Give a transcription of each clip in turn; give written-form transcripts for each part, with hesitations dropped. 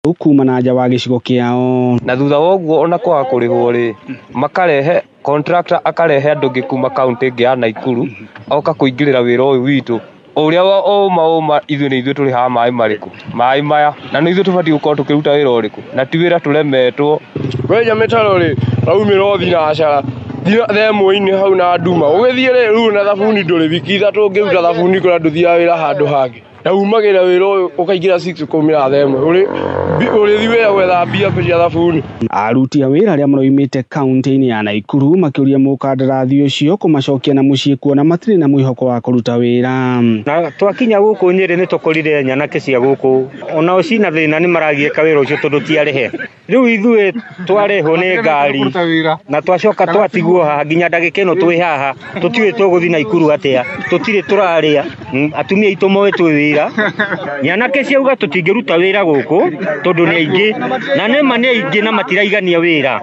Kuma na nja wa gĩcigo kĩao. Na thutha wa ũguo ona kwaga kũrĩhwo rĩ, makarehe contractor, akarehe andũ angĩ kuma kaunti ĩngĩ ya Naikuru, oka kũingĩrĩra wĩra ũyũ witũ ũrĩa wa ũma ũma. Ithuĩ nĩ ithuĩ tũrĩhaga maĩ marĩkũ? Maĩ maya na nĩ ithuĩ tũbatiĩ gũkorwo tũkĩruta wĩra ũrĩkũ? Na ti wĩra tũremetwo. Wenja mĩtaro rĩ, raumĩra o thinacara themũ-inĩ hau na nduma ũgĩthiĩ rĩ, rĩu na thabuni ndũrĩ wiki 3 ũngĩruta thabuni kũrĩa ndũthiaga wĩra handũ hangĩ, na umagĩra wĩra ũyũ ũkaingĩra 6 ũkaumĩra themwe ũrĩthi wĩra gwetha mbia cia thabuni. Aruti a wĩra arĩa maroimĩte kaunti-inĩ ya Naikuru makĩũria mũkandarathi ũcio kũmacokia na mũciĩ kuona matirĩ na mwĩhoko wa kũruta wĩra. Na twakinya gũkũ Nyĩrĩ nĩ tũkorire nyanake cia gũkũ onao cina thĩna, nĩ maragiĩka wĩra ũcio tondũ ti arĩhe. Rĩu ithuĩ twarehwo nĩ ngari na twacoka twatigwo haha nginya ndagĩka ĩno twĩ haha, tũtiũĩ tũgũthiĩ Naikuru atĩa, tũtirĩ tũrarĩa, atumia aitũ moĩ twĩ wĩra. Nyanake ciauga tũtingĩruta wĩra gũkũ tondũ nĩ aingĩ, na nĩma nĩ aingĩ na matiraigania wĩra.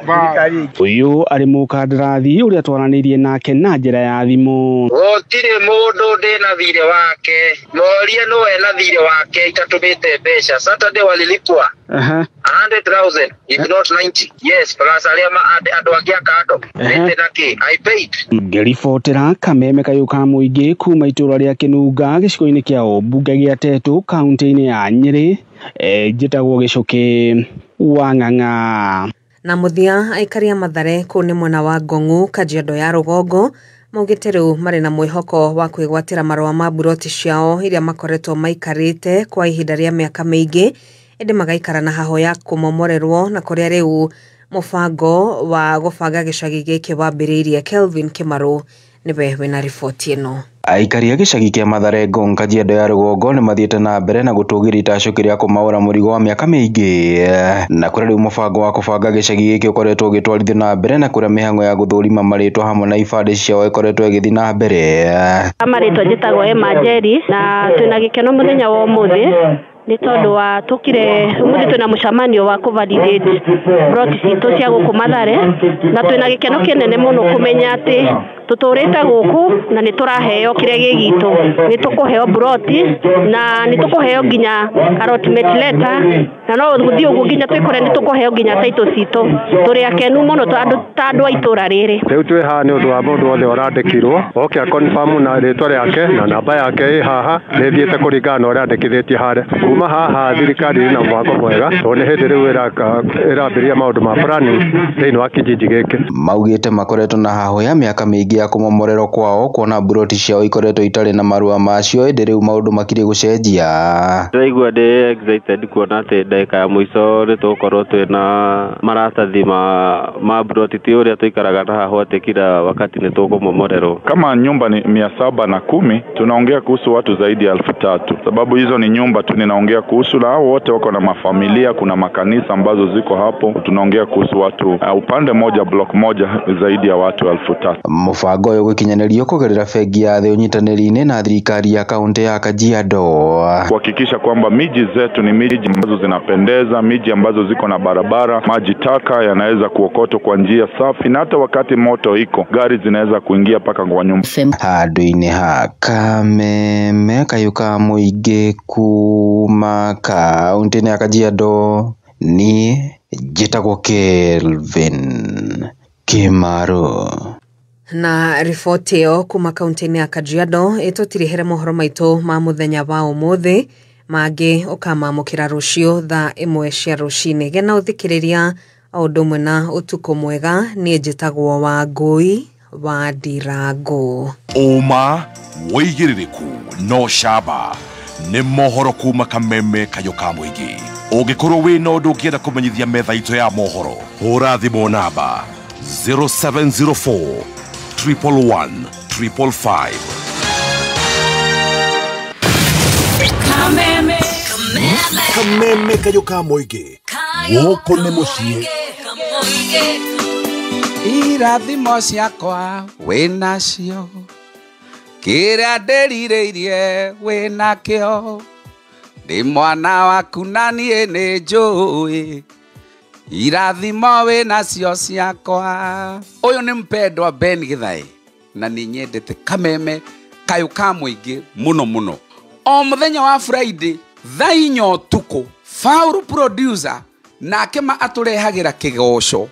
Ũyũ arĩ mũkandarathi ũrĩa twaranĩirie nake na njĩra ya thimũ. Gũtirĩ mũndũ ndĩna thirĩ wake, morie nũ ena thirĩ wake itatũmĩte mbeca. Saturday walilipwa 100,000 if not 90. Yes, plus arĩa andũ angĩ a kando rĩte na kĩ I paid. Ngĩribotera Kameme Kayũ ka Mũingĩ kuma itũũra rĩa Kĩnunga gĩcigo-inĩ kĩa ũmbunge gĩa Tetu kaunti-inĩ ya Nyĩrĩ, njĩtagwo Gĩcũkĩ wa Ng'ang'a. Na mũthia, aikari a Mathare kũu nĩ mwena wa Ngong'u, Kajiado ya rũgongo, maugĩte rĩu marĩ na mwĩhoko wa kwĩgwatĩra marũa ma mburoti ciao iria makoretwo maikarĩte kwa ihinda rĩa mĩaka mĩingĩ, ĩndĩ magaikara na haho ya kũmomorerwo, na kũrĩa rĩu mũbango wa gũbanga gĩcagi gĩkĩ wambĩrĩirie. Kelvin Kĩmarũ nĩwe wĩna riboti ĩno. Aikari a gĩcagi kĩa Mathare Ngong, Kajiado ya rũgongo nĩ mathiĩte na mbere na gũtũgĩria itacũki rĩa kũmaũra mũrigo wa mĩaka mĩingĩ, na kũrĩa rĩu mũbango wa kũbanga gĩcagi gĩkĩ ũkoretwo ũgĩtwarithio na mbere, na kũrĩa mĩhang'o ya gũthũrima marĩtwa hamwe na ibandĩ ciao ĩkoretwo ĩgĩthiĩ na mbere. Marĩtwa njĩtagwo Emma Njeri, na twĩna gĩkeno mũthenya wa ũmũthĩ nĩ tondũ wa tũkire ũmũthĩ twĩna mũcemanio wa kũ-validate plot citũ cia gũkũ Mathare, na twĩna gĩkeno kĩnene mũno kũmenya atĩ tũtũrĩte gũkũ na nĩ tũraheo kĩrĩa gĩ gitũ, nĩ tũkũheo mburoti na nĩ tũkũheo nginya allotment letter, na no gũthiĩ ũguo nginya twĩkore nĩ tũkũheo nginya title citũ. Tũrĩ akenu mũno ta andũ a itũra rĩrĩ. Rĩu twĩ haha nĩ ũndũ wa mũndũ wothe ũrandĩkirwo oke a-confirm na rĩtwa rĩake na namba yake ĩ haha nĩ ĩthiĩte kũringana na ũrĩa andĩkithĩtie harĩa. Kuma haha thirikari ĩna mũbango mwega tondũ nĩ hĩndĩ rĩu ĩrambĩrĩria maũndũ ma planning thĩinĩ wa kijiji gĩkĩ. Maugĩte makoretwo na hahũ ya mĩaka mĩingĩ ya kũmomorerwo kwao kuona mburoti ciao ikoretwo itarĩ na marũa macio, ĩndĩ rĩu maũndũ makiriĩ gũcenjia. Ndĩraigua ndĩ excited kuona atĩ ndagĩka ya mũico nĩ tũgũkorwo twĩna maratathi ma mburoti, ti ũrĩa tũikaraga na hahũ atĩ kila wakati nĩ tũkũmomorerwo. Kama nyumba ni 710, tunaongea kuhusu watu zaidi ya 3,000, sababu hizo ni nyumba tu ninaongea kuhusu, na hao wote wako na mafamilia, kuna makanisa ambazo ziko hapo. Tunaongea kuhusu watu upande moja, block moja, zaidi ya watu 3,000. Mũbango ũyũ gũkinyanĩrio kũgerera bengi ya thĩ ũnyitanĩri-inĩ na thirikari ya kaunti ya Kajiado, kuhakikisha kwamba miji zetu ni miji ambazo zinapendeza, miji ambazo ziko na barabara, maji taka yanaweza kuokotwa kwa njia safi, na hata wakati moto iko gari zinaweza kuingia paka kwa nyumba. Handũ-inĩ ha Kameme Kayũ ka Mũingĩ kuma kaunti-inĩ ya Kajiado, niĩ njĩtagwo Kelvin Kĩmarũ. Na riboti ĩyo kuma kaunti-inĩ ya Kajiado ĩtũtirihere mohoro maitũ ma mũthenya wa ũmũthĩ, mangĩ ũkamamũkĩra rũciũ thaa 1 cia rũcinĩ. Gena ũthikĩrĩria o ũndũ ũmwe na ũtukũ mwega. Niĩ njĩtagwo Wangũi wa Ndirango. Ũma wĩigĩrĩrĩku no camba nĩ mohoro kuma Kameme Kayũ ka Mũingĩ. Ũngĩkorwo wĩna ũndũ ũngĩenda kũmenyithia metha itũ ya mohoro, hũra thimũ namba 0704 111 555. Kameme Kameme Kayũ ka Mũingĩ, gũkũ nĩ mũciĩ. Irathimo ciakwa wĩnacio, kĩrĩa ndĩrirĩirie wĩnakĩo, ndĩ mwana waku na niĩ nĩ njũĩ irathimo wĩnacio ciakwa. Ũyũ nĩ mpendwa Ben Githae, na nĩ nyendete Kameme Kayũ ka Mũingĩ mũno mũno. O mũthenya wa Friday thaa 4 ũtukũ, Faulu producer nake ma atũrehagĩra kĩgoco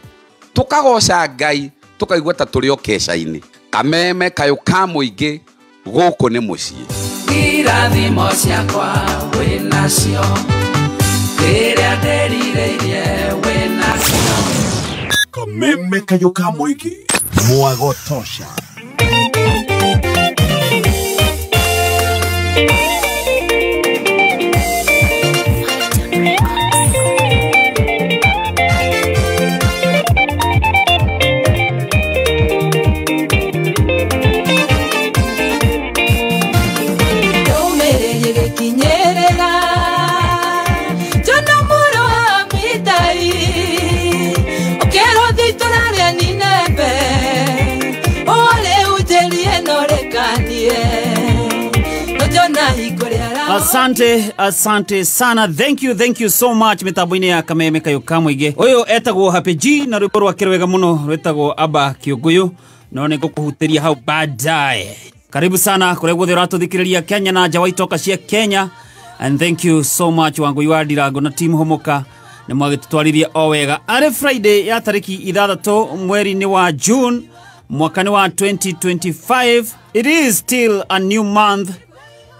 tũkagoca Ngai tũkaigua ta tũrĩ o keca-inĩ. Kameme kayũ ka mũingĩ gũkũ nĩ mũciĩ. Irathimo ciakwa wĩnacio, kĩrĩa ndĩrirĩirie wĩnacio. Kameme kayũ ka mũingĩ mwagotosha. Asante, asante sana. Thank you so much mitambo-inĩ ya Kameme kayũ ka mũingĩ. Ũyũ etagwo Happy G na rwĩmbo rwake rwega mũno rwĩtagwo Aba Kĩũngũyũ, no nĩ ngũkũhutĩria hau baadaye. Karibu sana kũrĩa guothe ũratũthikĩrĩria Kenya na nja wa itoka cia Kenya. And thank you so much Wangui wa Ndirango na team Homoka nĩ mwagĩtũtwarithia o wega. Arĩ Friday ya tarĩki 6 mweri-inĩ wa June mwaka-inĩ wa 2025. It is still a new month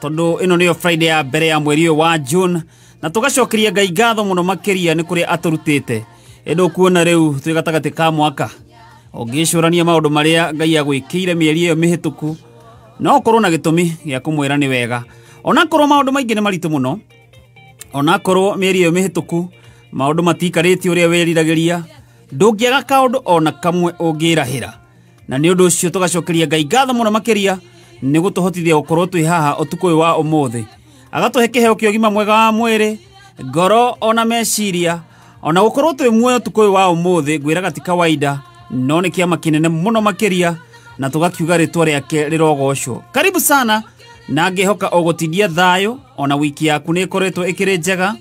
tondu ino niyo Friday ya mbere ya mweri wa June, na tugacokeria Ngai ngatho muno makiria ni kuria aturutite. Ĩndũ kuona riu twi gatagati ka mwaka, ũngĩcũrania maũndũ marĩa Ngai agwĩkĩire mĩeri ĩyo mĩhĩtũku, no ũkorwo na gĩtũmi gĩa kũmwĩra nĩ wega. Onakorwo maũndũ maingĩ nĩ maritũ mũno, onakorwo mĩeri ĩyo mĩhĩtũku maũndũ matiikarĩte ũrĩa wĩriragĩria, ndũngĩaga kaũndũ ona kamwe ũngĩrahĩra. Na nĩ ũndũ ũcio tũgacokeria Ngai ngatho mũno makĩria nĩ gũtũhotithia gũkorwo twĩ haha ũtukũ ũyũ wa ũmũthĩ, agatũhe kĩheo kĩa ũgima mwega wa mwĩrĩ, ngoro ona meciria, ona gũkorwo twĩ muoyo ũtukũ ũyũ wa ũmũthĩ. Ngwĩraga ti kawaida, no nĩ kĩama kĩnene mũno makĩria, na tũgakiuga rĩtwa rĩake rĩrogocwo. Karibu sana, na ngĩhoka ũgũtindia thayũ, ona wiki yaku nĩ ĩkoretwo ĩkĩrĩ njega.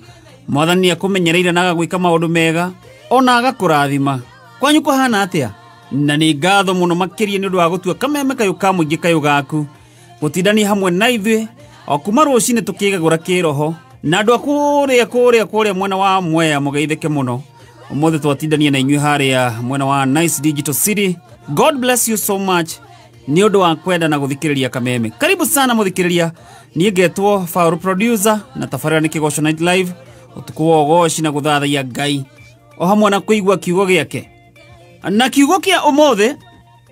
Mwathani nĩakũmenyereire na agagwĩka maũndũ mega, ona agakũrathima. Kwanyu kũhana atĩa? Na nĩ ngatho mũno makĩria nĩ ũndũ wa gũtua Kameme kayũ ka mũingĩ kayũ gaku gũtindania hamwe na ithuĩ o kuma rũcinĩ tũkĩgagũra kĩroho. Na andũ a kũrĩa mwena wa Mwea mũgeithĩke mũno. Ũmũthĩ twatindania na inyuĩ harĩa mwena wa Nice Digital City. God bless you so much nĩ ũndũ wa kwenda na gũthikĩrĩria Kameme. Karibu sana mũthikĩrĩria. Niĩ ngetwo Faulu producer na tabarĩra nĩ Kĩgoco Night Live, ũtukũ wa ũgoci na gũthathaiya Ngai o hamwe na kũigua kiugo gĩake. Na kiugo kĩa ũmũthĩ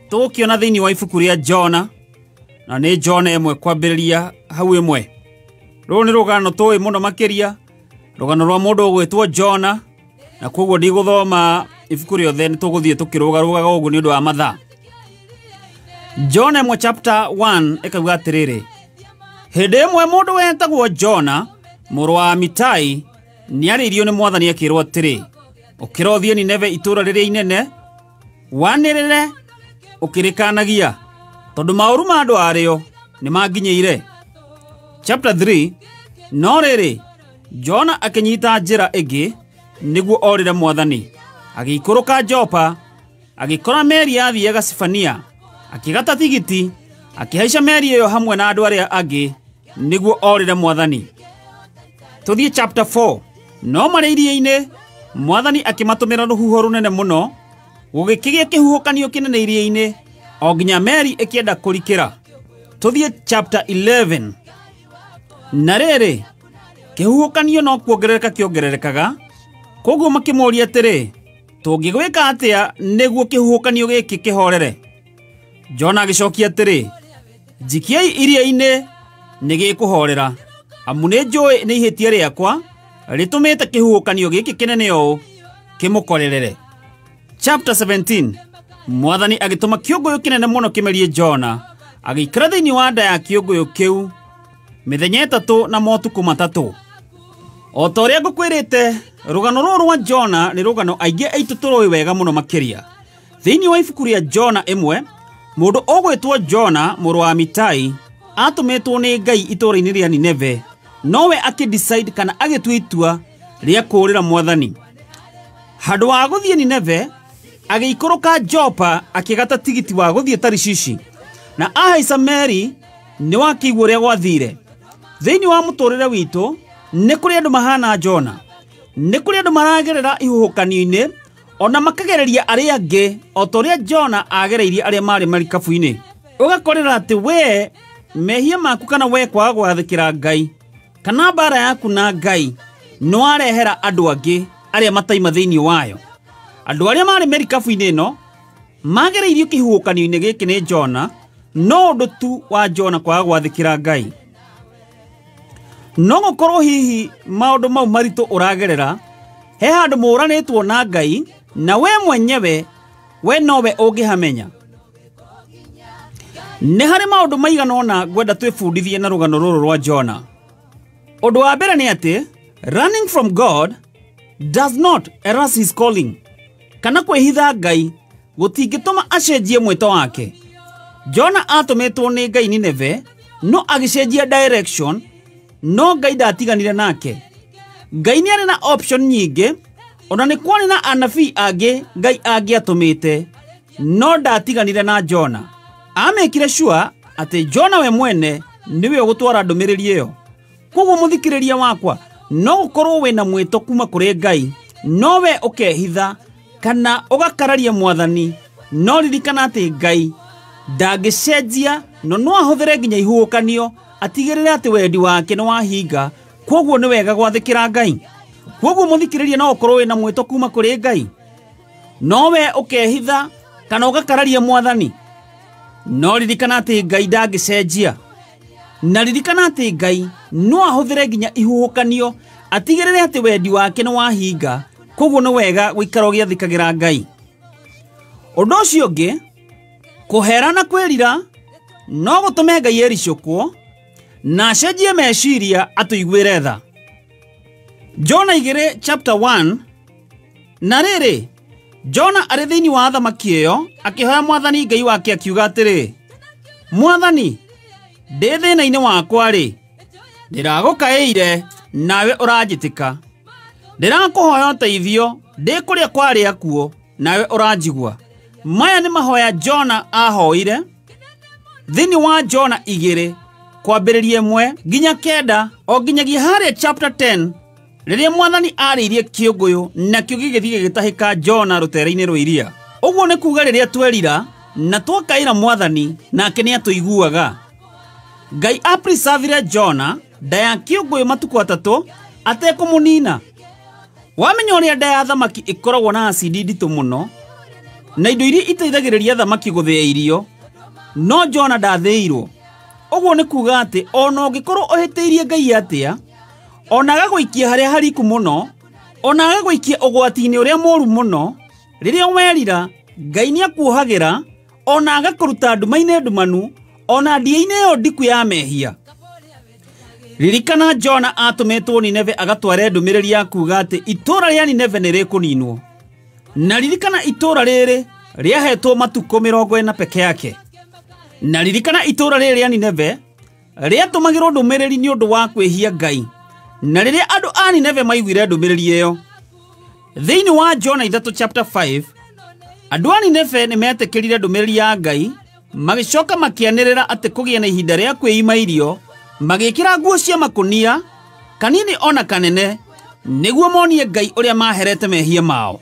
tũgũkĩona thĩinĩ wa ibuku rĩa Jona, na nĩ Jona 1 kwambĩrĩria hau 1. Rũrũ nĩ rũgano tũĩ mũno makĩria, rũgano rwa mũndũ ũgwĩtwo Jona, na koguo ndigũthoma ibuku rĩothe, nĩ tũgũthiĩ tũkĩrũgarũgaga ũguo nĩ ũndũ wa mathaa. Jona 1 chapter 1 ĩkauga atĩrĩrĩ: hĩndĩ ĩmwe mũndũ wetagwo Jona mũrũ wa Amitai nĩarĩirio nĩ Mwathani akĩrwo atĩrĩ, ũkĩra ũthiĩ Nineve itũũra rĩrĩa inene, wanĩrĩre ũkĩrĩkanagia, tondũ maũru ma andũ arĩo nĩmanginyĩire. Chapter 3. No rĩrĩ, Jona akĩnyita njĩra ĩngĩ nĩguo orĩre Mwathani. Agĩikũrũka Jopa, agĩkora meri yathiaga Sibania, akĩgata tigiti, akĩhaica meri ĩyo hamwe na andũ arĩa angĩ nĩguo orĩre Mwathani. Tũthiĩ chapter 4. No marĩ iria-inĩ, Mwathani akĩmatũmĩra rũhuho rũnene mũno, gũgĩkĩgĩa kĩhuhũkanio kĩnene iria-inĩ, o nginya meri ĩkĩenda kũrikĩra. Tũthiĩ chapter 11. Na rĩrĩ, kĩhuhũkanio no kuongerereka kĩongererekaga, koguo makĩmũũria atĩrĩ, tũngĩgwĩka atĩa nĩguo kĩhuhũkanio gĩkĩ kĩhorere? Jona agĩcokia atĩrĩ, njikiai iria-inĩ nĩgĩkũhorera, amu nĩ njũĩ nĩ ihĩtia rĩakwa rĩtũmĩte kĩhuhũkanio gĩkĩ kĩnene ũũ kĩmũkorerere. Chapter 17. Mwathani agĩtũma kĩũngũyũ kĩnene mũno kĩmerie Jona, agĩikara thĩinĩ wa nda ya kĩũngũyũ kĩu mĩthenya 3 na motukũ 3. O ta ũrĩa ngũkwĩrĩte, rũgano rũrũ rwa Jona nĩ rũgano aingĩ aitũ tũrũĩ wega mũno makĩria. Thĩinĩ wa ibuku rĩa Jona 1, mũndũ ũgwĩtwo Jona mũrũ wa Amitai atũmĩtwo nĩ Ngai itũũra-inĩ rĩa Nineve, nowe akĩdecide kana agĩtua itua rĩa kũũrĩra Mwathani. Handũ wa gũthiĩ Nineve, agĩikũrũka Jopa akĩgata tigiti wa gũthiĩ Tarishishi, na ahaica meri nĩ wakĩigua ũrĩa gwathire. Thĩinĩ wa mũtũrĩre witũ nĩ kũrĩ andũ mahana Jona. Nĩ kũrĩ andũ maragerera ihuhũkanio-inĩ ona makagereria arĩa angĩ o ta ũrĩa Jona agereirie arĩa marĩ marikabu-inĩ. Ũgakorera atĩ we mehia maku kana we kwaga gwathĩkĩra Ngai kana mbara yaku na Ngai nĩ warehera andũ angĩ arĩa mataima thĩinĩ wayo. Andũ arĩa marĩ merikabu-inĩ ĩno magereirio kĩhuhũkanio-inĩ gĩkĩ nĩ Jona, no ũndũ tu wa Jona kwaga gwathĩkĩra Ngai. No gũkorwo hihi maũndũ mau maritũ ũragerera he handũ mũranĩtwo na Ngai na we mwenyewe we nowe ũngĩhamenya. Nĩ harĩ maũndũ maigana ũna ngwenda twĩbundithie na rũgano rũrũ rwa Jona. Ũndũ wa mbere nĩ atĩ running from God does not erase his calling. Kana kwĩhitha Ngai gũtingĩtũma acenjie mwĩto wake. Jona atũmĩtwo nĩ Ngai Nineve no agĩcenjia direction, no Ngai ndatiganire nake. Ngai nĩ arĩ na option nyingĩ, ona nĩ kwarĩ na anabii angĩ Ngai angĩatũmĩte, no ndatiganire na Jona. Amekire sure atĩ Jona we mwene nĩwe ũgũtwara ndũmĩrĩri ĩyo. Koguo mũthikĩrĩria wakwa, no gũkorwo wĩna mwĩto kuma kũrĩ Ngai, no we ũkehitha kana ũgakararia mwathani, no ririkana atĩ Ngai ndangĩcenjia no no ahũthĩre nginya ihuhũkanio atigĩrĩre atĩ wendi wake nĩ wahinga. Koguo nĩ wega gwathĩkĩra Ngai. Koguo mũthikĩrĩria no ũkorwo wĩna mwĩto kuma kũrĩ Ngai, no we ũkehitha kana ũgakararia mwathani, no ririkana atĩ Ngai ndangĩcenjia. Na ririkana atĩ Ngai no ahũthĩre nginya ihuhũkanio atigĩrĩre atĩ wendi wake nĩ wahinga. Koguo nĩ wega gũikara ũgĩathĩkagĩra Ngai. Ũndũ ũcio ũngĩ, kũhera na kwĩrira no gũtũme Ngai ericũkwo na acenjie meciria atũiguĩre tha. Jona 2 chapter 1. Na rĩrĩ, Jona arĩ thĩinĩ wa thamaki ĩyo akĩhoya mwathani Ngai wake akiuga atĩrĩ, Mwathani, ndĩ thĩna-inĩ wakwa rĩ, ndĩragũkaĩire nawe ũranjĩtĩka. Ndĩrakũhoya ũteithio ndĩ kũrĩa kwarĩ akuo nawe ũranjigua. Maya nĩ mahoya Jona ahoire thĩinĩ wa Jona 2 kwambĩrĩria 1 nginya 9 o nginyagia harĩa chapter 10 rĩrĩa mwathani arĩirie kĩũngũyũ nakĩo gĩgĩthiĩ gĩgĩtahĩka Jona rũtere-inĩ rwa iria. Ũguo nĩ kuga rĩrĩa twerira na twakaĩra mwathani nake nĩ atũiguaga. Ngai apreservire Jona nda ya kĩũngũyũ matukũ 3 atekũmũnina. Wamenya ũrĩa nda ya thamaki ĩkoragwo na acidi nditũ mũno na indo iria iteithagĩrĩria thamaki gũthĩa irio, no Jona ndathĩirwo. Ũguo nĩ kuga atĩ ona ũngĩkorwo ũhĩtĩirie Ngai atĩa, ona agagũikia harĩa hariku mũno, ona agagũikia ũgwati-inĩ ũrĩa mũru mũno, rĩrĩa werira Ngai nĩ akuohagĩra, ona agakũruta nduma-inĩ ndumanu, ona ndia-inĩ ĩyo ndiku ya mehia. Ririkana Jona atũmĩtwo Nineve agatware ndũmĩrĩri ya kuga atĩ itũũra rĩa Nineve nĩ rĩkũninwo. Na ririkana itũũra rĩrĩ rĩahetwo matukũ 40 peke yake. Na ririkana itũũra rĩrĩ rĩa Nineve rĩatũmagĩrwo ndũmĩrĩri nĩ ũndũ wa kwĩhia Ngai. Na rĩrĩa andũ a Nineve maiguire ndũmĩrĩri ĩyo, thĩinĩ wa Jona 3 chapter 5, andũ a Nineve nĩ metĩkĩrire ndũmĩrĩri ya Ngai, magĩcoka makĩanĩrĩra atĩ kũgĩe na ihinda rĩa kwĩima irio, magĩkĩra nguo cia makũnia kanini ona kanene nĩguo monie Ngai ũrĩa maherete mehia mao.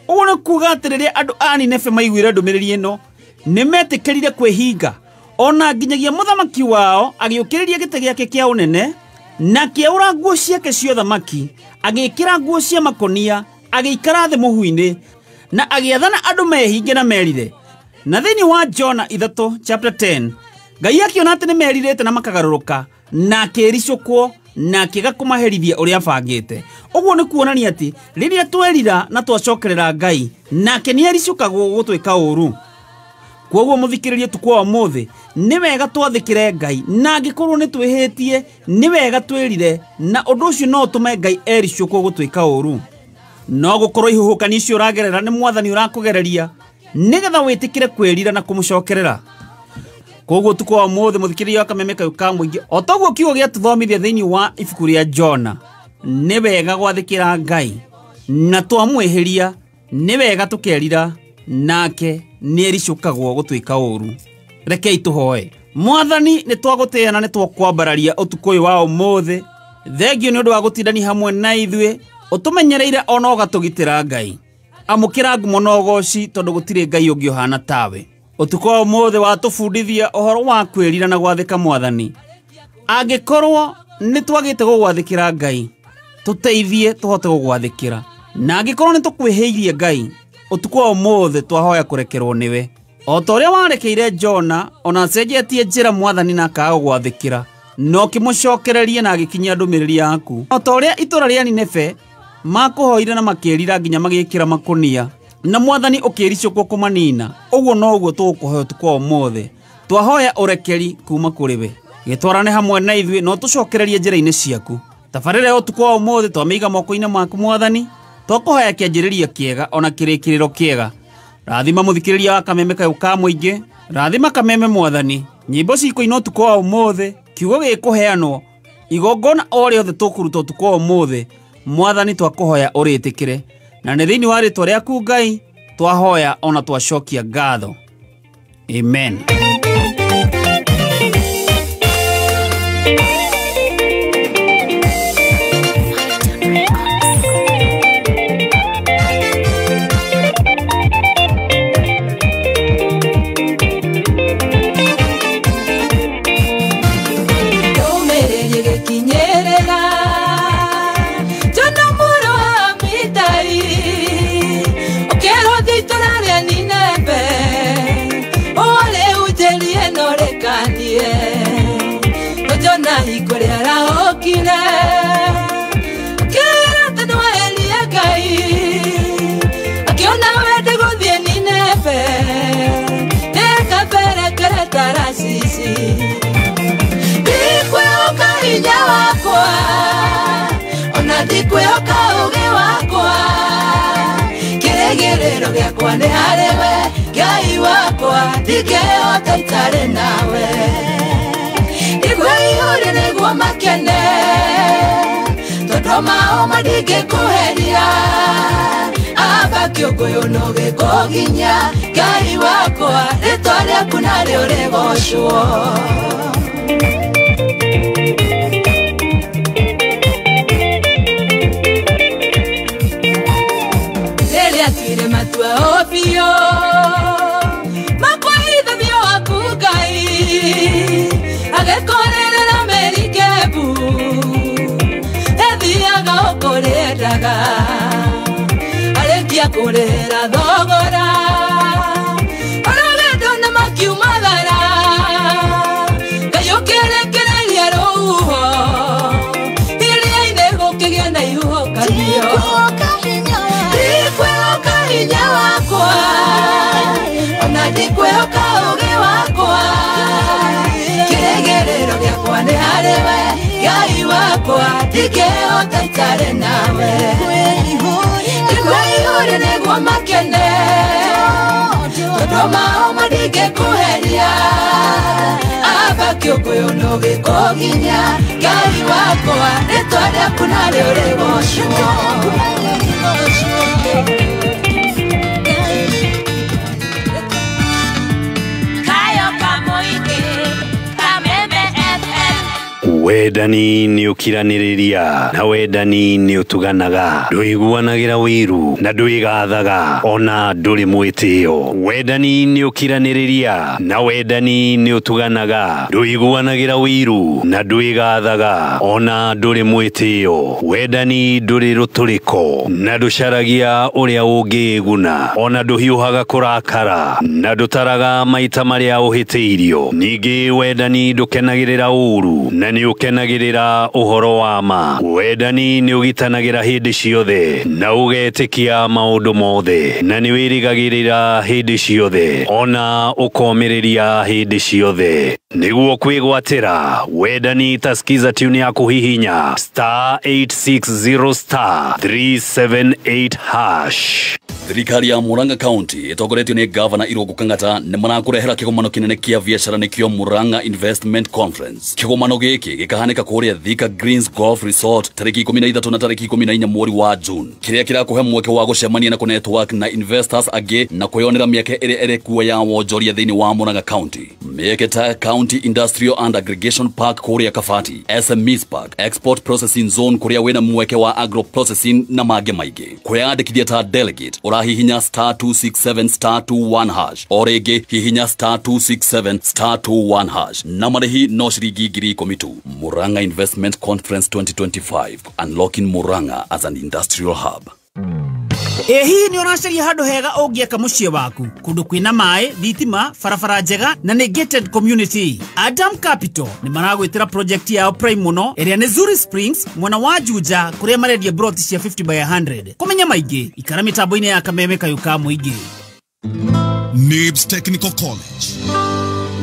Ũguo nĩ kuga atĩ rĩrĩa andũ a Nineve maiguire ndũmĩrĩri ĩno nĩ metĩkĩrire kwĩhinga, ona nginyagia mũthamaki wao agĩũkĩrĩria gĩtĩ gĩake kĩa ũnene na akĩaũra nguo ciake cia ũthamaki, agĩkĩra nguo cia makũnia, agĩikara thĩ mũhu-inĩ na agĩathana andũ mehinge na merire. Na thĩinĩ wa Jona 3 chapter 10, Ngai akĩona atĩ nĩ merirĩte na makagarũrũka, na akĩĩricũkwo na akĩaga kũmaherithia ũrĩa abangĩte. Ũguo nĩ kuonania atĩ rĩrĩa twerira na twacokerera Ngai, nake nĩ ericũkagwo gũtwĩka ũũru. Koguo mũthikĩrĩrie tukũ wa ũmũthĩ, nĩ wega twathĩkĩre Ngai, na angĩkorwo nĩ twĩhĩtie nĩ wega twĩrire, na ũndũ ũcio no ũtũme Ngai ericũkwo gũtwĩka ũũru. No gũkorwo ihuhũkanio icio ũragerera nĩ mwathani ũrakũgereria nĩgetha wĩtĩkĩre kwĩrira na kũmũcokerera. Koguo tukũ wa ũmũthĩ mũthikĩrĩria wa Kameme Kayũ ka Mũingĩ, o toguo kiugo gĩatũthomithia thĩinĩ wa ibuku rĩa Jona, nĩ wega gwathĩkĩra Ngai, na twamwĩhĩria nĩ wega tũkerira, nake nĩ ericũkagwo gũtwĩka ũũru. Rekei tũhoe. Mwathani, nĩ twagũtĩĩa na nĩ twakwambararia ũtukũ ũyũ wa ũmũthĩ. Thengio nĩ ũndũ wa gũtindania hamwe na ithuĩ. Ũtũmenyereire ona ũgatũgitĩra Ngai. Amũkĩra ngumo na ũgoci tondũ gũtirĩ Ngai ũngĩ ũhana tawe. Ũtukũ wa ũmũthĩ watũbundithia ũhoro wa kwĩrira na gwathĩka Mwathani. Angĩkorwo nĩ twagĩte gũgwathĩkĩra Ngai, tũteithie tũhote gũgwathĩkĩra. Na angĩkorwo nĩ tũkwĩhĩirie Ngai, ũtukũ wa ũmũthĩ twahoya kũrekerwo nĩwe. O ta ũrĩa warekeire Jona, ona acenjetie njĩra Mwathani na akaga gũgwathĩkĩra, na ũkĩmũcokereria na agĩkinyia ndũmĩrĩri yaku. O ta ũrĩa itũũra rĩa Nineve makũhoire na makĩĩrira nginya magĩĩkĩra makũnia, na Mwathani ũkĩĩricũkwo kũmanina, ũguo noguo tũgũkũhoya ũtukũ wa ũmũthĩ. Twahoya ũrekeri kuma kũrĩ we. Gĩtwarane hamwe na ithuĩ na ũtũcokererie njĩra-inĩ ciaku. Tabarĩra ya ũtukũ wa ũmũthĩ twamĩiga moko-inĩ maku Mwathani, twakũhoya kĩanjĩrĩria kĩega ona kĩrĩkĩrĩro kĩega. Rathima mũthikĩrĩria wa Kameme kayũ ka mũingĩ, rathima Kameme Mwathani. Nyĩmbo cikũinwo ũtukũ wa ũmũthĩ, kiugo gĩkũheanwo, igongona o rĩothe tũkũruta ũtukũ wa ũmũthĩ, Mwathani twakũhoya ũrĩtĩkĩre. Na nĩ thĩinĩ wa rĩtwa rĩaku Ngai twahoya ona twacokia ngatho. Amen. Ndikwĩhoka ũũgĩ wakwa, kĩrĩgĩrĩro gĩakwa nĩ harĩ we, Ngai wakwa, ndingĩhota itarĩ nawe. Ndikwĩihũrie nĩguo makene, tondũ mao mandingĩkũheria. Aba kĩũngũyũ no gĩkũginya, Ngai wakwa, rĩtwa rĩaku narĩo rĩgocwo. Matua makwahithamio waku Ngai, agĩkorerera merikebu, ĩthiaga o kũrĩendaga, arĩkia kũrĩhĩra thogora, orogendo na makiumagara, Ngai ũkĩrekereria rũhuho, iria-inĩ gũkĩgĩa na ihuhũkanio. Ndikwĩhoka hinya wakwa, ona ndikwĩhoka ũũgĩ wakwa, kĩrĩgĩrĩro gĩakwa nĩ harĩ we, Ngai wakwa, ndingĩhota itarĩ nawe. Ndikwĩihũrie nĩguo makene, tondũ mao mandingĩkũheria. Aba kĩũngũyũ no gĩkũginya, Ngai wakwa, rĩtwa rĩaku narĩo rĩgocwo. Wendani nĩ ũkiranĩrĩria na wendani nĩ ũtuganaga, ndũiguanagĩra wĩiru na ndwĩgathaga ona ndũrĩ mwĩtĩo. Wendani nĩ ũkiranĩrĩria na wendani nĩ ũtuganaga, ndũiguanagĩra wĩiru na ndwĩgathaga ona ndũrĩ mwĩtĩo. Wendani ndũrĩ rũtũrĩko na ndũcaragia ũrĩa ũngĩĩguna, ona ndũhiũhaga kũrakara na ndũtaraga maita marĩa ũhĩtĩirio. Ningĩ wendani ndũkenagĩrĩra ũũru na nĩ ũkenagĩrĩra ũhoro wa ma. Wendani nĩ ũgitanagĩra hĩndĩ ciothe na ũgetĩkia maũndũ mothe, na nĩ wĩrĩgagĩrĩra hĩndĩ ciothe ona ũkomĩrĩria hĩndĩ ciothe. Nĩguo kwĩgwatĩra wendani, tasikiza tune ya kũhihinya star 860 star 378 hash. Thirikari ya Murang'a County ĩtongoretio nĩ Gavana Irũngũ Kang'ata nĩ marakũrehera kĩgomano kĩnene kĩa biacara nĩkĩo Murang'a Investment Conference. Kĩgomano gĩkĩ gĩkahanĩka kũrĩa Thika Greens Golf Resort tarĩki 13 na tarĩki 14 mweri wa June, kĩrĩa kĩrakũhe mweke wa gũcemania na kũnetwork na investors angĩ na kwĩyonera mĩeke ĩrĩa ĩrĩ kuo ya wonjoria thĩinĩ wa Murang'a County. Mĩeke ta County Industrial and Aggregation Park kũrĩa Kabati, SMEs Park, Export Processing Zone kũrĩa wĩna mweke wa agro processing na mangĩ maingĩ. Kwĩyandĩkithia ta delegate ũrahihinya star 267 star 21 hash o rĩngĩ hihinya star 267 star 21 hash na marĩhi no ciringi 10,000 tu. Murang'a Investment Conference 2025, unlocking Murang'a as an industrial hub. Ĩ hihi nĩ ũracaria handũ hega ũngĩaka mũciĩ waku, kũndũ kwĩna maĩ, thitima, barabara njega na nĩ gated community? Adam Capital nĩ maragwĩtĩra project yao prime mũno ĩrĩa nĩ Zuri Springs mwena wa Juja, kũrĩa marendia broti cia 50 by 100. Kũmenya maingĩ, ikara mĩtambo-inĩ ya Kameme Kayũ ka Mũingĩ. Nibs Technical College.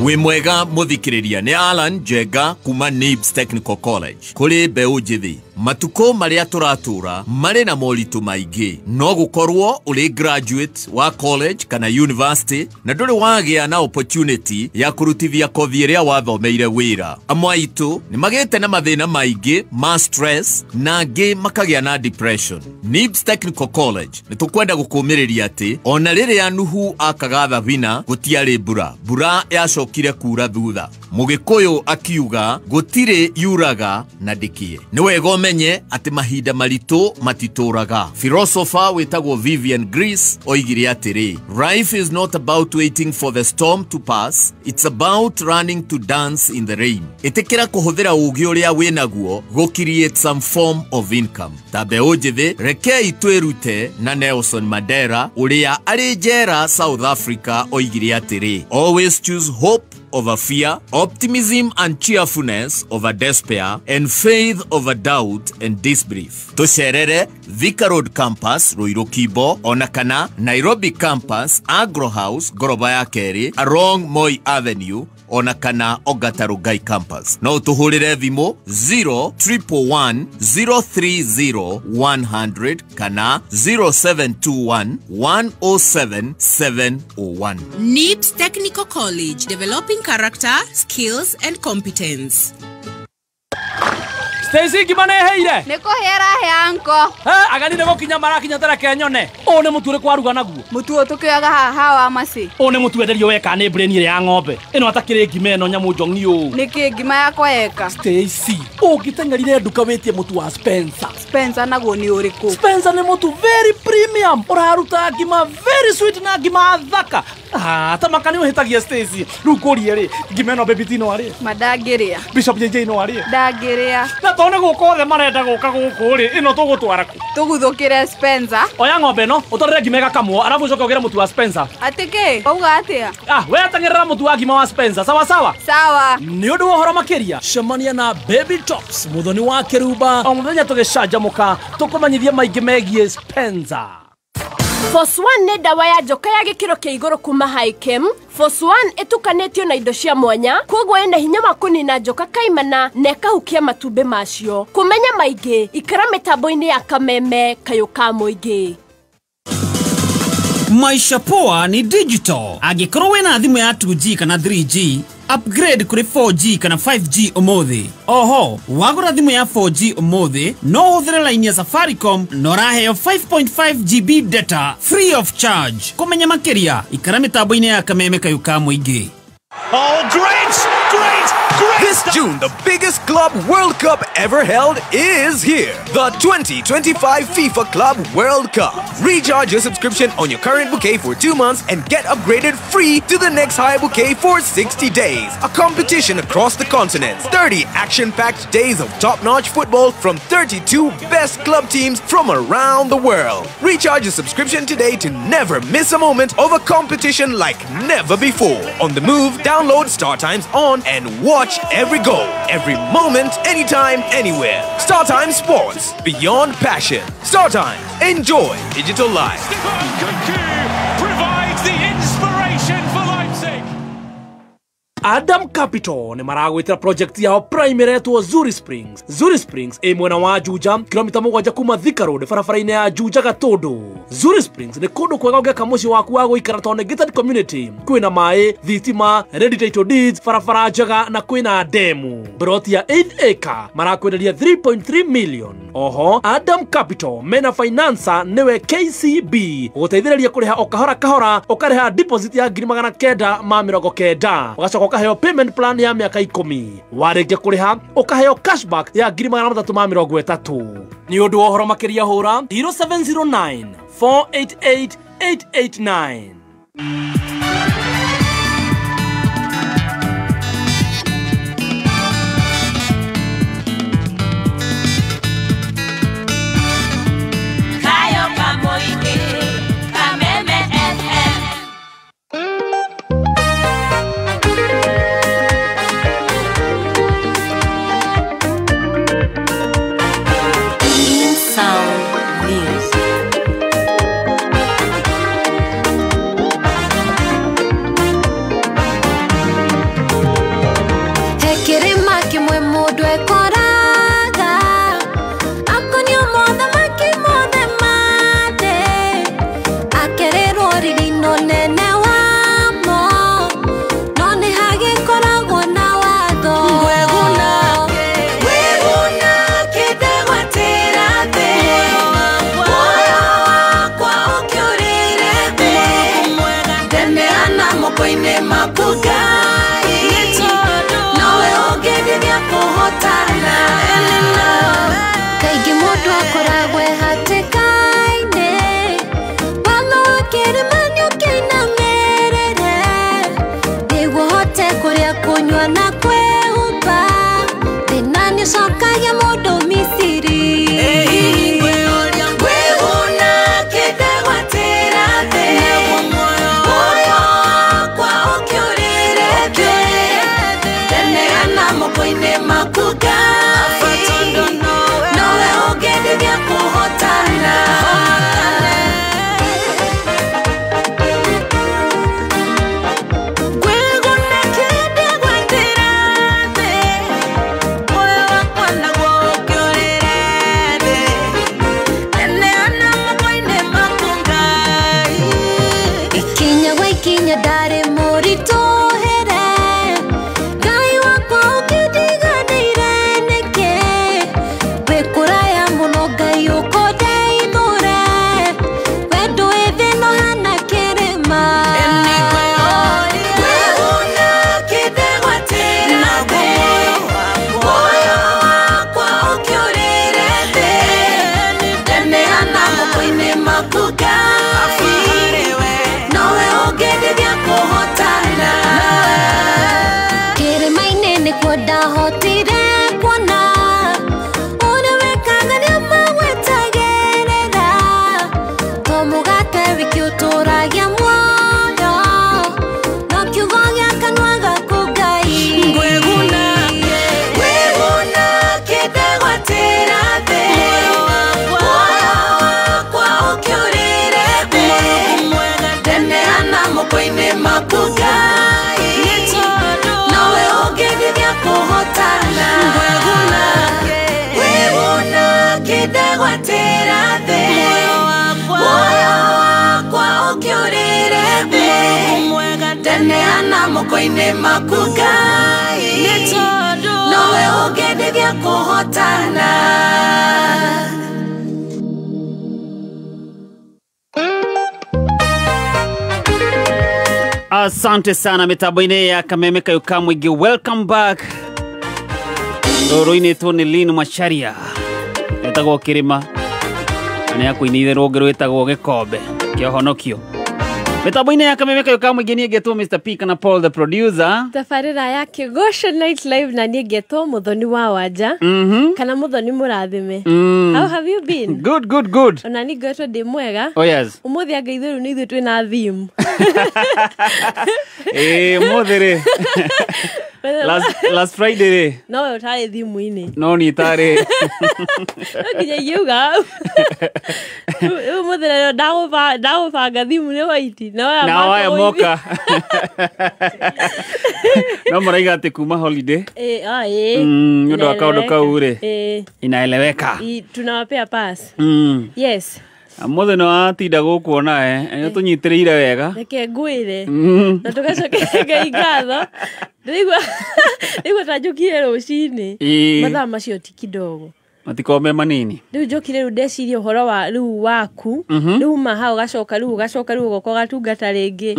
Wĩ mwega mũthikĩrĩria, nĩ Alan Njenga kuma Nibs Technical College. Kũrĩ mbeũ njĩthĩ, matukũ marĩa tũratũra marĩ na moritũ maingĩ. No gũkorwo ũrĩ graduate wa college kana university na ndũrĩ wagĩa na opportunity ya kũrutithia kothi ĩrĩa wathomeire wĩra. Amwe aitũ nĩ magĩte na mathĩna maingĩ ma stress na angĩ makagĩa na depression. Nibs Technical College nĩ tũkwenda gũkũmĩrĩria atĩ ona rĩrĩa Nuhu akaga thabina gũtiarĩ mbura, mbura yacokire kura thutha. Mũgĩkũyũ akiuga gũtirĩ yuraga na ndĩkĩe. Nĩ wega ũmenye atĩ mahinda maritũ matitũraga. Philosopher wĩtagwo Vivian Greece oigire atĩrĩ, life is not about waiting for the storm to pass, it's about learning to dance in the rain. Ĩtĩkĩra kũhũthĩra ũũgĩ ũrĩa wĩnaguo gũ create some form of income. Ta mbeũ njĩthĩ, rekei twĩrute na Nelson Mandela ũrĩa arĩ njera South Africa oigire atĩrĩ, always choose hope over fear, optimism and cheerfulness over despair, and faith over doubt and disbelief. Tũcerere Thika Road Campus, Ruiru Kibo, ona kana Nairobi Campus, Agro House, ngoroba ya kerĩ, along Moi Avenue, ona kana Ongata Rongai Campus. No ũtũhũrĩre thimũ 0111 030 100 kana 0721 107 701. NIBS Technical College, developing character, skills and competence. Stacy ngima nĩ ĩhĩire? Nĩ kũhĩa ĩrahĩa anko. Agani nĩ gũkinya marakinya ta reke nyone. Ũũ nĩ mũtu ũrĩkũ waruga naguo? Mũtu ũyũ tũkĩoyaga haha wa Maci. Ũũ nĩ mũtu wenderio weka nĩ brain ĩrĩa ya ng'ombe. Ĩno atakĩrĩ ngima ĩno nyamũ njong'i ũũ. Nĩkĩ ngima yakwa yeka? Stacy, ũngĩteng'erire nduka wĩtie mũtu wa Spencer. Spencer naguo nĩ ũrĩkũ? Spencer nĩ mũtu very premium. Ũraruta ngima very sweet na ngima thaka. Ta maka nĩ ũhĩtagia Stacy. Rĩu ngũrie rĩ, ngima ĩno Baby T no arĩe? Ma ndangĩrĩa. Bishop JJ no arĩe? Ndangĩrĩa. Na tondũ nĩ gũka othe marenda gũka gũkũ rĩ, ĩno tũgũtwara kũ? Tũguthũkĩre Spencer. Oya ng'ombe ĩno, ũtwarĩre ngima ĩgakamwo, arabu ũcoke ũgĩre mũtu wa Spencer. Atĩ kĩ? Wauga atĩa? We teng'erera mũtu wa ngima wa Spencer, sawa sawa? Sawa. Nĩ ũndũ wa ũhoro makĩria, cemania na Baby Tops, mũthoni wa kĩrumba, o mũthenya tũgĩcanjamũka, tũkũmenyithie maingĩ megiĩ Spencer. Force 1 nĩ ndawa ya njoka ya gĩkĩro kĩa igũrũ kuma Hikem. Force 1 ĩtukanĩtio na indo cia mwanya, koguo ĩna hinya wa kũnina njoka kaimana na ĩkahukia matumbĩ macio. Kũmenya maingĩ, ikara mĩtambo-inĩ ya Kameme Kayũ ka Mũingĩ. Maisha poa ni digital. Angĩkorwo wĩna thimũ ya 2G kana 3G, upgrade kũrĩ 4G kana 5G ũmũthĩ. Oho, wagũra thimũ ya 4G ũmũthĩ, no ũhũthĩre line ya Safaricom na ũraheo 5.5 GB data free of charge. Kũmenya makĩria, ikara mĩtambo-inĩ ya Kameme Kayũ ka Mũingĩ. Oh, great, great, great! This June, the biggest Club World Cup ever held is here. The 2025 FIFA Club World Cup. Recharge your subscription on your current bouquet for 2 months and get upgraded free to the next higher bouquet for 60 days. A competition across the continents. 30 action-packed days of top-notch football from 32 best club teams from around the world. Recharge your subscription today to never miss a moment of a competition like never before. On the move, download StarTimes On and watch every goal, every moment, anytime, anywhere. StarTimes Sports, beyond passion. StarTimes, enjoy digital life. Nkunku provides the inspiration for Leipzig. Adam Capital nĩ maragwĩtĩra project yao prime ĩretwo Zuri Springs. Zuri Springs ĩ mwena wa Juja, kilomita 7 kuma Thika Road, barabara-inĩ ya Juja Gatũndũ. Zuri Springs nĩ kũndũ kwega ũngĩaka mũciĩ waku wa gũikara tondũ nĩ gated community. Kwĩna maĩ, thitima, ready title deeds, barabara njega na kwĩna demu. Broti ya 8 acre marakwenderia 3.3 million. Oho, Adam Capital mena financer nĩwe KCB gũteithĩrĩria kũrĩha o kahora kahora, ũkarĩha deposit ya 990, ũgacoka ũkaheo payment plan ya mĩaka 10. Warĩkia kũrĩha ũkaheo cashback ya 330. Nĩ ũndũ wa ũhoro makĩria hũra 0709 488 889. Asante sana mitambo-inĩ ya Kameme Kayo ka Mũingĩ. Welcome back. Rũrũ-inĩ nĩ Lynn Macharia etagwo Kĩrĩma na nĩ akũinĩire rũngĩ rwĩtagwo Gĩkombe kĩa Ũhonokio. Mitambo-inĩ ya Kameme Kayo ka Mũingĩ niĩ ngetwo Mr P kana Paul the producer. Tabarĩra ya Kĩgoco Night Live na niĩ ngetwo Muthoni wa Wanja kana Muthoni Mũrathime. How have you been? Good, good, good. Ona niĩ ngetwo ndĩ mwega. Oh yes. Ũmũthĩ anga ithuĩ rĩu nĩ ithuĩ twĩna theme. Ũmũthĩ rĩ. Last Friday rĩ. No we ũtarĩ thimũ-inĩ. No niĩ itarĩ. No nginya ingiuga rĩu mũthenya ndagũbanga thimũ nĩ waiti na waya moka. No maraiga atĩ kuma holiday. Nĩ ũndũ wa kaũndũ kau rĩ. Inaeleweka. Tunawapea pass. Yes. Mũthĩ nĩ watinda gũkũ onawe nĩ tũnyitĩrĩire wega. Reke ngwĩre na tũgacokeria Ngai ngatho. Ndĩraigua ta njũkire rũcinĩ mathaa macio ti kidogo. Matikoragwo me manini. Rĩu njũkire rĩu ndeciria ũhoro wa rĩu waku rĩu ma hau ũgacoka rĩu ũgacoka rĩu ũgoka ũgatungata rĩngĩ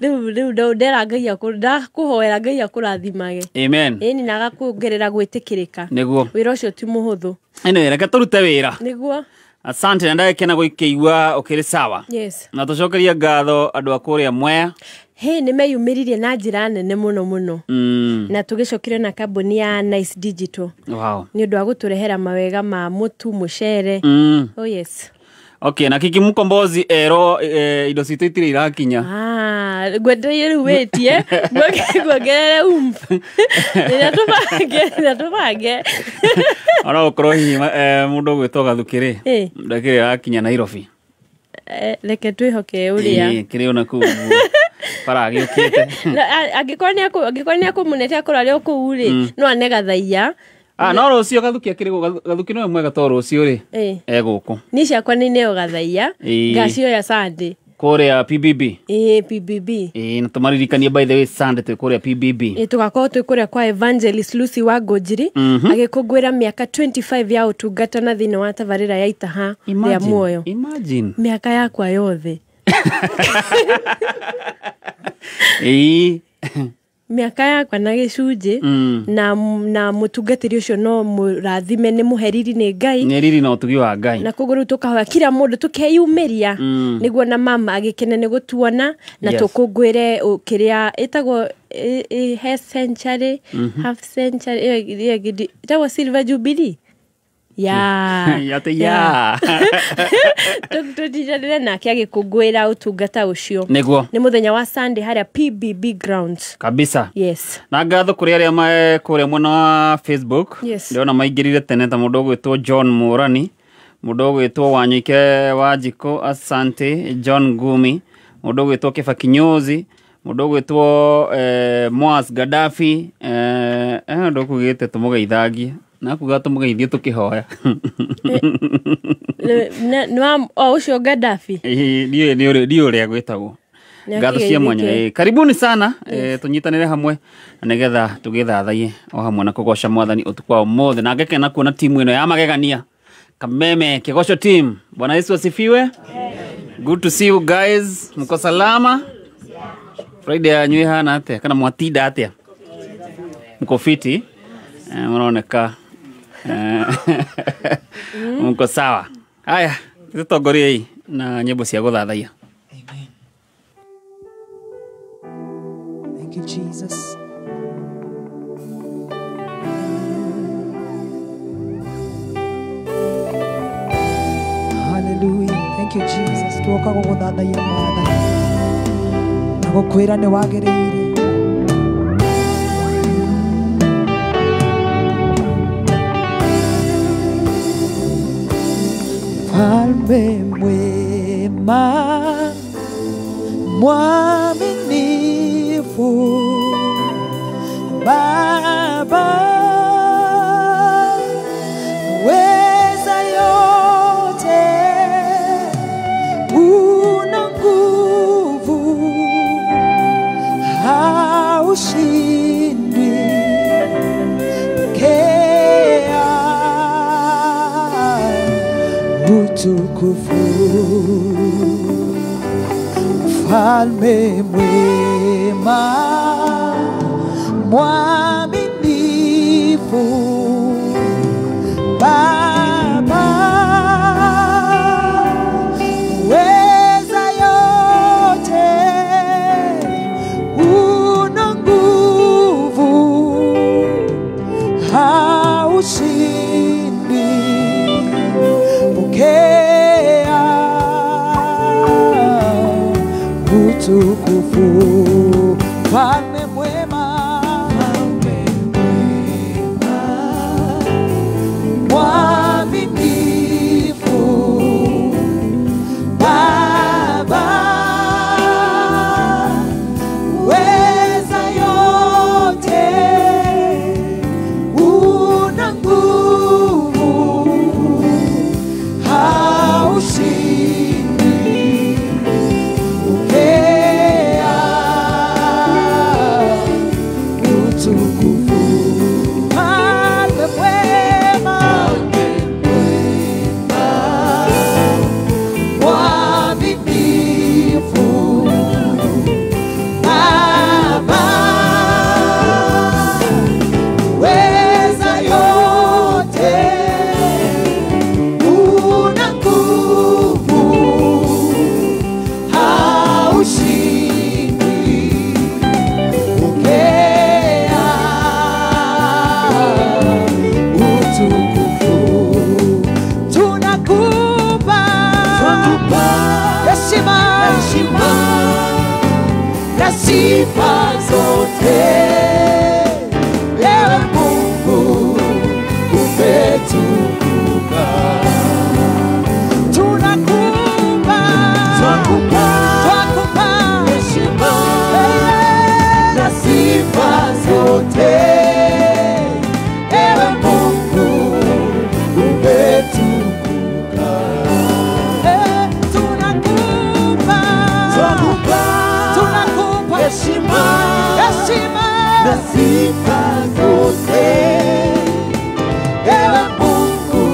rĩu ndera Ngai ndakũhoera Ngai akũrathimage. Amen. Ĩni na agakuongerera gwĩtĩkĩrĩka. Nĩguo. Wĩra ũcio ti mũhũthũ. Anyway, reke tũrute wĩra. Nĩguo. Asante na ndagĩkena gũkĩigua ũkĩrĩ sawa. Yes. Na tũcokeria ngatho andũ a kũrĩa Mwea. Hey, nĩ meyumĩririe na njĩra nene mũno mũno. Na tũgĩcokire na kambuni ya Nice Digital. Wow. Nĩ ũndũ wa gũtũrehera mawega ma mũtu, mũcere. Oh yes. Okay, na Kiki Mukombozi ero indo citũ itirĩ irakinya. Ngwendereire rĩu wĩtie nguongerere umf. Rĩrĩa tũbange. Ona gũkorwo hihi mũndũ ũgwĩtwo Gathuki rĩ ndakĩrĩ irakinya Nairobi. Reke twĩhoke ũrĩa. Kĩrĩ ona kũu bara gĩũkĩte. Angĩkorwo nĩ akũmunete akorwo arĩ o kũu rĩ no ane Gathaiya. No rũciũ Gathuki akĩrĩ Gathuki nowe mwega to rũciũ rĩ e gũkũ. Niĩ ciakwa nĩ neo Gathaiya ngacioya Sunday. Kũrĩa PBB. PBB. Na tũmaririkanie by the way Sunday twĩ kũrĩa PBB. Tũgakorwo twĩ kũrĩa kwa Evangelist Lucy wa Ngũnjiri agĩkũngũĩra mĩaka 25 ya ũtungata na thĩinĩ wa tabarĩra ya Itaha rĩa Muoyo. Imagine. Mĩaka yakwa yothe. Mĩaka yakwa na gĩcunjĩ na mũtungatĩri ũcio no mũrathime nĩ mũheriri nĩ Ngai. Nĩ riri na ũtugi wa Ngai. Na koguo rĩu tũkahoya kila mũndũ tũkeyumĩria nĩguo na mama agĩkene nĩ gũtuona na tũkũngũĩre kĩrĩa ĩtagwo half century ĩyo ĩtagwo Silver Jubilee. Ya. Ya. Tũtindanĩre nake agĩkũngũĩra ũtungata ũcio. Nĩguo. Nĩ mũthenya wa Sunday harĩa PBB grounds. Kabisa. Yes. Na ngatho kũrĩ arĩa mae kũrĩa mwena wa Facebook. Yes. Ndĩrona maingĩrire tene ta mũndũ ũgwĩtwo John Mũrani, mũndũ ũgwĩtwo Wanyuike Wanjikũ, asante John Ngumi, mũndũ ũgwĩtwo Kĩbaki Nyũzi, mũndũ ũgwĩtwo Moas Gaddafi, ndũkugĩte tũmũgeithagie. Na kuga tũmũgeithie tũkĩhoya. O ũcio Gaddafi. Ndiũĩ ũrĩa gwĩtagwo. Ngatho cia mwanya. Karibuni sana tũnyitanĩre hamwe na nĩgetha tũgĩthathaiye o hamwe na kũgoca Mwathani ũtukũ wa ũmũthĩ. Na ngakena kuona timu ĩno ya magegania. Kameme Kĩgoco team. Bwana Yesu asifiwe. Good to see you guys. Mko salama? Friday yanyu ihana atĩa kana mwatinda atĩa? Mko fiti? Mnaoneka mko sawa. Haya, tũtongoriei na nyĩmbo cia gũthathaiya. Amen. Thank you, Jesus. Hallelujah. Thank you, Jesus. Tuoka gũgũthathaiya Mwathani na gũkwĩra nĩ wagĩrĩire. Mfalme mwema, mwaminifu, Baba weza yote, una nguvu, haushindwi. Utukufu, Mfalme mwema, mwaminifu, Baba weza yote, una nguvu, haushindwi. Pokea utukufu, Mfalme mwema, Mfalme heshima, heshima na sifa zote. Ewe Mungu umetukuka. Tunakupa, twakupa, twakupa heshima na sifa zote. Ewe Mungu umetukuka. Tunakupa, twakupa, tunakupa heshima, heshima na sifa zote. Ewe Mungu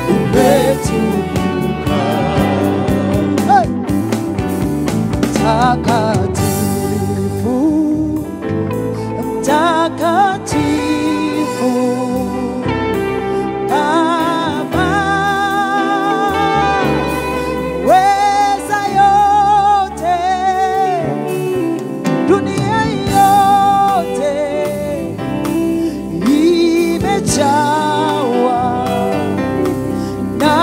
umetukuka. Hey! Mtakatifu, mtakatifu Baba, weza yote, dunia yote imejawa na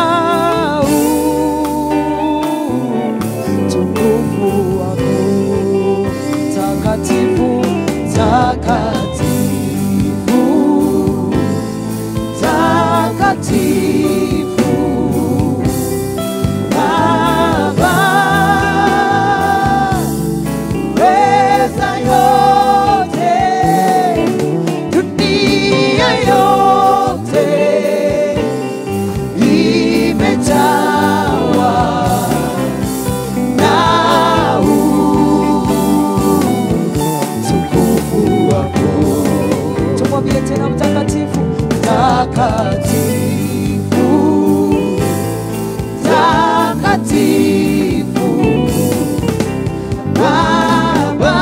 utukufu wako. Takatifu, takatifu, takatifu Baba, weza yote, dunia yote imejawa na utukufu wako. Tumwambie tena mtakatifu, takatifu, takatifu Baba,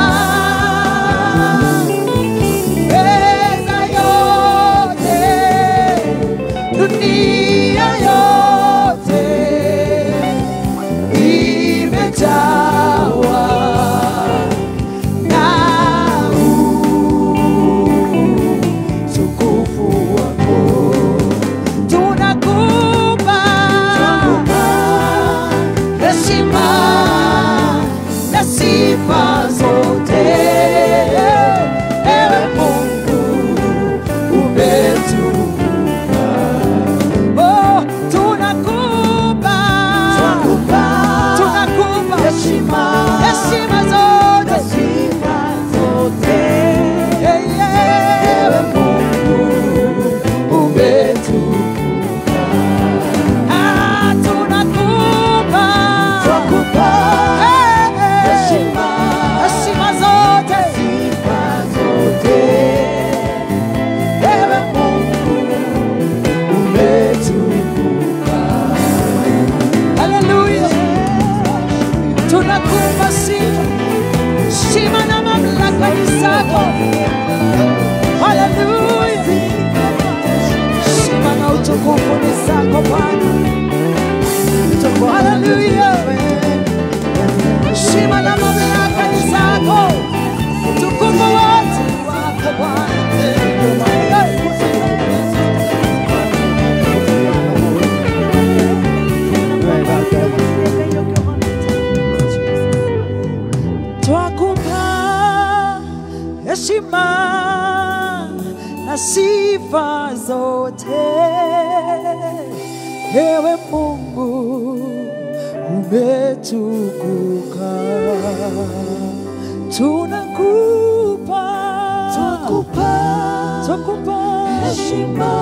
weza yote, dunia yote imejawa na utukufu wako. Tunakupa, tunakupa heshima na sifa zote. Ewe Mungu umetukuka. Oh, tunakupa, tunakupa, tunakupa heshima, heshima zote, sifa zote. Ewe Mungu umetukuka. Ah, tunakupa, tunakupa heshima, heshima zote, sifa zote. Ewe Mungu umetukuka. Haleluya. Tunakupa sifa, heshima na mamlaka ni zako. Haleluya. Heshima na utukufu ni zako Bwana. Haleluya. Heshima na mamlaka ni zako. Utukufu wote wako Bwana. Twakupa heshima na sifa zote. Ewe Mungu umetukuka. Tunakupa, tunakupa, tunakupa heshima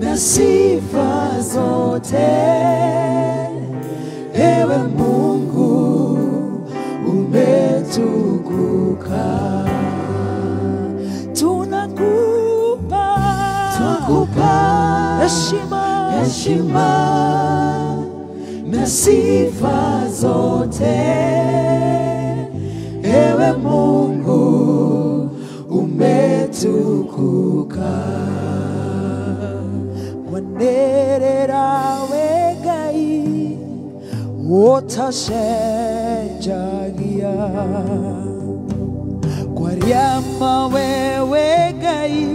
na sifa zote. Ewe Mungu umetukuka. Tunakupa, tunakupa heshima, heshima na sifa zote. Ewe Mungu umetukuka. Mwanerera we Ngai utacenjagia kwaria mawewe Ngai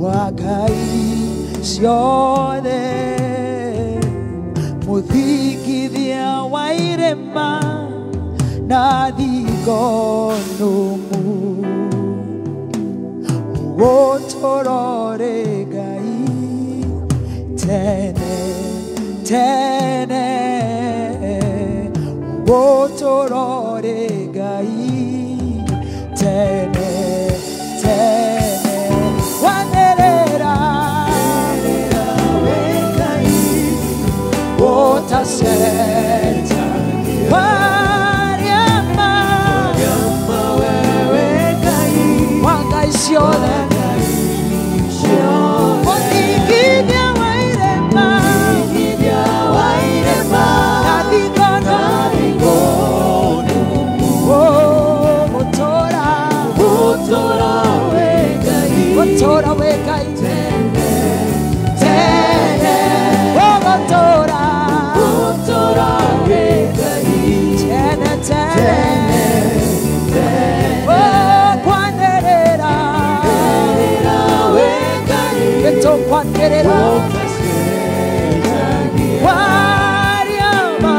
wa Ngai ciothe. Muthikithia wa irĩma na thingo nũmu Ũgũtũrore Ngai tene tene Ũgũtũrore Ngai tene tene Wanĩrĩra we Ngai ũtacenjagia Wariama wewe Ngai wa Ngai ciothe Mũthingithia wa irĩma na thingo nũmu Ũgũtũũra Ũgũtũũra we Ngai tene tene Ũgũtũũra we Ngai tene tene Ũkwanĩrĩra we Ngai nĩtũkwanĩrĩra Wariama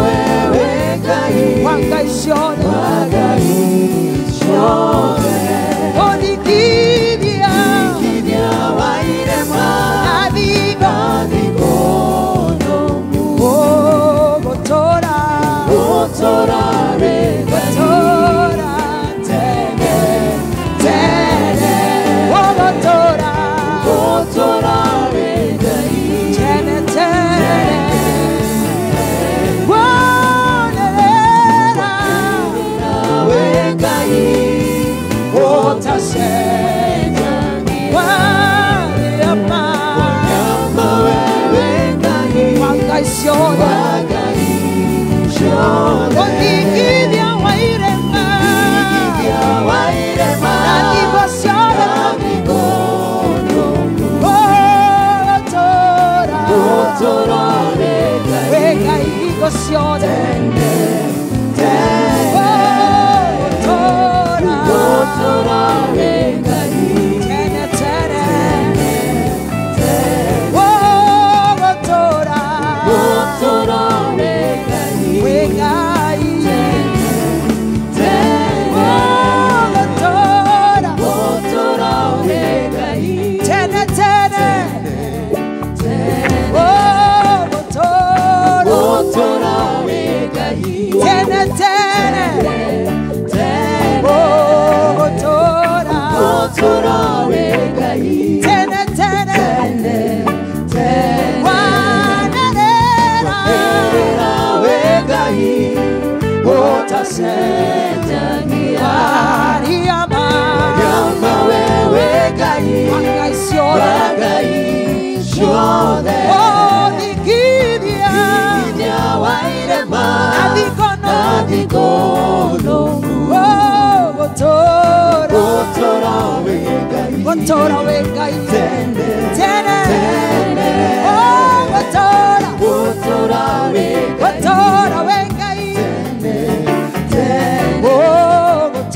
wewe Ngai wa Ngai ciothe Ũthingithia wa irĩma na thingo nũmu Ũgũtũũra Ũgũtũũra tene tene Ũgũtũũra tene tene Wanĩrĩra we Ngai ũtacenjagia Wariama wewe Ngai wa Ngai ciothe Mũthingithia wa irĩma na thingo ciothe Ũgũtũũra we Ngai thingo ciothe Ũgũtũũra tene tene Ũgũtũũra we Ngai Ũgũtũũra tene tene Ũgũtũũra tene tene Ũgũtũũra tene tene Wanĩrĩra we Ngai ũtacenjagia Wariama wewe Ngai wa Ngai ciothe Ũthingithia wa irĩma na thingo nũmu Ũgũtũũra Ũgũtũũra we Ngai tene tene Ũgũtũũra Ũgũtũũra we Ngai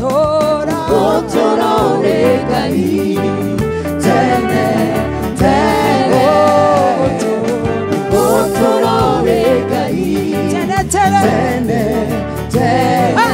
Ũgũtũũra we Ngai tene tene Ũgũtũũra we Ngai tene tene tene.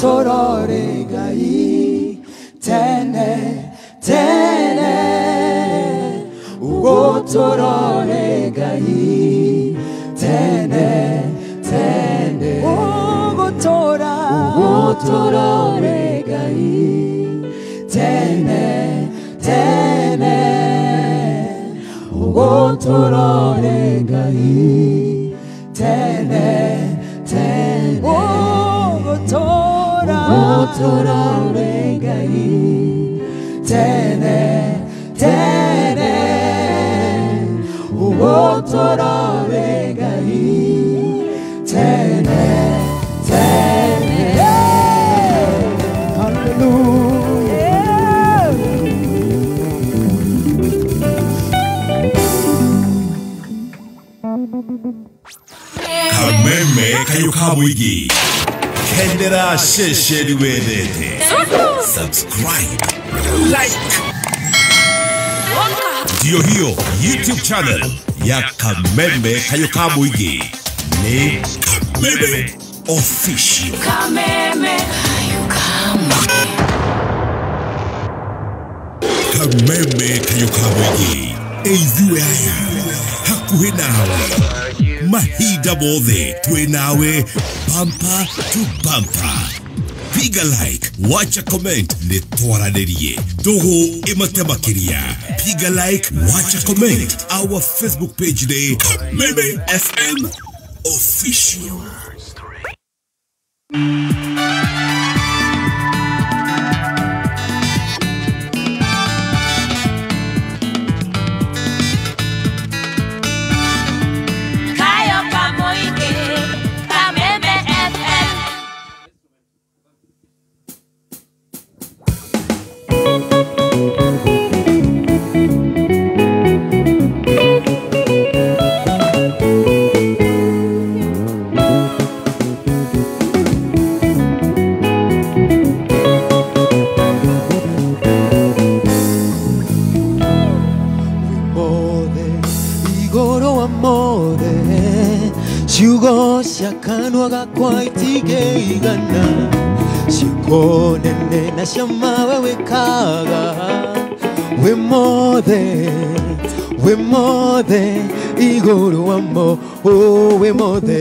Ũgũtũrore Ngai tene tene Ũgũtũrore Ngai tene tene Ũgũtũra Ũgũtũrore Ngai tene tene Ũgũtũrore Ngai tene tene Ũgũtũra Ũgũtũrore Ngai tene tene Ũgũtũrore Ngai tene tene. Hallelujah. Kameme kayo ka mũingĩ kendera ceceni wendete subscribe like ndiyo hiyo YouTube channel ya Kameme kayo ka mũingĩ nĩ Kameme Official. Kameme kayo ka mũingĩ. Kameme kayo ka mũingĩ ithuĩ aya hakuhĩ nawe mahinda mothe twĩ nawe bumper to bumper. Piga like, wacha comment, nĩ twaranĩrie ndũgũ ĩmate makĩria. Piga like, wacha comment. Our Facebook page nĩ Kameme FM Official. Kayo ka mũingĩ Kameme FM. Mothe igũrũ wa mothe ciugo cia kanua gakwa itingĩigana ciugo nene na cia mawe wĩkaga wĩ mothe igũrũ wa mo oh, wĩ mothe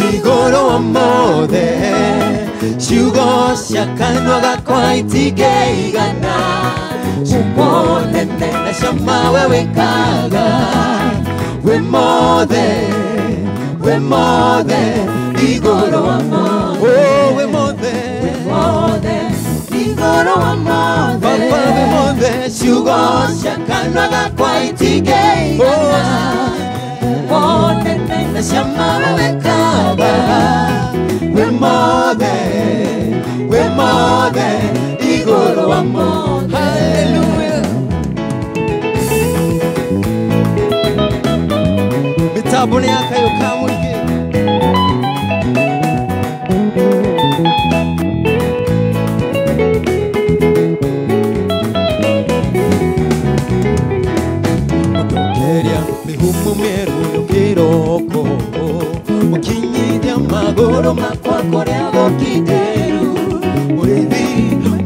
igũrũ wa mothe ciugo cia kanua gakwa itingĩigana ciugo nene na cia mawe wĩkaga wĩ mothe igũrũ wa mothe oh, wĩ mothe igũrũ wa mothe Baba wĩ mothe ciugo cia kanua gakwa itingĩigana ciugo nene na cia mawe wĩkaga wĩ mothe igũrũ wa mothe. Hallelujah. Mĩtambo nĩ ya kayũ ka mũingĩ. Mũtongeria mĩhumu mĩerũ kĩroko mũkinyithia magũrũ makwa kũrĩa gũkindĩru mũrĩithi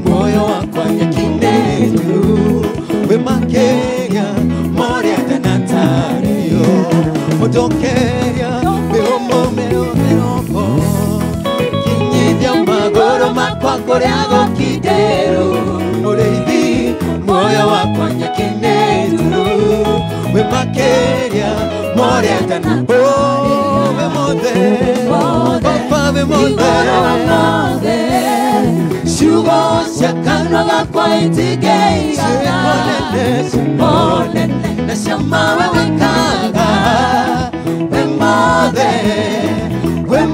muoyo wakwa nyakinĩru wĩ makĩria morĩa ndanatarĩrio mũtongeria mĩhumu mĩerũ kĩroko kinyithia magũrũ makwa kũrĩa gũkindĩru mũrĩithi muoyo wakwa nyakinĩru wĩ makĩria morĩa ndana oh, wĩ mothe Baba wĩ mothe ciugo cia kanua gakwa itingĩigana ciugo nene na cia mawe wĩkaga wĩ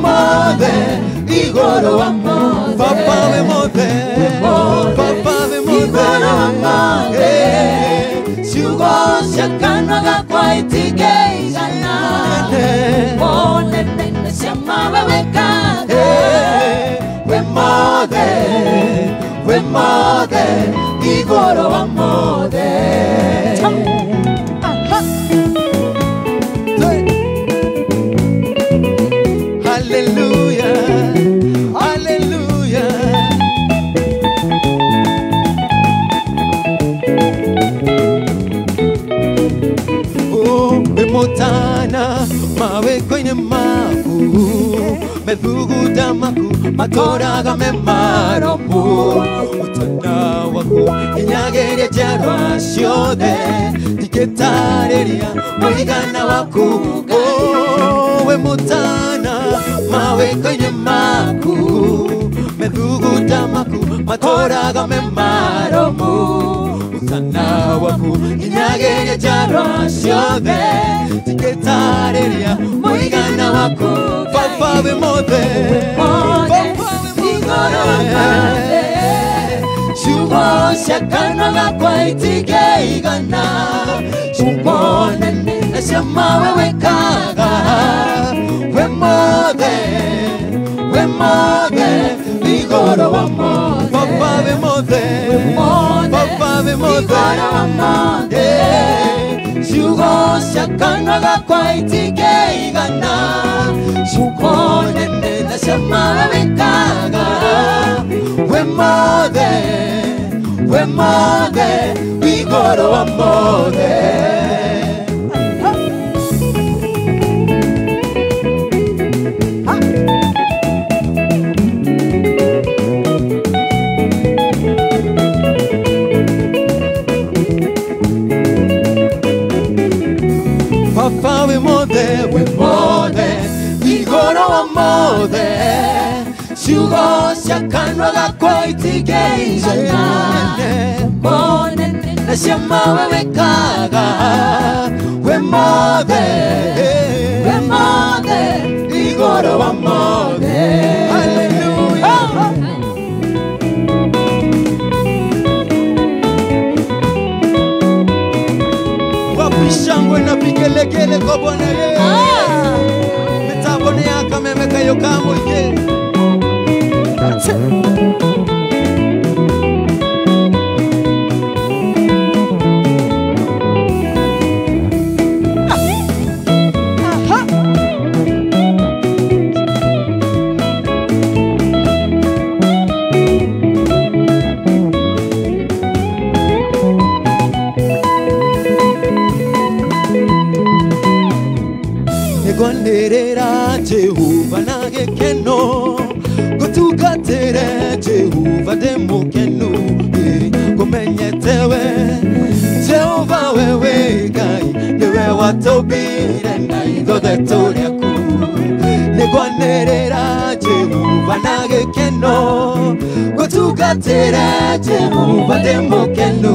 mothe igũrũ wa mothe Baba wĩ mothe Baba wĩ mothe igũrũ wa mothe ciugo cia kanua gakwa itingĩigana ciugo nene na cia mawe wĩkaga wĩ mothe igũrũ wa mothe. Hallelujah. matũraga me maromu ũtana waku nginyageria njiarwa ciothe ndingĩtarĩria mũigana waku we mũtana mawĩko-inĩ maku methuguta maku matũraga me maromu ũtana waku nginyageria njiarwa ciothe ndingĩtarĩria mũigana waku Baba wĩ mothe igũrũ mothe ciugo cia kanua gakwa itingĩigana ciugo nene na cia mawe wĩkaga wĩ mothe igũrũ wa mothe Baba wĩ mothe Baba wĩ mothe igũrũ wa mothe ciugo cia kanua gakwa itingĩigana ciugo nene na cia mawe wĩkaga wĩ mothe igũrũ wa mothe Papa wĩ mothe igũrũ wa mothe ciugo cia kanua gakwa itingĩigana na cia mawe wĩkaga wĩ mothe igũrũ wa mothe Hallelujah. Wapi shangwe na vigelegele kwa Bwana Yesu. Mitambo ni ya Kameme Kayo ka Mũingĩ. Nĩngwanĩrĩra Jehova na gĩkeno ngũtungatĩre Jehova ndĩ mũkenu ngũmenyete we Jehova wewe Ngai nĩwe watũmbire na ithuothe tũrĩ aku nĩngwanĩrĩra Jehova na gĩkeno ngũtungatĩre Jehova ndĩ mũkenu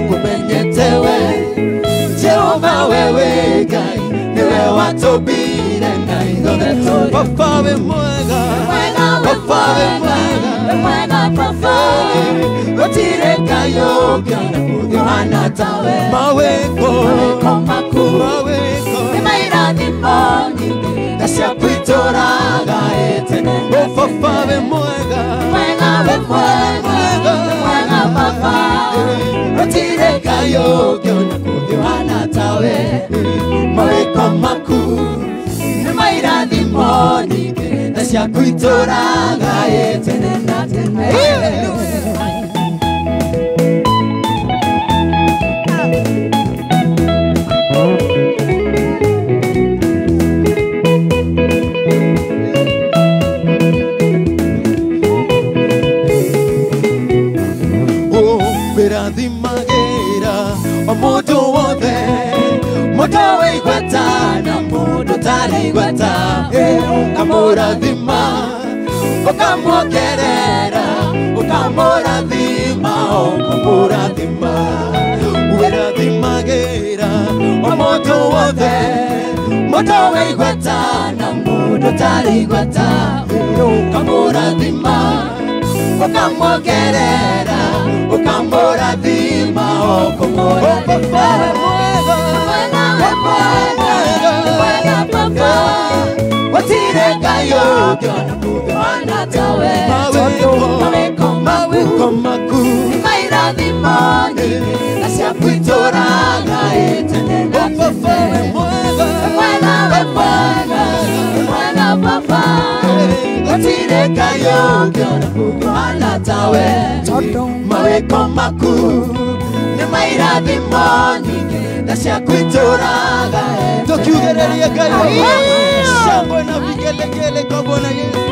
ngũmenyete we Jehova wewe Ngai niwe watũmbire na ithuothe tũrĩ Baba wĩ mwega Baba wĩ mwega Baba gũtirĩ Ngai ũngĩ ona ũngĩhana tawe mawĩko maku nĩ mairathimo nyingĩ na ciaku itũũraga tene Baba wĩ mwega wĩ mwega Baba gũtirĩ Ngai ũngĩ ona ũngĩhana tawe mawĩko maku nĩ mairathimo nyingĩ na ciaku itũũraga tene na tene. Wĩrathimagĩra o mũndũ wothe mũndũ wĩ igweta na mũndũ ũtarĩ igweta ũkamũrathima ũkamuongerera ũkamũrathima ũkamũrathima wĩrathimagĩra o mũndũ wothe mũndũ wĩ igweta na mũndũ ũtarĩ igweta ũkamũrathima ũkamuongerera ukamũrathima ũkamũrathima gũtirĩ Ngai ũngĩ ona ũngĩhana tawe tondũ mawĩko maku nĩ mairathimo nyingĩ na ciaku itũũraga tene na tene. Wĩ mwega wĩ mwega Baba gũtirĩ Ngai ũngĩ ona ũngĩhana tawe tondũ mawĩko maku nĩ mairathimo nyingĩ na ciaku itũũraga tukiugĩrĩria Ngai shangwe na vigelegele kwa Bwana Yesu.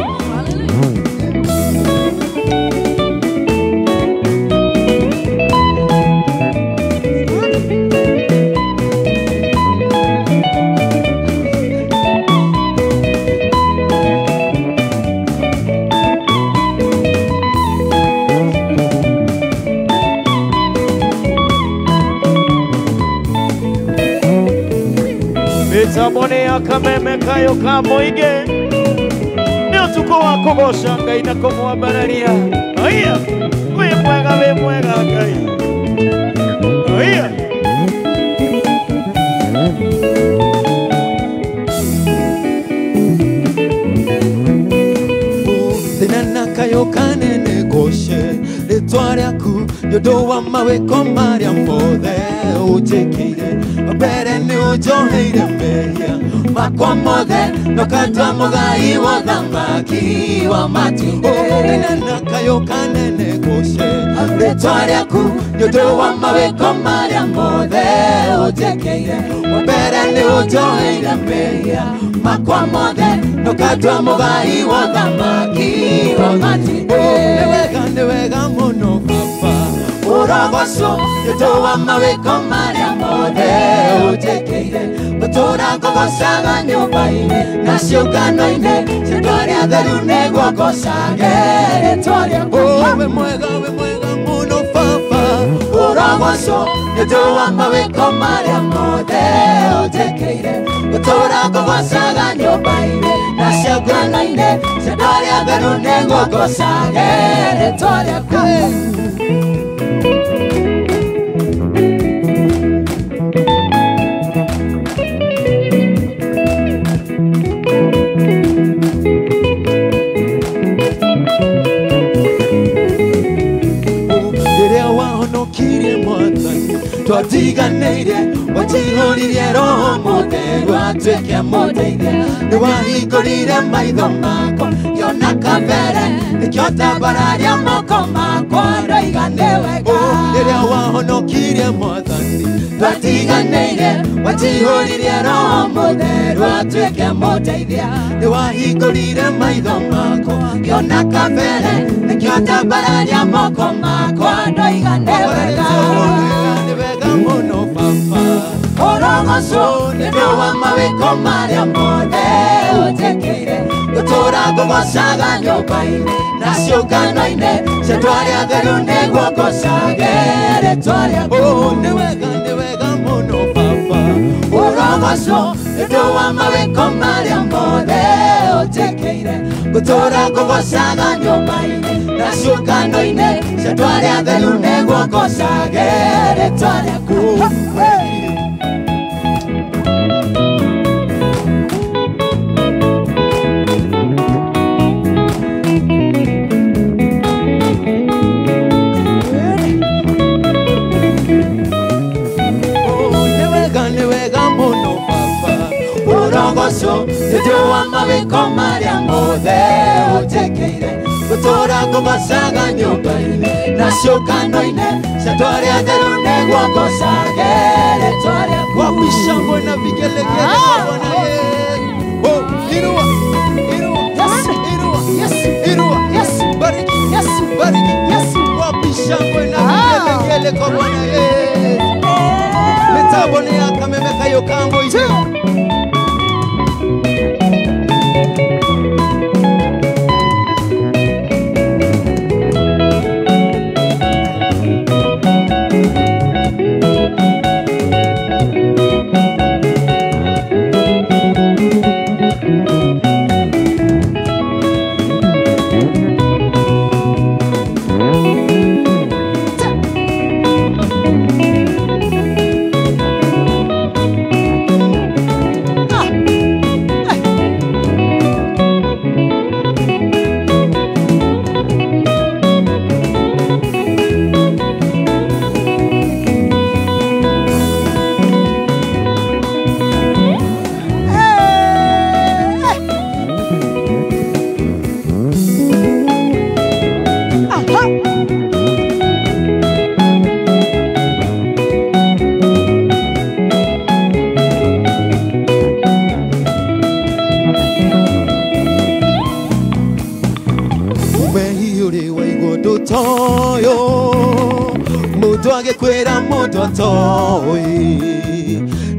Mitambo-inĩ ya Kameme Kayũ ka Mũingĩ. Nĩ ũtukũ wa kũgoca Ngai na kũmwambararia. Aya, wĩ mwega, wĩ mwega Ngai. Aya. Thĩna na kayũ kanene goce rĩtwa rĩaku nĩ ũndũ wa mawĩko marĩa mothe ũnjĩkĩire. Mbere nĩ ũnjoheire mehia makwa mothe na ũkatua mũgai wa ũthamaki wa matu-inĩ. Thĩna na kayũ kanene goce rĩtwa rĩaku nĩ ũndũ wa mawĩko marĩa mothe ũnjĩkĩire. Mbere nĩ ũnjoheire mehia makwa mothe na ũkatua mũgai wa ũthamaki wa matu-inĩ. Nĩ wega mũno Baba ũrogocwo nĩ ũndũ wa mawĩko marĩa mothe ũnjĩkĩire. Ngũtũũra ngũgocaga nyũmba-inĩ na ciũngano-inĩ cia andũ arĩa atheru nĩguo ngocage rĩtwa rĩaku. Wĩ mwega, wĩ mwega mũno Baba ũrogocwo nĩ ũndũ wa mawĩko marĩa mothe ũnjĩkĩire. Ngũtũũra ngũgocaga nyũmba-inĩ na ciũngano-inĩ cia andũ arĩa atheru nĩguo ngocage rĩtwa rĩaku. Rĩrĩa wahonokirie Mwathani twatiganĩire, wanjihũririe Roho Mũtheru atuĩke mũndeithia. Nĩ wahingũrire maitho makwa ngĩona kabere, nĩkĩo ndambararia moko makwa ndoiga nĩ wega. Rĩrĩa wahonokirie Mwathani twatiganĩire, wanjihũririe Roho Mũtheru atuĩke mũndeithia. Nĩ wahingũrire maitho makwa ngĩona kabere, nĩkĩo ndambararia moko makwa ndoiga nĩ wega. Nĩ wega mũno Baba ũrogocwo nĩ ũndũ wa mawĩko marĩa mothe ũnjĩkĩire. Ngũtũũra ngũgocaga nyũmba-inĩ na ciũngano-inĩ cia andũ arĩa atheru nĩguo ngocage rĩtwa rĩaku. Nĩ wega, nĩ wega mũno Baba ũrogocwo nĩ ũndũ wa mawĩko marĩa mothe ũnjĩkĩire. Ngũtũũra ngũgocaga nyũmba-inĩ na ciũngano-inĩ cia andũ arĩa atheru nĩguo ngocage rĩtwa rĩaku. Nĩ wega mũno Baba ũrogocwo nĩ ũndũ wa mawĩko marĩa mothe ũnjĩkĩire. Ngũtũũra ngũgocaga nyũmba-inĩ na ciũngano-inĩ cia andũ arĩa atheru nĩguo ngocage rĩtwa rĩaku. Wapi shangwe na vigelegele kwa Bwana Yesu. Oh, inua, inua, Yesu, inua, Yesu, inua, Yesu, bariki, Yesu, bariki, Yesu. Wapi shangwe na vigelegele kwa Bwana Yesu. Mitambo ni ya Kameme Kayũ ka Mũingĩ. Kwĩra mũndũ atoĩ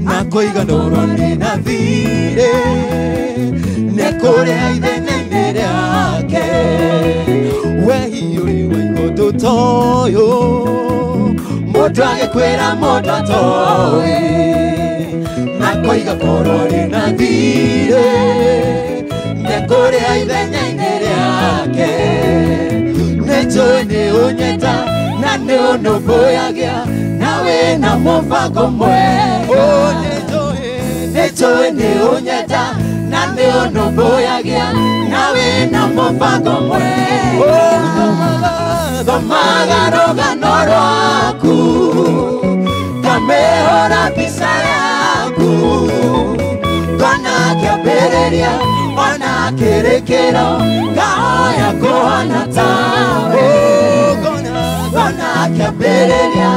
na kũiganũrwo nĩ na thirĩ nĩ kũrĩa ithenya-inĩ rĩake. We hiũrĩ waigua ũndũ ta ũyũ, mũndũ agĩkwĩra mũndũ atoĩ na Igakorwo rĩna thirĩ Nĩkũrĩa ithenya-inĩ rĩake Nĩnjũĩ nĩ ũnyenda na nĩ ũnũmbũyagia Na wĩna mũbango mwega Nĩnjũĩ nĩ ũnyenda na nĩ ũnũmbũyagia Na wĩna mũbango mwega Thomaga rũgano rwaku Ngamĩhũra mbica yaku Ngona kĩambĩrĩria ona kĩrĩkĩro Ngahoya kũhana tawe Ngona kĩambĩrĩria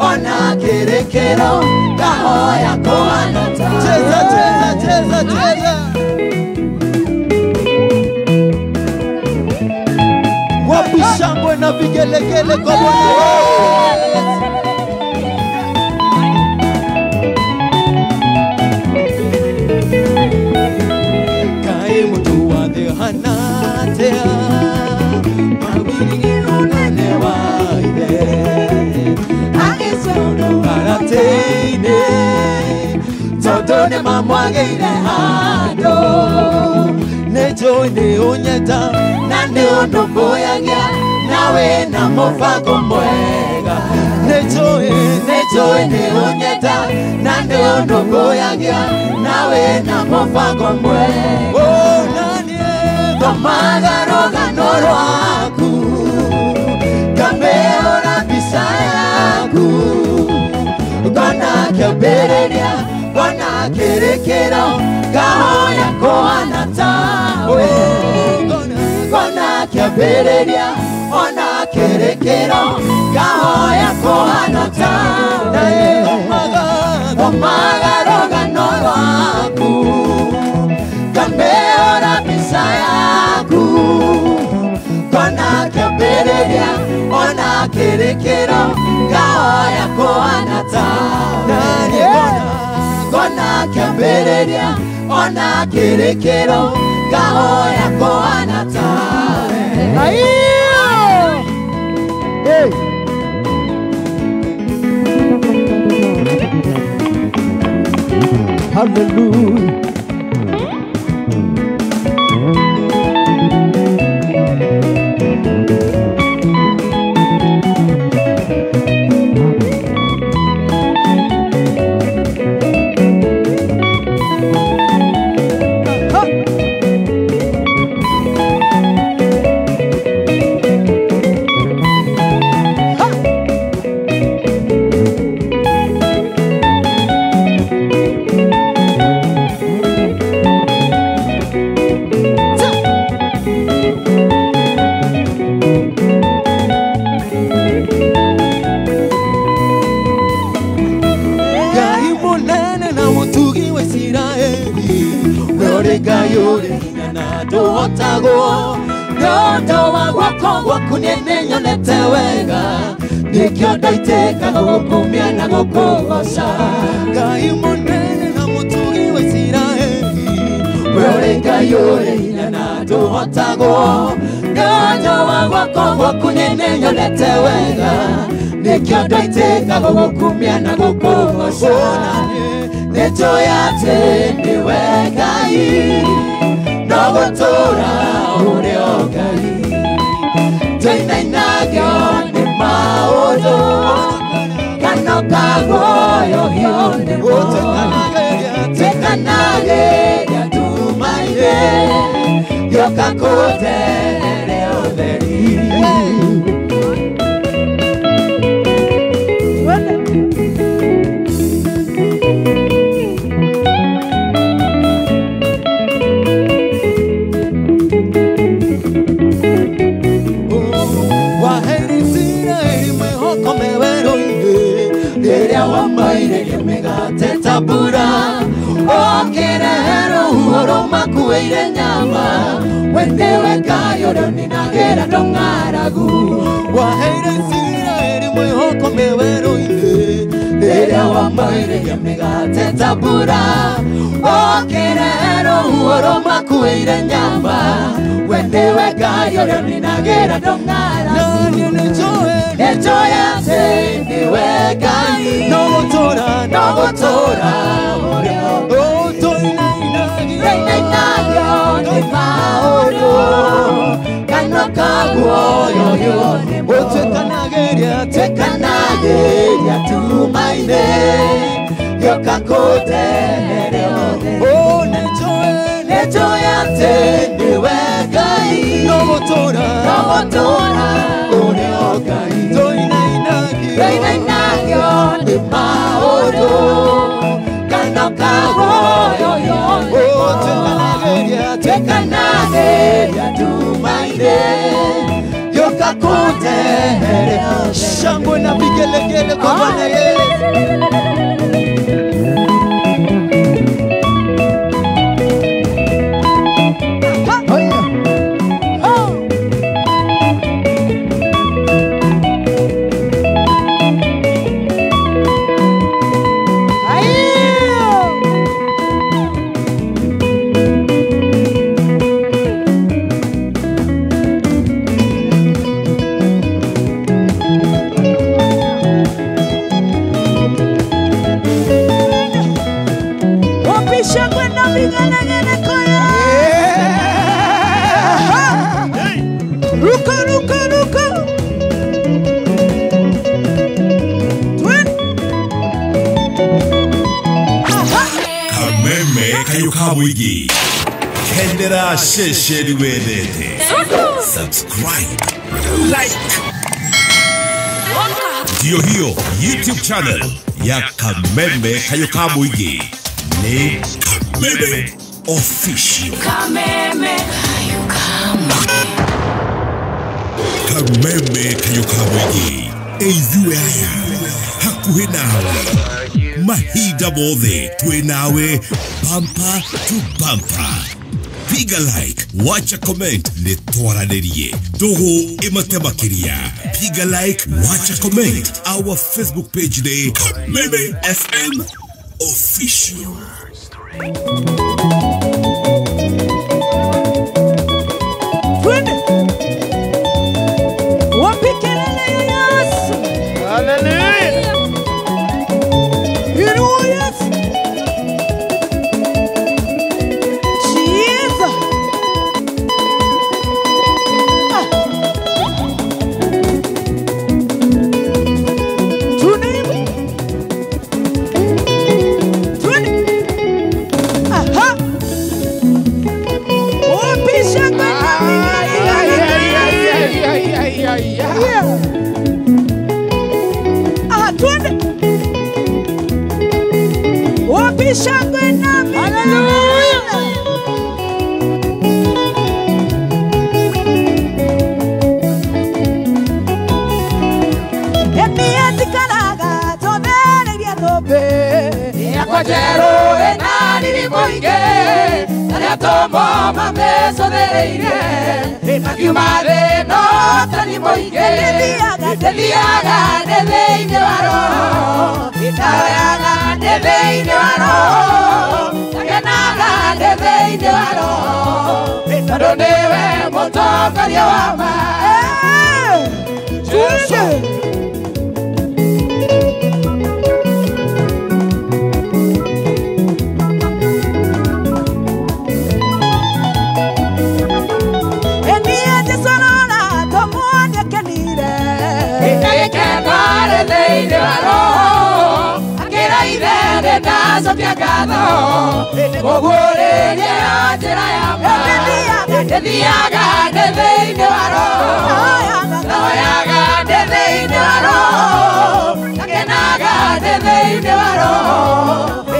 ona kĩrĩkĩro Ngahoya kũhana tawe. Cheza, cheza, cheza, cheza. Wapi shangwe na vigelegele kwa Bwana Yesu. Kai mtu wa thĩ hana atĩa Mawĩrĩgĩro ũnene wa ithe Agĩcũnũ karate-inĩ Tondũ nĩmamwagĩire handũ Nĩnjũĩ nĩ ũnyenda na nĩ ũnũmbũyagia Na wĩna mũbango mwega Nĩnjũĩ nĩ ũnyenda na nĩ ũnũmbũyagia Na wĩna mũbango mwega Thomaga rũgano rwaku Ngamĩhũra mbica yaku Ngona kĩambĩrĩria ngona kĩrĩkĩro Ngahoya kũhana tawe Ngona kĩambĩrĩria ona kĩrĩkĩro Ngahoya kũhana tawe Thomaga rũgano rwaku Ngamĩhũra mbica yaku Ngona kĩambĩrĩria ona kĩrĩkĩro Ngahoya kũhana tawe Ngona kĩambĩrĩria ona kĩrĩkĩro Ngahoya kũhana tawe. Hey. Hallelujah. Ngai mũnene na mũtugi wa Isiraeli We ũrĩ Ngai ũrĩ hinya na ndũhotagwo Nĩ ũndũ wa guoko gwaku niĩ nĩnyonete wega Nĩkĩo ndaitĩkaga gũkũmia na gũkũgoca Ngai mũnene na mũtugi wa Isiraeli We ũrĩ Ngai ũrĩ hinya na ndũhotagwo Nĩ ũndũ wa guoko gwaku niĩ nĩnyonete wega Nĩkĩo ndaitĩkaga gũkũmia na gũkũgoca Nĩnjũĩ atĩ nĩwe Ngai No gũtũũra ũrĩ o Ngai Tũinainagio nĩ maũndũ Kana ũkaguoyohio nĩmo Twĩkanagĩria nduma-inĩ Gĩũka kũnderere ũtheri. Waheire Isiraeli mwĩhoko me werũ-inĩ Rĩrĩa wamairĩrie mĩgate ta mbura Ũkĩrehe rũhuho rũmakuĩire nyama We nĩwe Ngai ũrĩa ũninagĩra andũ ng'aragu Waheire Isiraeli mwĩhoko me werũ-inĩ Rĩrĩa wamairĩrie mĩgate ta mbura Ũkĩrehe rũhuho rũmakuĩire nyama We nĩwe Ngai ũrĩa ũninagĩra andũ ng'aragu Nĩnjũĩ atĩ nĩwe Ngai No gũtũũra ũrĩ o Nĩ maũndũ kanua kaguoyoyo Ũtuĩkanagĩria Tuĩkanagĩria tumaine Yoka kũndehere Oh, nĩnjũĩ Nĩnjũĩ atĩ nĩwe Ngai No gũtũũra No gũtũũra ũrĩ o Ngai Tũinainagio Tũinainagio nĩ maũndũ kanua kaguoyoyo Oh, tuĩkanagĩria Tuĩkanagĩria tumaine Yoka kũndehere Shangwe na vigelegele kwa Bwana Yesu. Kameme kayo ka mũingĩ kendera ceceni wendete subscribe like ndiyo hiyo YouTube channel ya Kameme kayo ka mũingĩ nĩ Kameme Official. Kameme kayo ka Kameme kayo ka mũingĩ ithuĩ aya hakuhĩ nawe mahinda mothe twĩ nawe bumper to bumper. Piga like, wacha comment, nĩ twaranĩrie ndũgũ ĩmate makĩria. Piga like, wacha comment. Our Facebook page nĩ Kameme FM Official. Twende. Wapi kelele ya Yesu? Hallelujah. Inua Yesu. Jesus. Tunaimba. Twende. Aha. Wapi shangwe na vigelegele? Aha, twende. Wapi shangwe na vigelegele? Etiatikaraga tothereirie thũmbĩ yakwa njerũ ĩna riri mũingĩ arĩa atũmwo mamĩcũthĩrĩirie makiuma thĩ no tani mũingĩ ndĩthiaga ndĩ thĩinĩ wa roho ndahoyaga ndĩ thĩinĩ wa roho ndakenaga ndĩ thĩinĩ wa roho tondũ nĩwe mũtongoria wa ma. Twende. Thĩinĩ wa roho akĩra ithe nĩndacokia ngatho kũguũrĩria njĩra ya ma ndĩthiaga ndĩ thĩinĩ wa roho ndahoyaga ndĩ thĩinĩ wa roho ndakenaga ndĩ thĩinĩ wa roho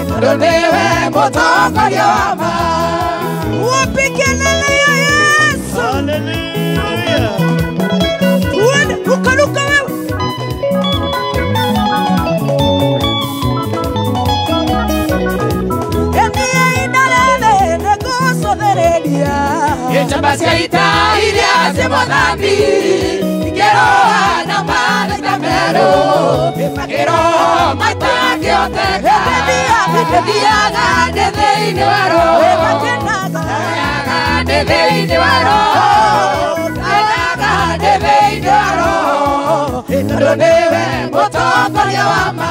tondũ nĩwe mũtongoria wa ma. Wapi kelele ya Yesu? Hallelujah. Twende, ruka ruka wewe. Njamba cia ita iria ciĩ mwathani ikĩrũa na mathĩna merũ makĩrũa matangĩhoteka ndĩthiaga ndĩ thĩinĩ wa roho ndahoyaga ndĩ thĩinĩ wa roho ndakenaga ndĩ thĩinĩ wa roho tondũ nĩwe mũtongoria wa ma.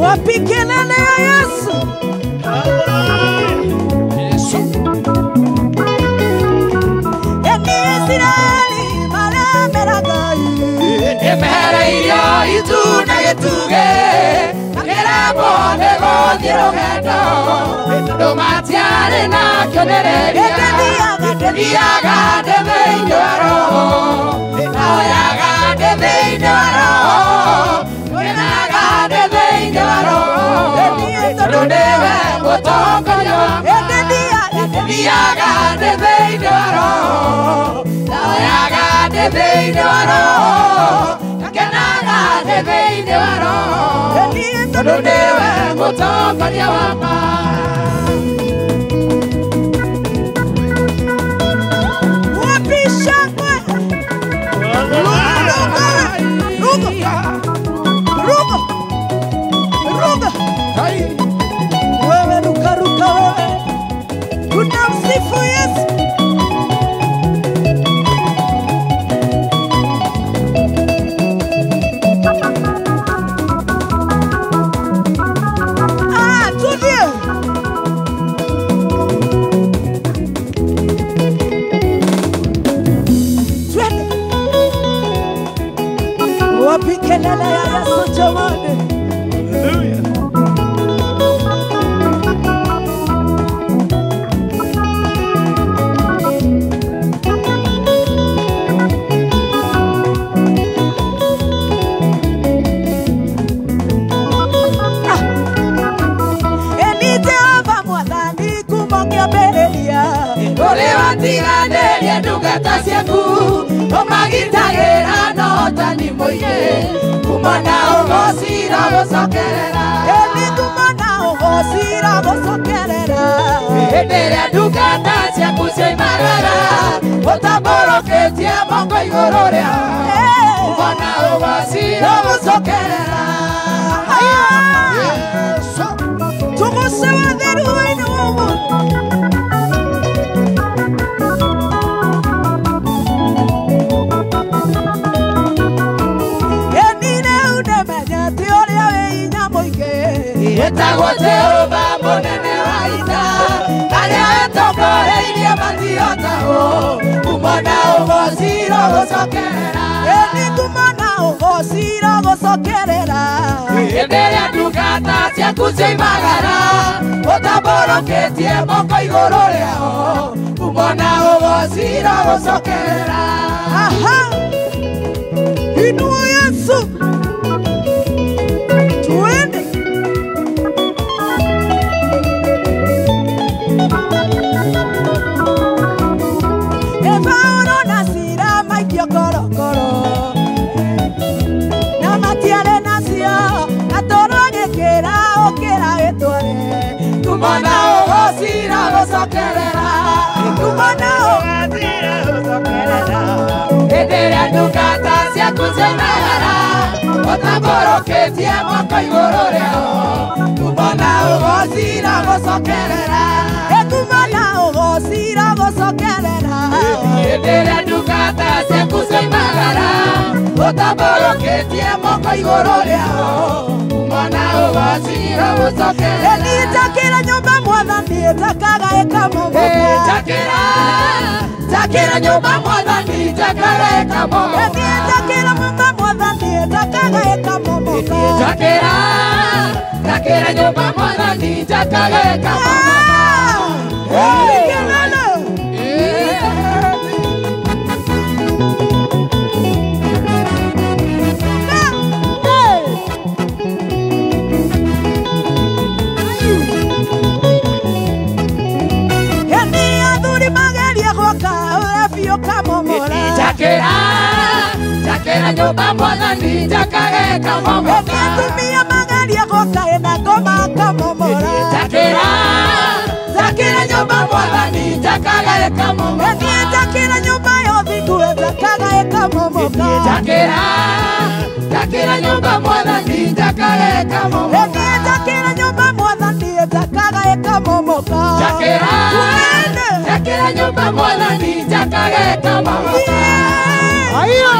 Wapi kelele Yesu. Eni Isiraeli maremera Ngai. Emereirio ituna gĩtugĩ makĩremwo nĩ gũthiĩ rũgendo tondũ matiarĩ na kĩonereria. Ndĩthiaga ndĩ thĩinĩ wa Roho, ndahoyaga ndĩ thĩinĩ wa Roho, ngenaga ndĩ thĩinĩ wa Roho, tondũ nĩwe mũtongoria wakwa. Ndĩthiaga ndĩ thĩinĩ wa Roho, ndahoyaga ndĩ thĩinĩ wa Roho, ngenaga ndĩ thĩinĩ wa Roho, tondũ nĩwe mũtongoria wakwa. Ruka, ruka, wewe ruka, ruka wewe, tunamsifu Yesu. Ah, tulie. Twende. Wapi kelele ya Yesu jamani? Tiganĩria ndungata ciaku ũmagitagĩra na ũhotani mũingĩ kuma na ũgocira gũcokerera. Eni kuma na ũgocira gũcokerera. Hĩndĩ ĩrĩa ndungata ciaku cioimagara ũtambũrũkĩtie moko igũrũ rĩao kuma na ũgocira gũcokerera. Tũgũce watheru wainĩ wa ũmũthĩ. Etagwo Jehova mũnene wa ita, arĩa etongoreirie matihotagwo kuma na ũgociro gũcokerera. Eni kuma na ũgociro gũcokerera. Hĩndĩ ĩrĩa ndungata ciaku cioimagara ũtambũrũkĩtie moko igũrũ rĩao kuma na ũgociro gũcokerera. Aha, inua Yesu, tuende. Paulo na Sila maikio korokoro na matiarĩ nacio atũrwo gĩkĩra ũkĩra wĩtware kuma na ũgocira gũcokerera. Kuma na ũgocira gũcokerera. Hĩndĩ ĩrĩa ndungata ciaku cioimagara ũtambũrũkĩtie moko igũrũ rĩao kuma na ũgocira gũcokerera. Kuma na ũgocira gũcokerera. Hĩndĩ ĩrĩa ndungata ciaku cioimagara ũtambũrũkĩtie moko igũrũ rĩao kuma na ũgocira gũcokerera. Eni njakĩra nyũmba mwathani njakaga ĩkamomoka. Njakĩra, njakĩra nyũmba mwathani njakaga ĩkamomoka. Eni njakĩra nyũmba mwathani njakaga ĩkamomoka. Njakĩra, njakĩra nyũmba mwathani njakaga ĩkamomoka. Kelele. Eni athuri mageria gwaka ũrĩa biũ kamomora. Njakĩra, njakĩra nyũmba mwathani njakaga ĩkamomoka. Eni atumia mageria gwaka ĩna ngoma kamomora. Njakĩra, njakĩra nyũmba mwathani njakaga ĩkamomoka. Eni njakĩra nyũmba ya ũthingu njakaga ĩkamomoka. Njakĩra, njakĩra nyũmba mwathani njakaga ĩkamomoka. Eni njakĩra nyũmba mwathani njakaga ĩkamomoka. Njakĩra, njakĩra nyũmba mwathani njakaga ĩkamomoka. Ayo.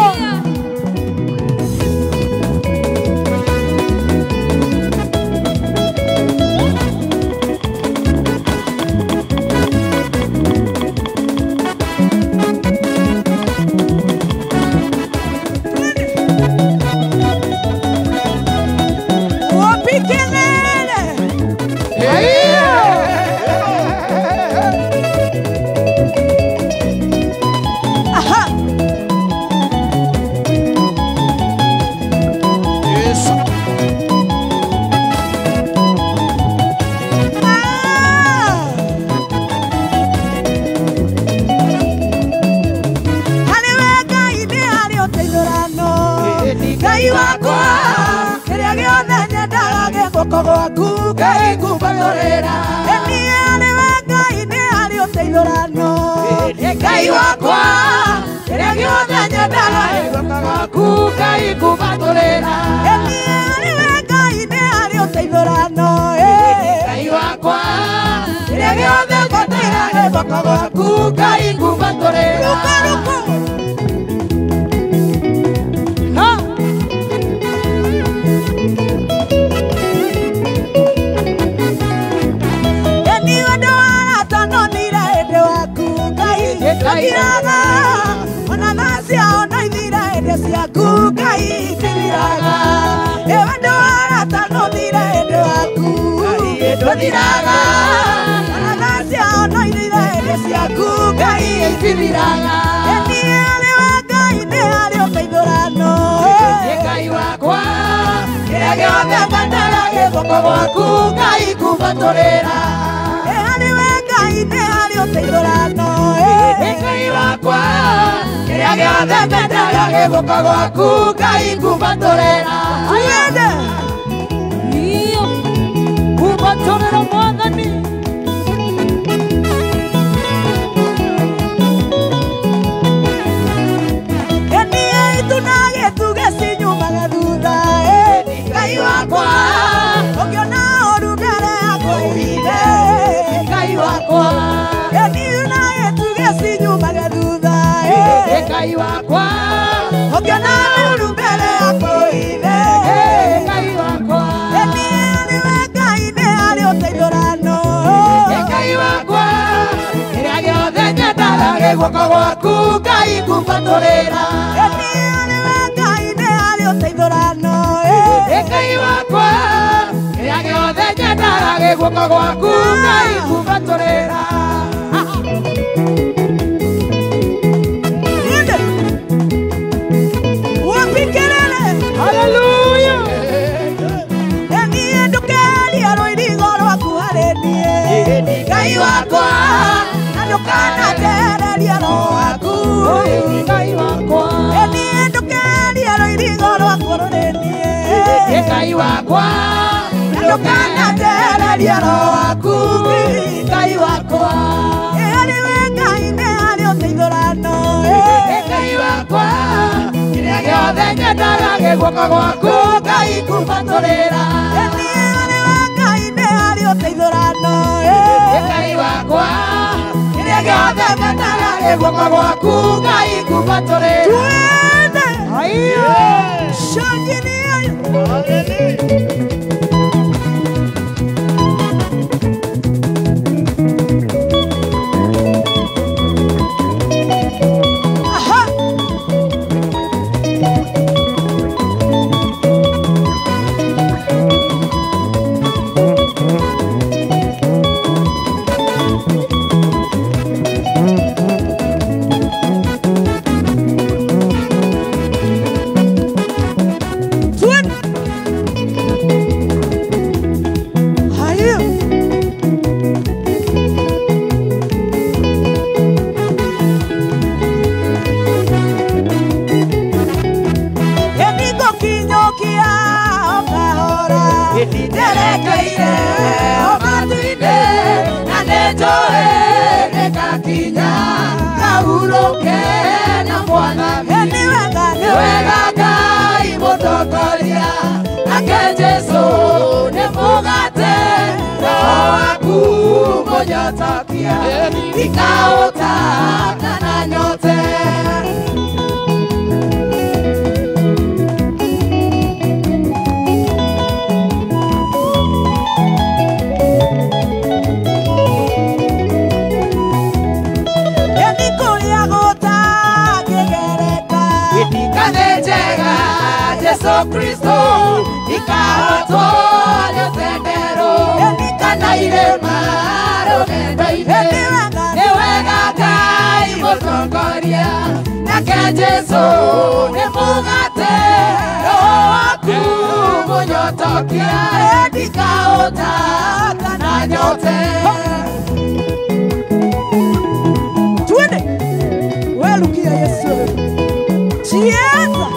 guoko gwaku Ngai ngumbatũrĩra. Niĩ arĩ we Ngai nĩ harĩ ũteithũrano Ngai wakwa kĩrĩa gĩothe nyendaga guoko gwaku Ngai ngumbatũrĩra. Niĩ arĩ we Ngai nĩ harĩ ũteithũrano Ngai wakwa kĩrĩa gĩothe ngwatĩra guoko gwaku Ngai ngumbatũrĩra. Ruka ruku. Ndũthiraga ona thaa ciao no ithira hĩndĩ ciaku Ngai itithiraga. Wendo wa arata no ũthire hĩndĩ waku ndũthiraga ona thaa ciao no ithira hĩndĩ ciaku Ngai itithiraga. Niĩ arĩ we Ngai nĩ harĩ ũteithũrano Ngai wakwa kĩrĩa gĩothe mbataraga guoko gwaku Ngai ngumbatũrĩra. Harĩ we Ngai nĩ harĩ ũteithũrano Ngai wakwa kĩrĩa gĩothe mbendaga guoko gwaku Ngai ngumbatũrĩra. Twende ngumbatũrĩra Mwathani. Niĩ itu na gĩtugĩ cinyumaga thutha Ngai wakwa ũngĩona ũru mbere yakwa ũhithe Ngai wakwa. Niĩ na gĩtugĩ cinyumaga thutha Ngai wakwa ũngĩona ũru mbere yakwa ũhithe Ngai wakwa. Niĩ arĩ we Ngai nĩ harĩ ũteithũrano Ngai wakwa kĩrĩa gĩothe nyendaga guoko gwaku Ngai ngumbatũrĩra. Niĩ arĩ we Ngai nĩ harĩ ũteithũrano Ngai wakwa kĩrĩa gĩothe nyendaga guoko gwaku Ngai ngumbatũrĩra. Hallelujah. Niĩ ndũkeria rũirigo rwaku harĩ niĩ Ngai wakwa na ndũkanatereria roho waku Ngai wakwa. Niĩ ndũkeria rũirigo rwaku rũrĩ niĩ Ngai wakwa na ndũkanatereria roho waku Ngai wakwa. Harĩ we Ngai nĩ harĩ ũteithũrano Ngai wakwa kĩrĩa gĩothe nyendaga guoko gwaku Ngai ngumbatũrĩra. Niĩ arĩ we Ngai nĩ harĩ ũteithũrano Ngai wakwa kĩrĩa gĩothe nyendaga guoko gwaku Ngai ngumbatũrĩra. Twende shangilia. Twende welukia Yesu chieza.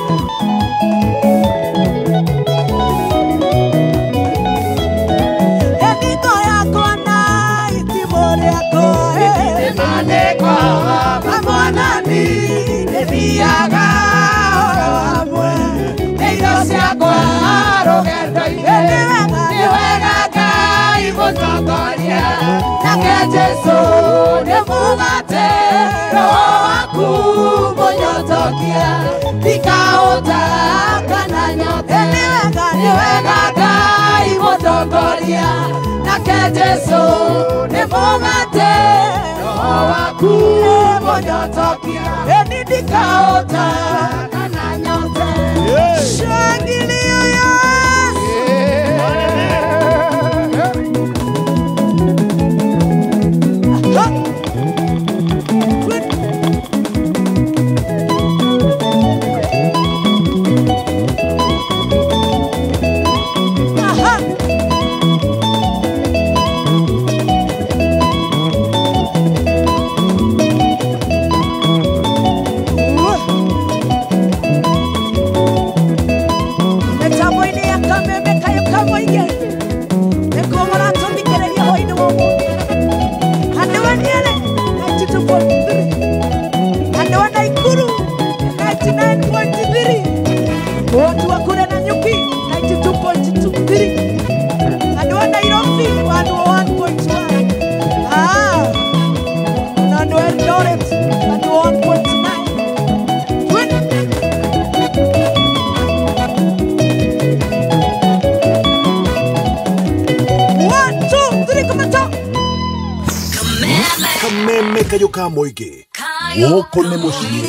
Jesu nĩ mũgate roho waku mũnyotokia ndikaũta kana nyote nĩ wega Ngai mũtongoria nake Jesu nĩ mũgate roho waku mũnyotokia ndikaũta kana nyote. Shangilia Yesu. Kameme kayo ka mũingĩ gũkũ nĩ mũciĩ.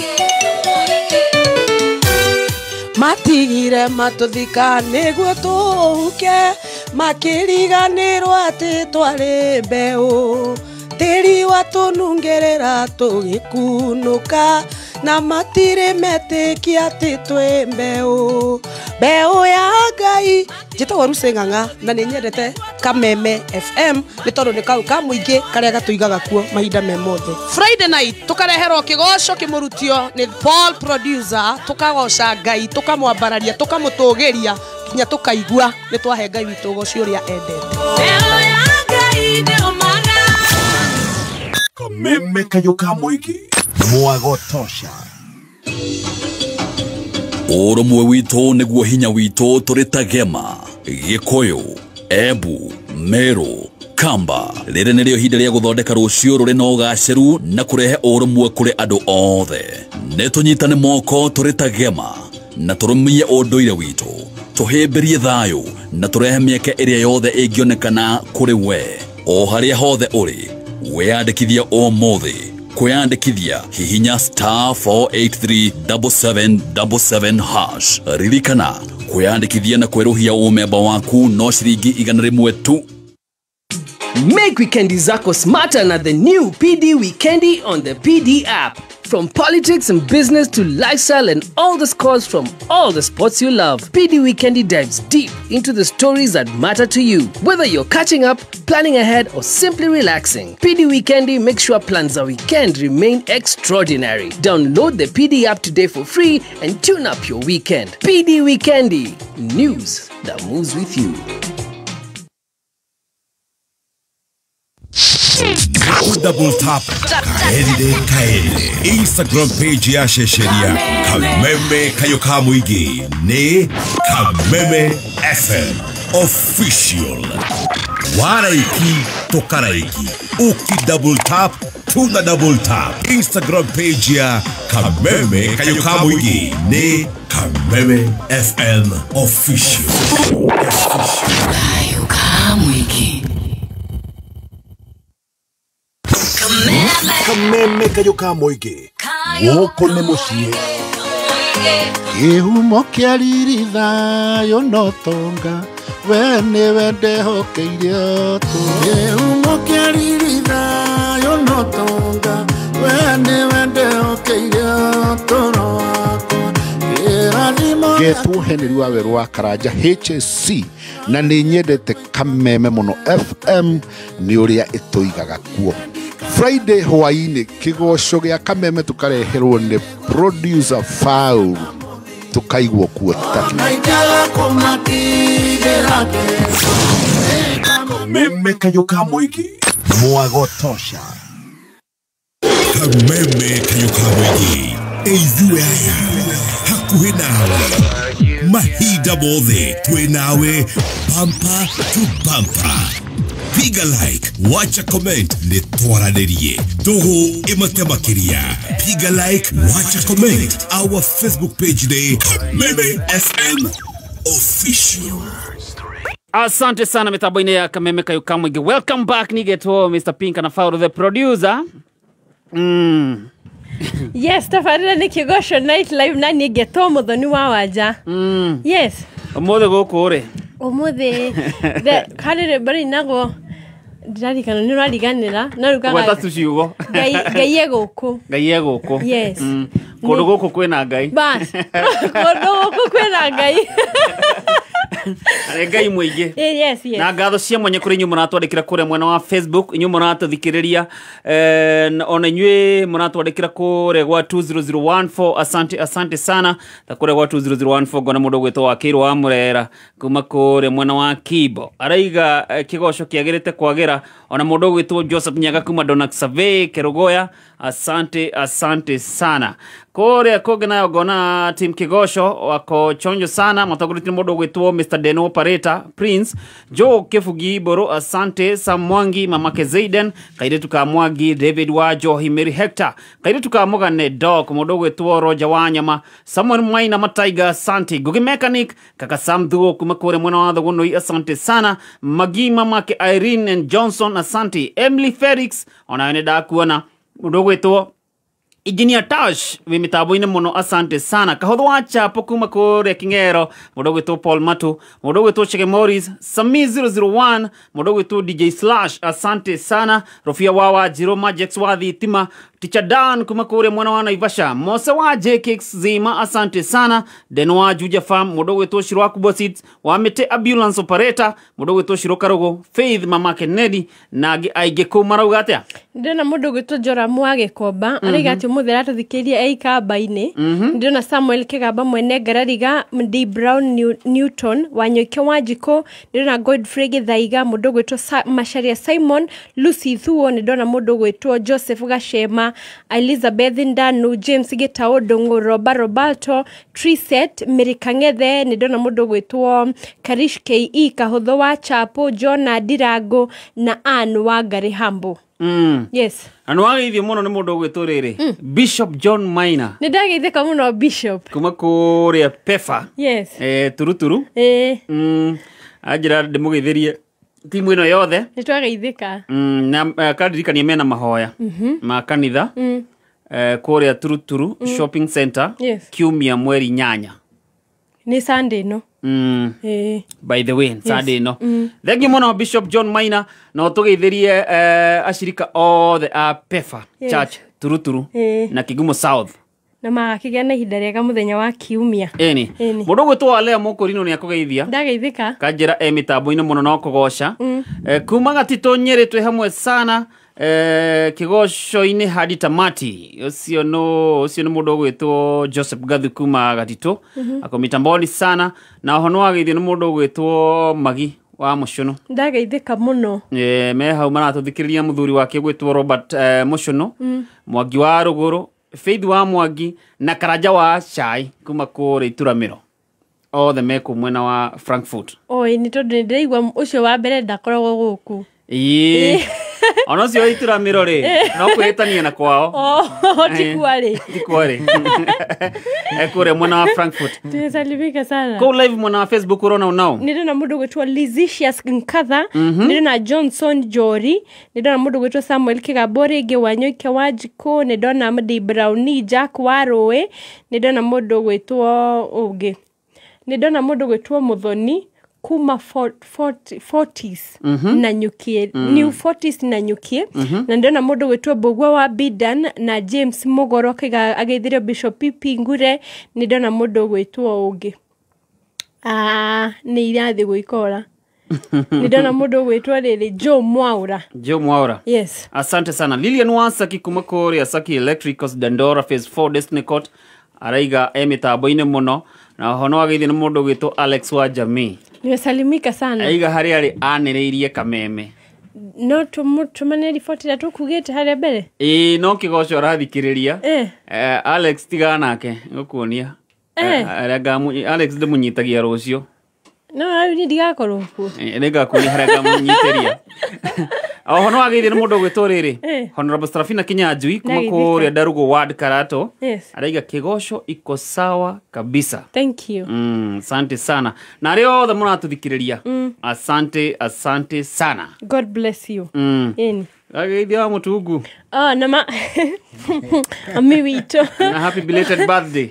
Matigire matũthika nĩguo tũhuke makĩriganĩrwo atĩ twarĩ mbeũ tĩri watũnungerera tũgĩkunũka na matirĩ metĩkia atĩ twĩ mbeũ mbeũ ya Ngai. Njĩtagwo Lucy Ng'ang'a na nĩ nyendete Kameme FM nĩ tondũ nĩ kau ka mũingĩ karĩa gatũigaga kuo mahinda me mothe. Friday night tũkareherwo kĩgoco kĩmũrutio nĩ Paul producer, tũkagoca Ngai, tũkamwambararia, tũkamũtũgĩria nginya tũkaigua nĩ twahe Ngai witũ ũgoci ũrĩa endete. Kameme kayo ka mũingĩ mwagotosha. Ũrũmwe witũ nĩguo hinya witũ tũrĩ ta Gema, Gĩkũyũ, Embu, Meru, Kamba. Rĩrĩ nĩrĩo ihinda rĩa gũthondeka rũciũ rũrĩ na ũgacĩru na kũrehe ũrũmwe kũrĩ andũ othe. Nĩ tũnyitane moko tũrĩ ta Gema na tũrũmie ũndũire witũ, tũhĩmbĩrie thayũ na tũrehe mĩeke ĩrĩa yothe ĩngĩonekana kũrĩ we o harĩa hothe ũrĩ. Wĩyandĩkithia ũmũthĩ. Kwĩyandĩkithia hihinya star 4837777 hash. Ririkana kwĩyandĩkithia na kwerũhia ũmemba waku no ciringi 100 tu. Make weekendi zako smarter na the new PD Weekendi on the PD app. From politics and business to lifestyle and all the scores from all the sports you love, PD Weekendi dives deep into the stories that matter to you. Whether you're catching up, planning ahead, or simply relaxing, PD Weekendi makes sure plans a weekend remain extraordinary. Download the PD app today for free and tune up your weekend. PD Weekendi, news that moves with you. Double tap kaende kaende Instagram page ya Shesheria Kameme kayo ka mũingĩ nĩ Kameme FM official. Waraiki tokaraiki uki double tap tuna double tap. Instagram page ya Kameme kayo ka mũingĩ nĩ Kameme FM official. Kayo ka mũingĩ. Kameme kayo ka mũingĩ gũkũ nĩ mũciĩ. Kĩhumo kĩa riri thayũ no tonga we nĩwe ndehokeire ũtũũro. Kĩhumo kĩa riri thayũ no tonga we nĩwe ndehokeire ũtũũro wakwa. Kĩrathimo Getwo Henry wa Werũ wa Karanja HSC na nĩ nyendete Kameme mũno FM nĩ ũrĩa ĩtũigaga kuo. Friday hwainĩ kĩgoco gĩa Kameme tũkareherwo nĩ producer Faul tũkaigwo kuo ta Kameme kayo ka mũingĩ mwagotosha. Kameme kayo ka mũingĩ ithuĩ aya hakuhĩ nawe mahinda mothe twĩ nawe bumper to bumper. Piga like, wacha comment, nĩ twaranĩrie. Tũhũ ĩmate makĩria. Piga like, wacha comment. Our Facebook page nĩ Kameme FM Official. Asante sana mitambo-inĩ ya Kameme Kayo Kamwingi. Welcome back nigetwo Mr Pink na Faulu the producer. Yes, tabarĩra nĩ Kĩgoco Night Live na niĩ ngetwo Mũthoni wa Wanja. Yes. Ũmũthĩ gũkũ rĩ? Ũmũthĩ harĩ rwĩmbo rũinagwo ndirarikana nĩ ũrariganĩra no rugaga Gweta tu ciugo. Ngai e gũkũ. Ngai e gũkũ. Yes. Kũndũ gũkũ kwĩna Ngai. Bas. Kũndũ gũkũ kwĩna Ngai. Arĩ Ngai mũingĩ. Yes, yes. Na ngatho cia mwanya kũrĩ inyuĩ mũratwandĩkĩra kũrĩa mwena wa Facebook, inyuĩ mũratũthikĩrĩria, ona inyuĩ mũratwandĩkĩra kũrĩa gwa 20014. Asante, asante sana. Ta kũrĩa gwa 20014 ngona mũndũ ũgwĩtwo Wakĩirwo wa Mũrera kuma kũrĩa mwena wa Kibo araiga kĩgoco kĩagĩrĩte kwagĩra. Ona mũndũ ũgwĩtwo Joseph Nyaga kuma Donak Survey Kerugoya, asante, asante sana. Kũrĩa kũngĩ nayo ngona team Kĩgoco wako chonjo sana, matongoretio nĩ mũndũ ũgwĩtwo Mr Deno Operator Prince Joe Kifugi Boro, asante. Sam Mwangi, mamake Zaiden, kairĩtu ka Mwangi, David Wajo, Himeri Hector, kairĩtu ka Mũgane Doc, mũndũ ũgwĩtwo Roger Wanyama, Samuel Mwaina Mataiga, asante. Ngugi Mechanic, kaka Sam Thuo kuma kũrĩa mwena wa Thugunui, asante sana. Magi mamake Irene and Johnson, asante. Emily Felix, onawe nĩ ndakuona. Mũndũ ũgwĩtwo Engineer Tash wi mitambo-inĩ mũno, asante sana. Kahotho wa Chapo kuma kũrĩa King'ero, mũndũ ũgwĩtwo Paul Matu, mũndũ ũgwĩtwo Chege Morris, Sami 001, mũndũ ũgwĩtwo DJ Slash, asante sana. Rofia wa Wanjirũ, Majex wa Thitima, Teacher Dan kuma kũrĩa mwena wa Naivasha, Mose wa JKX Zima, asante sana. Deno wa Juja Farm, mũndũ ũgwĩtwo Shiro wa Kubwa Seeds, wa Mĩtĩ Ambulance Operator, mũndũ ũgwĩtwo Shiro Karugo, Faith mamake Nedi na angĩ aingĩ kũu marauga atĩa? Ndĩrona mũndũ ũgwĩtwo Joramu wa Gĩkomba arauga atĩ ũmũthĩ aratũthikĩrĩria e ikamba-inĩ. Ndĩrona Samuel Kĩgamba mwene Ngarariga, D Brown Newton Wanyoike wa Njikũ, ndĩrona Godfrey Gĩthaiga, mũndũ ũgwĩtwo Macharia Simon, Lucy Thuo, ndĩrona mũndũ ũgwĩtwo Joseph Gachema, Elizabeth Ndanu, James Gĩtaũ Ndũng'ũ, Roba Roberto, Triset Mary Kang'ethe, ndĩrona mũndũ ũgwĩtwo Karish KE Kahũthũ wa Chapo, Jona Ndirango na Ann wa Ngarĩ Hambo. Yes. Na nĩwageithio mũno nĩ mũndũ ũgwĩtwo rĩrĩ Bishop John Maina. Nĩ ndageithĩka mũno Bishop. Kuma kũrĩa Pefa. Yes. Turuturu. Anjĩra ndĩmũgeithĩrie timu ĩno yothe. Nĩ twageithĩka. Na kandirikania mena mahoya ma kanitha kũrĩa Turuturu Shopping Center. Yes. Kiumia mweri 8. Nĩ Sunday no. By the way, Sunday no. Thank you mũno Bishop John Maina, no tũgeithĩrie ashirika othe a Pefa Church Turuturu na Kigumo South. Na magakĩgĩa na ihinda rĩega mũthenya wa kiumia. Ĩni. Mũndũ ũgwĩtwo Alea Mũkũrinũ nĩ akũgeithia. Ndageithĩka. Kanjĩra e mĩtambo-inĩ mũno no kũgoca. Kuma Gatitũ Nyĩrĩ twĩ hamwe sana. Kĩgoco-inĩ hadi tamati. Ũcio nĩ mũndũ ũgwĩtwo Joseph Gathu kuma Gatitũ. Ako mitamboni sana. Na oho nĩwageithio nĩ mũndũ ũgwĩtwo Magi wa Mũcũnũ. Ndageithĩka mũno. Me hau maratũthikĩrĩria mũthuri wake ũgwĩtwo Robert Mũcũnũ, Mwangi wa Rũgũrũ, Faith wa Mwangi na Karanja wa Cai kuma kũrĩa Ituramĩro. Othe me kũu mwena wa Frankfurt. Oi, nĩ tondũ nĩndĩraigua ũcio wa mbere ndakoragwo gũkũ. Ĩĩ. Ona ũcio wa Ituramĩro rĩ, no kwĩhĩtania na kwao. Ti kwarĩ. Ti kwarĩ. Kũrĩa mwena wa Frankfurt. Tumesalimika sana. Kũu live mwena wa Facebook ũrona ũnao? Nĩndĩrona mũndũ ũgwĩtwo Lizicious Nkatha, nĩndĩrona Johnson Jori, nĩndĩrona mũndũ ũgwĩtwo Samuel Kĩgambo rĩngĩ, Wanyoike wa Njikũ, nĩndĩrona D Brownie, Jack wa Rũĩ, nĩndĩrona mũndũ ũgwĩtwo ũngĩ. Nĩndĩrona mũndũ ũgwĩtwo Mũthoni kuma 40s na Nyukie, New 40s na Nyukie. Na ndĩrona mũndũ ũgwĩtwo Mbũgua wa Bidan na James Mũgoro ageithirio Bishop PP Ngure. Nĩndĩrona mũndũ ũgwĩtwo ũngĩ. Nĩ irathi gwĩkora. Nĩndĩrona mũndũ ũgwĩtwo rĩrĩ Joe Mwaura. Joe Mwaura. Yes. Asante sana. Lilian Wasaki kuma kũrĩa Saki Electricals Dandora Phase 4 Destiny Court araiga e mĩtambo-inĩ mũno. Na oho nĩwageithio nĩ mũndũ ũgwĩtwo Alex wa Jamii. Nimesalimika sana. Aiga harĩa arĩ anĩrĩirie Kameme. No tũmane riboti ĩrĩa tũkugĩte harĩa mbere? Ĩĩ, no kĩgoco arathikĩrĩria. Alex tigana nake, ngũkuonia. Alex ndĩmũnyitagia rũciũ. No rĩu niĩ ndigakorwo kuo. Nĩngakuonia harĩa ngamũnyitĩria. Oho no wageithio nĩ mũndũ ũgwĩtwo rĩrĩ Honorable Serafina Kinyanjui kuma kũrĩa Ndarugo Ward Karato. Araiga kĩgoco iko sawa kabisa. Thank you. Asante sana. Na arĩa othe mũratũthikĩrĩria. Asante, asante sana. God bless you. Ĩni. Ageithia wa Mũtungu. Oh, na ma ami witũ. Na happy belated birthday.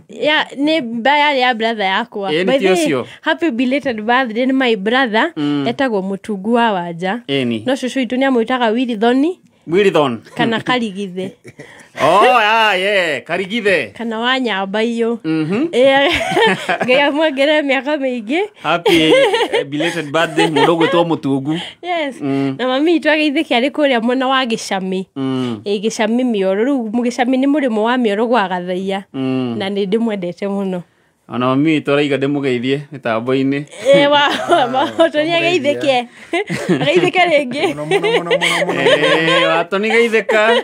Yeah, nĩ mbaya ya brother yakwa. By the way, happy belated birthday ni my brother etagwo Mũtungu wa Wanja. No cũcũ witũ nĩamwĩtaga Wilithoni. Wilithon. Kana Karigithe. Oh, ah, yeah, Karigithe. Kana wa Nyambaiyũ. Ngai amwongerere mĩaka mĩingĩ. Happy belated birthday mũndũ ũgwĩtwo Mũtungu. Yes. Na mami witũ ageithĩke arĩ kũrĩa mwena wa Gĩcami. Gĩcami Mĩoro. Rĩu Gĩcami nĩ mũrĩmo wa Mĩoro gwa Gathaiya. Na nĩ ndĩmwendete mũno. Ona mami witũ araiga ndĩmũgeithie mĩtambo-inĩ. Toni ageithĩke. Ageithĩke rĩngĩ. Watoni geithĩka.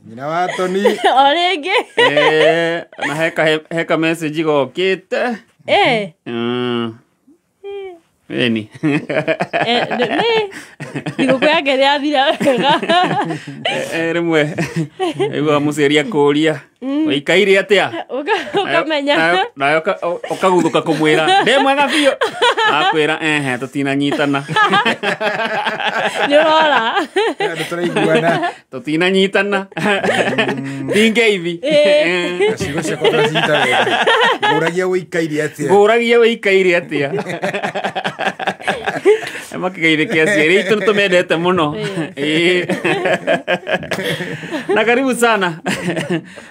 Nyina wa Toni. O rĩngĩ. Na heka message gokĩte. Eni. Thigũkũ yake nĩyathira wega. Rĩmwe aigua mũciari akũria ũikaire atĩa? Ũkamenya. Nawe ũkaguthũka kũmwĩra ndĩ mwega biũ. Akwĩra ehe tũtinanyitana. Nĩ ũrora. Tũraiguana. Tũtinanyitana. Ndingeithi. Ciugo ciakwa tũracinyita wega. Ngũragia ũikaire atĩa? Ngũragia ũikaire atĩa? Makĩgeithĩke aciari aitũ nĩtũmendete mũno. Na karibu sana.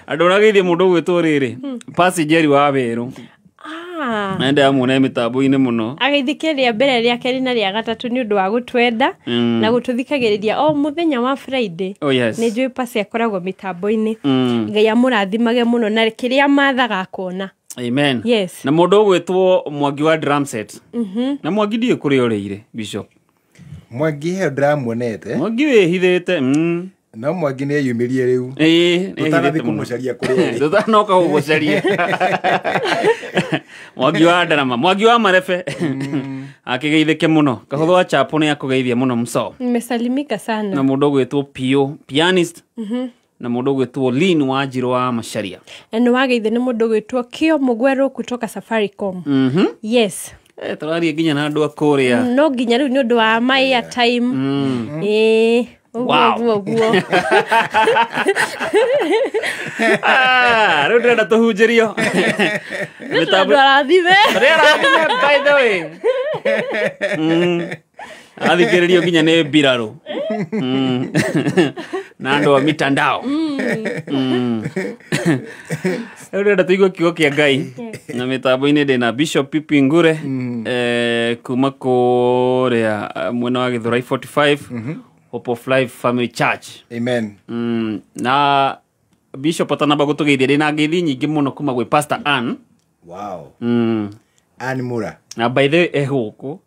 Andũ ũrageithia mũndũ ũgwĩtwo rĩrĩ Pasi Njeri wa Werũ. Nenda amuone mĩtambo-inĩ mũno. Ageithĩke rĩa mbere rĩa kerĩ na rĩa gatatũ nĩ ũndũ wa gũtwenda na gũtũthikagĩrĩria o mũthenya wa Friday. Oh, yes. Nĩ njũĩ Pasi akoragwo mĩtambo-inĩ. Ngai amũrathimage mũno na kĩrĩa mathaga akona. Amen. Yes. Na mũndũ ũgwĩtwo Mwangi wa drum set. Na Mwangi ndiũĩ kũrĩa ũrĩire Bishop. Mwangi he ndĩramuonete. Mwangi wĩhithĩte. No Mwangi nĩ eyumĩrie rĩu. Tũtanathiĩ kũmũcaria kũrĩa arĩ. Tũtanoka gũgũcaria. Mwangi wa ndarama, Mwangi wa marebe. Akĩgeithĩke mũno. Kahũthũ wa Chapo nĩ akũgeithia mũno mso. Nimesalimika sana. Na mũndũ ũgwĩtwo Pio, pianist. Na mũndũ ũgwĩtwo Lin wa Njirũ wa Macharia. Na nĩ wageithio nĩ mũndũ ũgwĩtwo Kio Mũgwerũ kutoka Safaricom. Yes. Tũraria nginya na andũ a kũrĩa. No nginya rĩu nĩ ũndũ wa my airtime. Wow. Ũguo. Rĩu ndĩrenda tũhunjĩrio. Andũ arathime. Arĩa arathime by the way. Athikĩrĩrio nginya nĩ mbirarũ. Na andũ a mitandao. Rĩu ndĩrenda tũigue kiugo kĩa Ngai. Na mĩtambo-inĩ ndĩna Bishop Pipi Ngure kuma kũrĩa mwena wa Gĩthũrai 45 Hope of Life Family Church. Amen. Na Bishop atanamba gũtũgeithia ndĩna ngeithi nyingĩ mũno kuma gwĩ Pastor Ann. Wow. Ann Mura. Na by the way e gũkũ.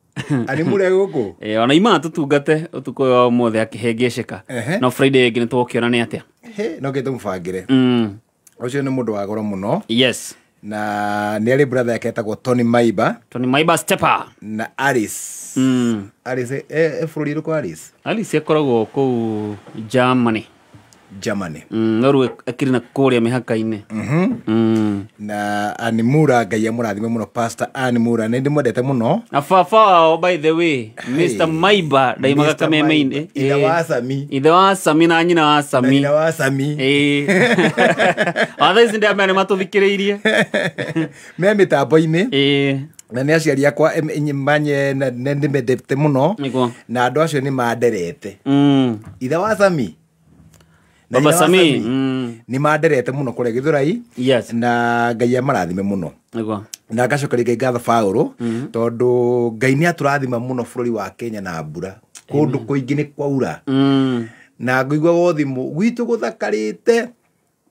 Ann Mura e gũkũ? Ona ima tũtungate ũtukũ ũyũ wa ũmũthĩ akĩhĩngĩcĩka. No Friday ĩngĩ nĩtũgũkĩona nĩ atĩa. No kĩ tũmũbangĩre. Ũcio nĩ mũndũ wa goro mũno. Yes. Na nĩ arĩ brother yake etagwo Tony Maiba. Tony Maiba Stepper. Na Alice. Alice bũrũri ũrĩkũ Alice? Alice akoragwo kũu Germany. Germany. No rĩu akĩrĩ na kũrĩa mĩhaka-inĩ. Na Ann Mura Ngai amũrathime mũno Pastor Ann Mura nĩ ndĩmwendete mũno. Na baba wao by the way Mr Maiba ndaimaga Kameme-inĩ. Ithe wa Sami. Ithe wa Sami na nyina wa Sami. Na nyina wa Sami. Watha ici ndĩramenya nĩ matũthikĩrĩirie. Me mĩtambo-inĩ. Na nĩ aciari akwa manye nĩ ndĩmendete mũno. Na andũ acio nĩ manderete. Ithe wa Sami. Baba Sami nĩ manderete mũno kũrĩa Gĩthũrai. Yes. Na Ngai amarathime mũno. Na ngacokeria Ngai ngatho Paũlũ tondũ Ngai nĩ atũrathima mũno bũrũri wa Kenya na mbura. Kũndũ kũingĩ nĩ kwaura. Na ngũigua wothimũ gwitũ gũthakarĩte.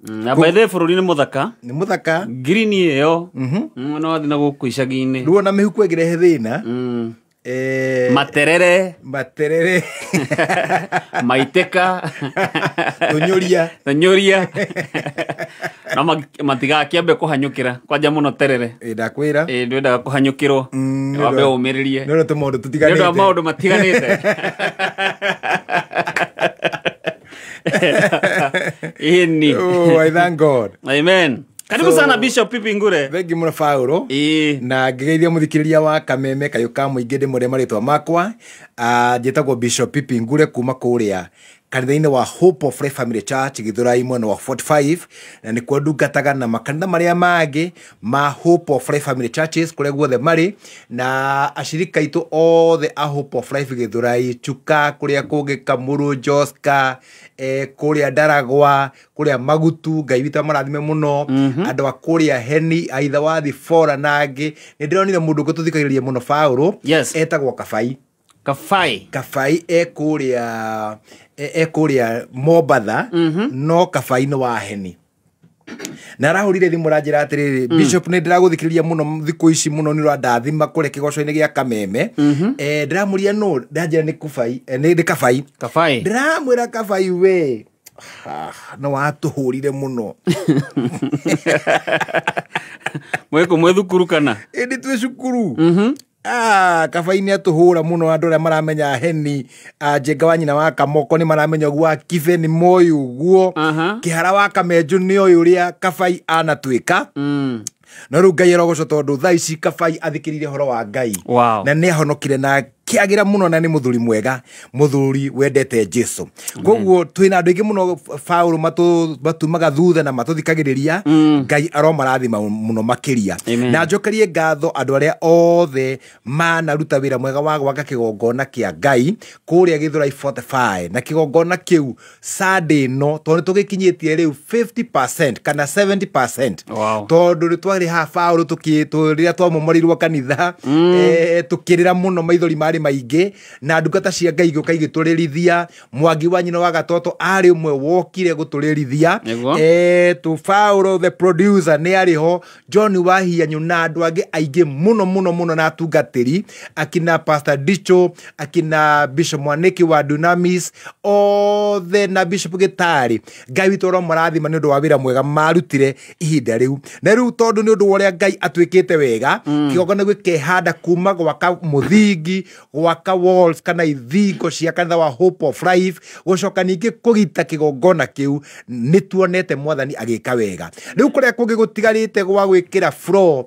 Na by the way bũrũri nĩ mũthaka. Nĩ mũthaka. Green ĩyo. No wathiĩ na gũkũ icagi-inĩ. Rĩu ona mĩhuko ĩngĩrehe thĩna. Materere. Materere. Maiteka. Tunyuria. Tunyuria. No matigakĩambe kũhanyũkĩra kwanja mũno terere. Ndakwĩra. Ndwendaga kũhanyũkĩrwo. Wambe ũmĩrĩrie. Nĩ ũndũ tũmaũndũ tũtiganĩte. Nĩ ũndũ wa maũndũ matiganĩte. Ĩni. Oh, I thank God. Amen. Karibu sana Bishop Pipi Ngure. Thank you mũno Paulo. Na ngĩgeithia mũthikĩrĩria wa Kameme Kayũ ka Mũingĩ ndĩmũrĩa marĩtwa makwa. Njĩtagwo Bishop Pipi Ngure kuma kũrĩa kanitha-inĩ wa Hope of Life Family Church Githurai mwena wa 45, na nĩkuo ndungataga na makanitha marĩa mangĩ ma Hope of Life Family Churches kũrĩa guothe marĩ, na ashirika aitũ othe a Hope of Life Githurai, Chuka, kũrĩa kũngĩ Kamuru, Joska, kũrĩa Ndaragwa, kũrĩa Magutu, Ngai witũ amarathime mũno. Andũ a kũrĩa Heni, aitha wa Thibora na angĩ. Nĩ ndĩronire mũndũ ũngĩ tũthikagĩrĩria mũno Paulo, etagwo Kabai. Kabai. Kabai ekũrĩa ekũrĩa Mombatha, no Kabai nĩ wa Heni. Na arahũrire thimũ ranjĩra atĩrĩrĩ, Bishop nĩ ndĩragũthikĩrĩria mũno thikũ ici mũno nĩ ũrandathima kũrĩa kĩgoco-inĩ gĩa Kameme. Ndĩramũria nũ, ndanjĩra nĩ Kubai, nĩ Kabai. Kabai. Ndĩramwĩra Kabai we. No watũhũrire mũno. Mwĩkũ mwĩ thukuru kana? Ĩndĩ twĩ cukuru. Kabai nĩ atũhũra mũno andũ arĩa maramenya Heni, Njenga wa nyina wa Kamoko nĩ maramenya ũguo, Akibe nĩ moĩ ũguo, Kĩhara wa Kamenju nĩ oĩ ũrĩa Kabai anatuĩka. No rĩu Ngai arogocwo tondũ thaa ici Kabai athikĩrĩirie ũhoro wa Ngai. Na nĩ ahonokire na kĩagĩra mũno, na nĩ mũthuri mwega, mũthuri wendete Jesu. Koguo twĩna andũ aingĩ mũno Paulo matumaga thutha na matũthikagĩrĩria. Ngai aromarathima mũno makĩria. Na njokerie ngatho andũ arĩa othe manaruta wĩra mwega wa gwaka kĩgongona kĩa Ngai kũrĩa Githurai 45, na kĩgongona kĩu Sunday ĩno tondũ nĩ tũgĩkinyĩtie rĩu 50% kana 70%. Tondũ nĩ twarĩ haha Paulo rĩrĩa twamomorirwo kanitha, tũkĩrĩra mũno, maithori marĩ maingĩ, na ndungata cia Ngai igĩũka igĩtũrĩrithia. Mwangi wa nyina wa Gatoto arĩ ũmwe wokire gũtũrĩrithia. Tu Paulo the producer nĩ arĩ ho, John Wahianyu na andũ angĩ aingĩ mũno mũno mũno, na atungatĩri akina Pastor Dicho, akina Bishop Mwaniki wa Dunamis othe, na Bishop Gĩtarĩ. Ngai witũ aromarathima nĩ ũndũ wa wĩra mwega marutire ihinda rĩu. Na rĩu tondũ nĩ ũndũ wa ũrĩa Ngai atuĩkĩte wega, kĩgongona gĩkehanda kuma gwaka mũthingi, gwaka walls kana ithingo cia kanitha wa Hope of Life, gũcoka ningĩ kũgita kĩgongona kĩu, nĩ tuonete Mwathani agĩka wega. Rĩu kũrĩa kũngĩ gũtigarĩte gwa gwĩkĩra floor,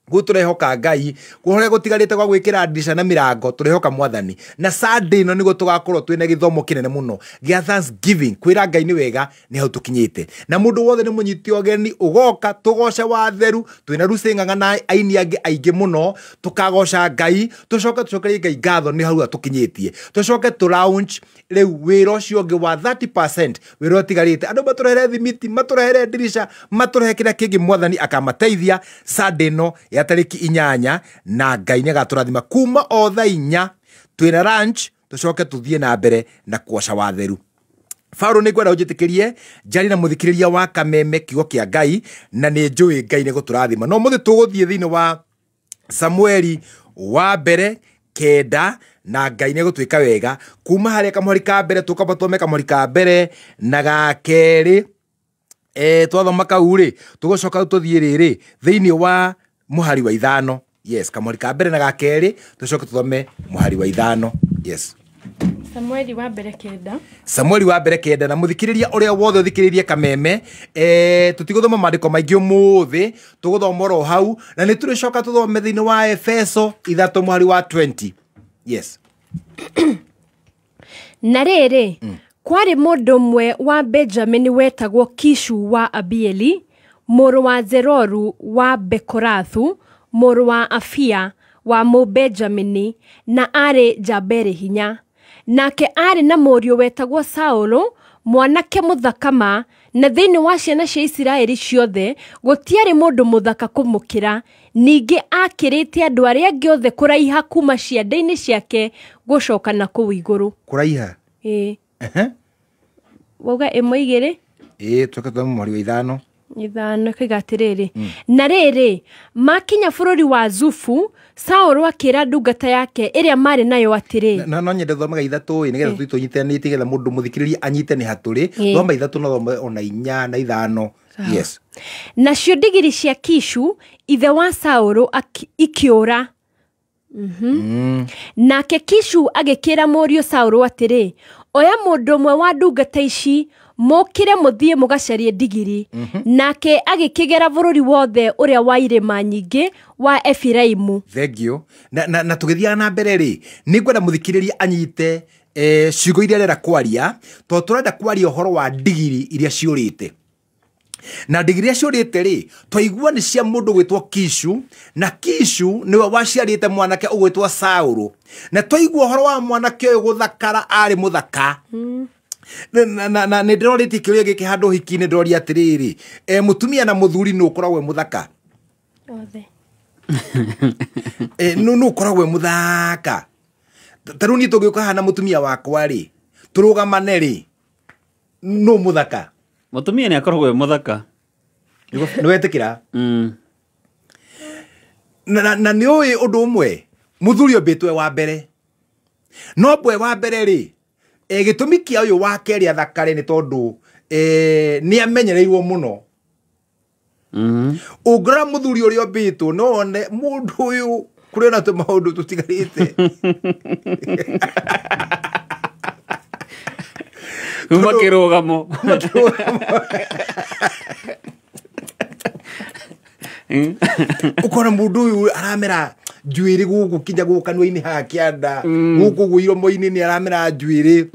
guo tũrehoka Ngai, kũrĩa gũtigarĩte gwa gwĩkĩra ndirisha na mĩrango tũrehoka Mwathani. Na Sunday ĩno nĩguo tũgakorwo twĩna gĩthomo kĩnene mũno gĩa Thanksgiving, kwĩra Ngai nĩ wega nĩ hau tũkinyĩte. Na mũndũ wothe nĩ mũnyiti ũgeni, ũgoka tũgoce watheru, twĩna Lucy Ng'ang'a na aini angĩ aingĩ mũno, tũkagoca Ngai, tũcoke tũcokerie Ngai ngatho nĩ hau tũkinyĩtie. Tũcoke tũ launch rĩu wĩra ũcio ũngĩ wa 30%, wĩra ũtigarĩte, andũ matũrehere thimiti, matũrehere ndirisha, matũrehe kĩrĩa kĩngĩ Mwathani akamateithia Sunday ĩno ya tarĩki 8, na Ngai nĩ agatũrathima kuma o thaa 4 twĩna lunch, tũcoke tũthiĩ na mbere na kuoca watheru. Paulo nĩ ngwenda ũnjĩtĩkĩrie njarie na mũthikĩrĩria wa Kameme kiugo kĩa Ngai, na nĩ njũĩ Ngai nĩ gũtũrathima. No mũthĩ tũgũthiĩ thĩinĩ wa Samueli wa mbere 9, na Ngai nĩ gũtuĩka wega kuma harĩa kamũhari ka mbere tũkamba tũthome kamũhari ka mbere na ga kerĩ. Twathoma kau rĩ, tũgũcoka tũthiĩ rĩrĩ thĩinĩ wa mũhari wa 5. Yes, kamũhari ka mbere na ga kerĩ, tũcoke tũthome mũhari wa 5. Yes. Samueli wa mbere 9. Samueli wa mbere 9. Na mũthikĩrĩria ũrĩa wothe ũthikĩrĩrie Kameme, tũtigũthoma maandĩko maingĩ ũmũthĩ, tũgũthoma oro hau, na nĩ tũrĩcoka tũthome thĩinĩ wa Efeso 3 mũhari wa 20. Yes. Na rĩrĩ, kwarĩ mũndũ ũmwe wa Benjamini wetagwo Kishu wa Abieli, mũrũ wa Zeroru wa Bekorathu, mũrũ wa Afia wa Mũbenjamini, na arĩ njamba ĩrĩ hinya. Nake arĩ na mũriũ wetagwo Saũlũ, mwanake mũthaka ma, na thĩinĩ wa ciana cia Isiraeli ciothe gũtiarĩ mũndũ mũthaka kũmũkĩra. Ningĩ akĩrĩte andũ arĩa angĩ othe kũraiha kuma ciande-inĩ ciake gũcoka na kũu igũrũ. Kũraiha? Ĩĩ. Wauga 1 2? Ĩĩ, tũcoke tũthome mũhari wa 5. Ithano ĩkoiga atĩrĩrĩ, na rĩrĩ, makinya bũrũri wa Zufu, Saũlũ akĩra ndungata yake ĩrĩa marĩ nayo atĩrĩ, Na no nyende thomaga ithatũ ĩ, nĩgetha tũnyitanĩte nĩgetha mũndũ mũthikĩrĩria anyite nĩ hatũrĩ. Thoma ithatũ no thome ona inya na ithano. Yes. Nacio ndigiri cia Kishu ithe wa Saũlũ ikĩũra. Nake Kishu agĩkĩra mũriũ Saũlũ atĩrĩ, oya mũndũ ũmwe wa ndungata ici, mũkĩre mũthiĩ mũgacarie ndigiri. Nake agĩkĩgera bũrũri wothe ũrĩa wa irĩma nyingĩ wa Efiraimu. Thank you. Na tũgĩthiaga na mbere rĩ, nĩ ngwenda mũthikĩrĩria anyite ciugo iria arenda kwaria, tondũ tũrenda kwaria ũhoro wa ndigiri iria ciũrĩte. Na ndigiri iria ciũrĩte rĩ, twaigua nĩ cia mũndũ gwĩtwo Kishu, na Kishu nĩwe waciarĩte mwanake ũgwĩtwo Saũlũ. Na twaigua ũhoro wa mwanake ũyũ gũthakara, arĩ mũthaka. Na nĩ ndĩrorĩtie kĩũria gĩkĩ handũ hiki-inĩ, ndĩroria atĩrĩrĩ, mũtumia na mũthuri nũ ũkoragwo e mũthaka? Othe. Nũ ũkoragwo e mũthaka? Ta rĩu niĩ tũngĩũka haha na mũtumia wakwa rĩ, tũrũgamane rĩ, nũ mũthaka? Mũtumia nĩ akoragwo e mũthaka. Nĩ wetĩkĩra? Na nĩ ũĩ ũndũ ũmwe, mũthuri ombĩtwo e wa mbere. No mbwe wa mbere rĩ, gĩtũmi kĩa ũyũ wa kerĩ athakare nĩ tondũ nĩ amenyereirwo mũno. Ũngĩrora mũthuri ũrĩa ũmbĩtwo no wone mũndũ ũyũ kũrĩ ona tũmaũndũ tũtigarĩte. Kuma kĩrũgamo. Ũkona mũndũ ũyũ aramera njuĩrĩ gũkũ kinya gũkũ kanua-inĩ haha kĩanda, gũkũ ũguo iromo-inĩ nĩ aramera njuĩrĩ.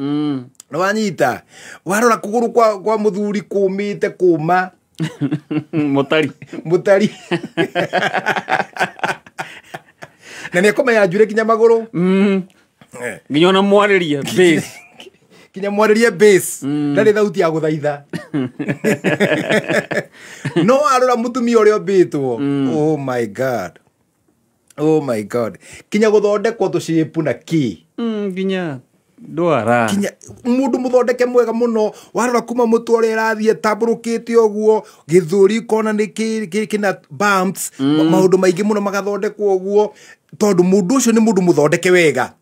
Nĩ wanyita? Warora kũgũrũ kwa mũthuri kũmĩte kũma. Mũtari. Mũtari. Na nĩ ekũmenya njuĩrĩ kinya magũrũ. Nginya ona mwarĩrie base. Kinya mwarĩrie base. Ndarĩ thauti ya gũthaitha. No arora mũtumia ũrĩa ũmbĩtwo. Oh my God. Oh my God. Kinya gũthondekwo tũcĩpu na kĩ. Nginya ndwara. Kinya mũndũ mũthondeke mwega mũno, warora kuma mũtwe ũrĩa ĩrathiĩ ĩtambũrũkĩte ũguo, gĩthũri ũkona nĩ kĩna bumps, maũndũ maingĩ mũno magathondekwo ũguo, tondũ mũndũ ũcio nĩ mũndũ mũthondeke wega.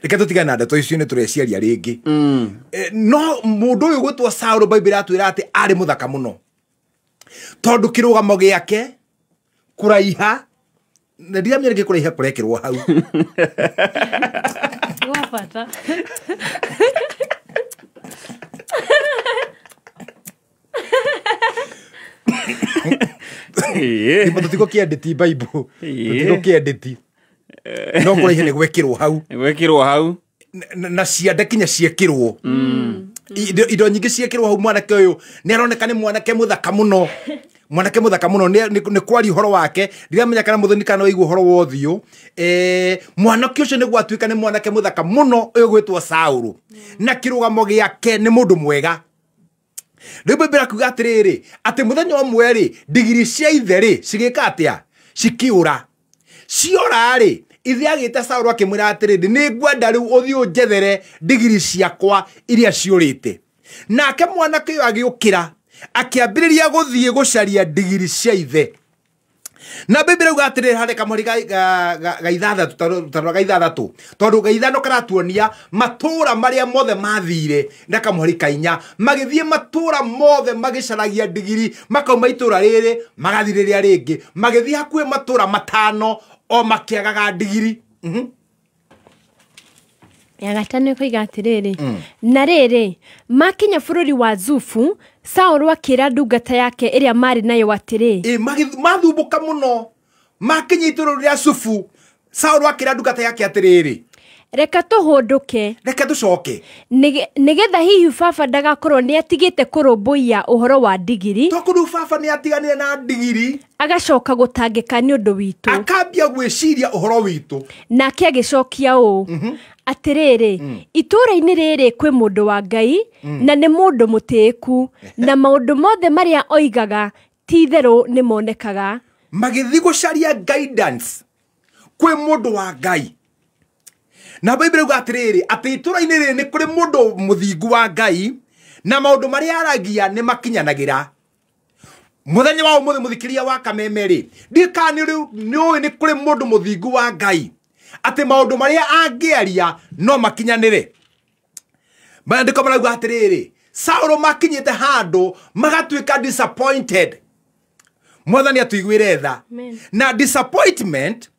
Reke tũtigane na ndeto icio nĩ tũreciaria rĩngĩ. No mũndũ ũyũ gwĩtwo Saũlũ, Bible ĩratwĩra atĩ arĩ mũthaka mũno. Tondũ kĩrũgamo gĩake kũraiha, na ndiramenya nĩkĩ kũraiha kũrekĩrwo hau. Gwa bata. Tũtigũkĩendeti Bible. Tũtigũkĩendeti. No kũraiha nĩ gwekĩrwo hau. Gwekĩrwo hau. Na ciande kinya ciekĩrwo. Indo nyingĩ ciekĩrwo hau. Mwanake ũyũ nĩ aroneka nĩ mwanake mũthaka mũno. Mwanake mũthaka mũno nĩ kwaria ũhoro wake, ndiramenya kana mũthoni kana waigua ũhoro wa ũthiũ. Mwanake ũcio nĩ gwatuĩka nĩ mwanake mũthaka mũno ũyũ gwĩtwo Saũlũ. Na kĩrũgamo gĩake nĩ mũndũ mwega. Rĩu Bible ĩrakuga atĩrĩrĩ, atĩ mũthenya ũmwe rĩ, ndigiri cia ithe rĩ, cigĩka atĩa? Cikĩũra. Ciora rĩ, ithe agĩta Saũlũ akĩmwĩra atĩrĩrĩ, nĩ ngwenda rĩu ũthiĩ ũnjethere ndigiri ciakwa iria ciũrĩte. Nake mwanake ũyũ agĩũkĩra, akĩambĩrĩria gũthiĩ gũcaria ndigiri cia ithe. Na Bible ĩrauga atĩrĩrĩ harĩ kamũhari ga ithathatũ, tarora ga ithathatũ, tondũ ga ithano karatuonia matũũra marĩa mothe mathire, na kamũhari ka inya, magĩthiĩ matũũra mothe magĩcaragia ndigiri, makauma itũũra rĩrĩ, magathiĩ rĩrĩa rĩngĩ, magĩthiĩ hakuhĩ matũũra matano o makĩagaga ndigiri. Ya gatano ĩkoiga atĩrĩrĩ, na rĩrĩ, makinya bũrũri wa Zufu, Saũlũ akĩra ndungata yake ĩrĩa marĩ nayo atĩrĩ. Mathumbũka mũno, makinya itũũra rĩa Zufu, Saũlũ akĩra ndungata yake atĩrĩrĩ, reke tũhũndũke, reke tũcoke, nĩgetha hihi baba ndagakorwo nĩ atigĩte kũrũmbũiya ũhoro wa ndigiri. Tondũ baba nĩ atiganire na ndigiri, agacoka gũtangĩka nĩ ũndũ witũ, akambia gwĩciria ũhoro witũ. Nake agĩcokia ũũ, atĩrĩrĩ, itũũra-inĩ rĩrĩ kwĩ mũndũ wa Ngai, na nĩ mũndũ mũtĩĩku, na maũndũ mothe marĩa oigaga ti itherũ nĩ monekaga. Magĩthiĩ gũcaria guidance kwĩ mũndũ wa Ngai. Na Bible ĩrauga atĩrĩrĩ, atĩ itũũra-inĩ rĩrĩ nĩ kũrĩ mũndũ mũthingu wa Ngai, na maũndũ marĩa aragia nĩ makinyanagĩra. Muthenya wa umuthi muthikiria wa Kameme ri ndika ni ũĩ nĩ kũrĩ mũndũ mũthingu wa Ngai atĩ maũndũ marĩa angĩaria no makinyanĩre. Maandĩko marauga atĩrĩrĩ, Saũlũ makinyĩte handũ magatuĩka disappointed. Mwathani atuiguĩre tha. Na disappointment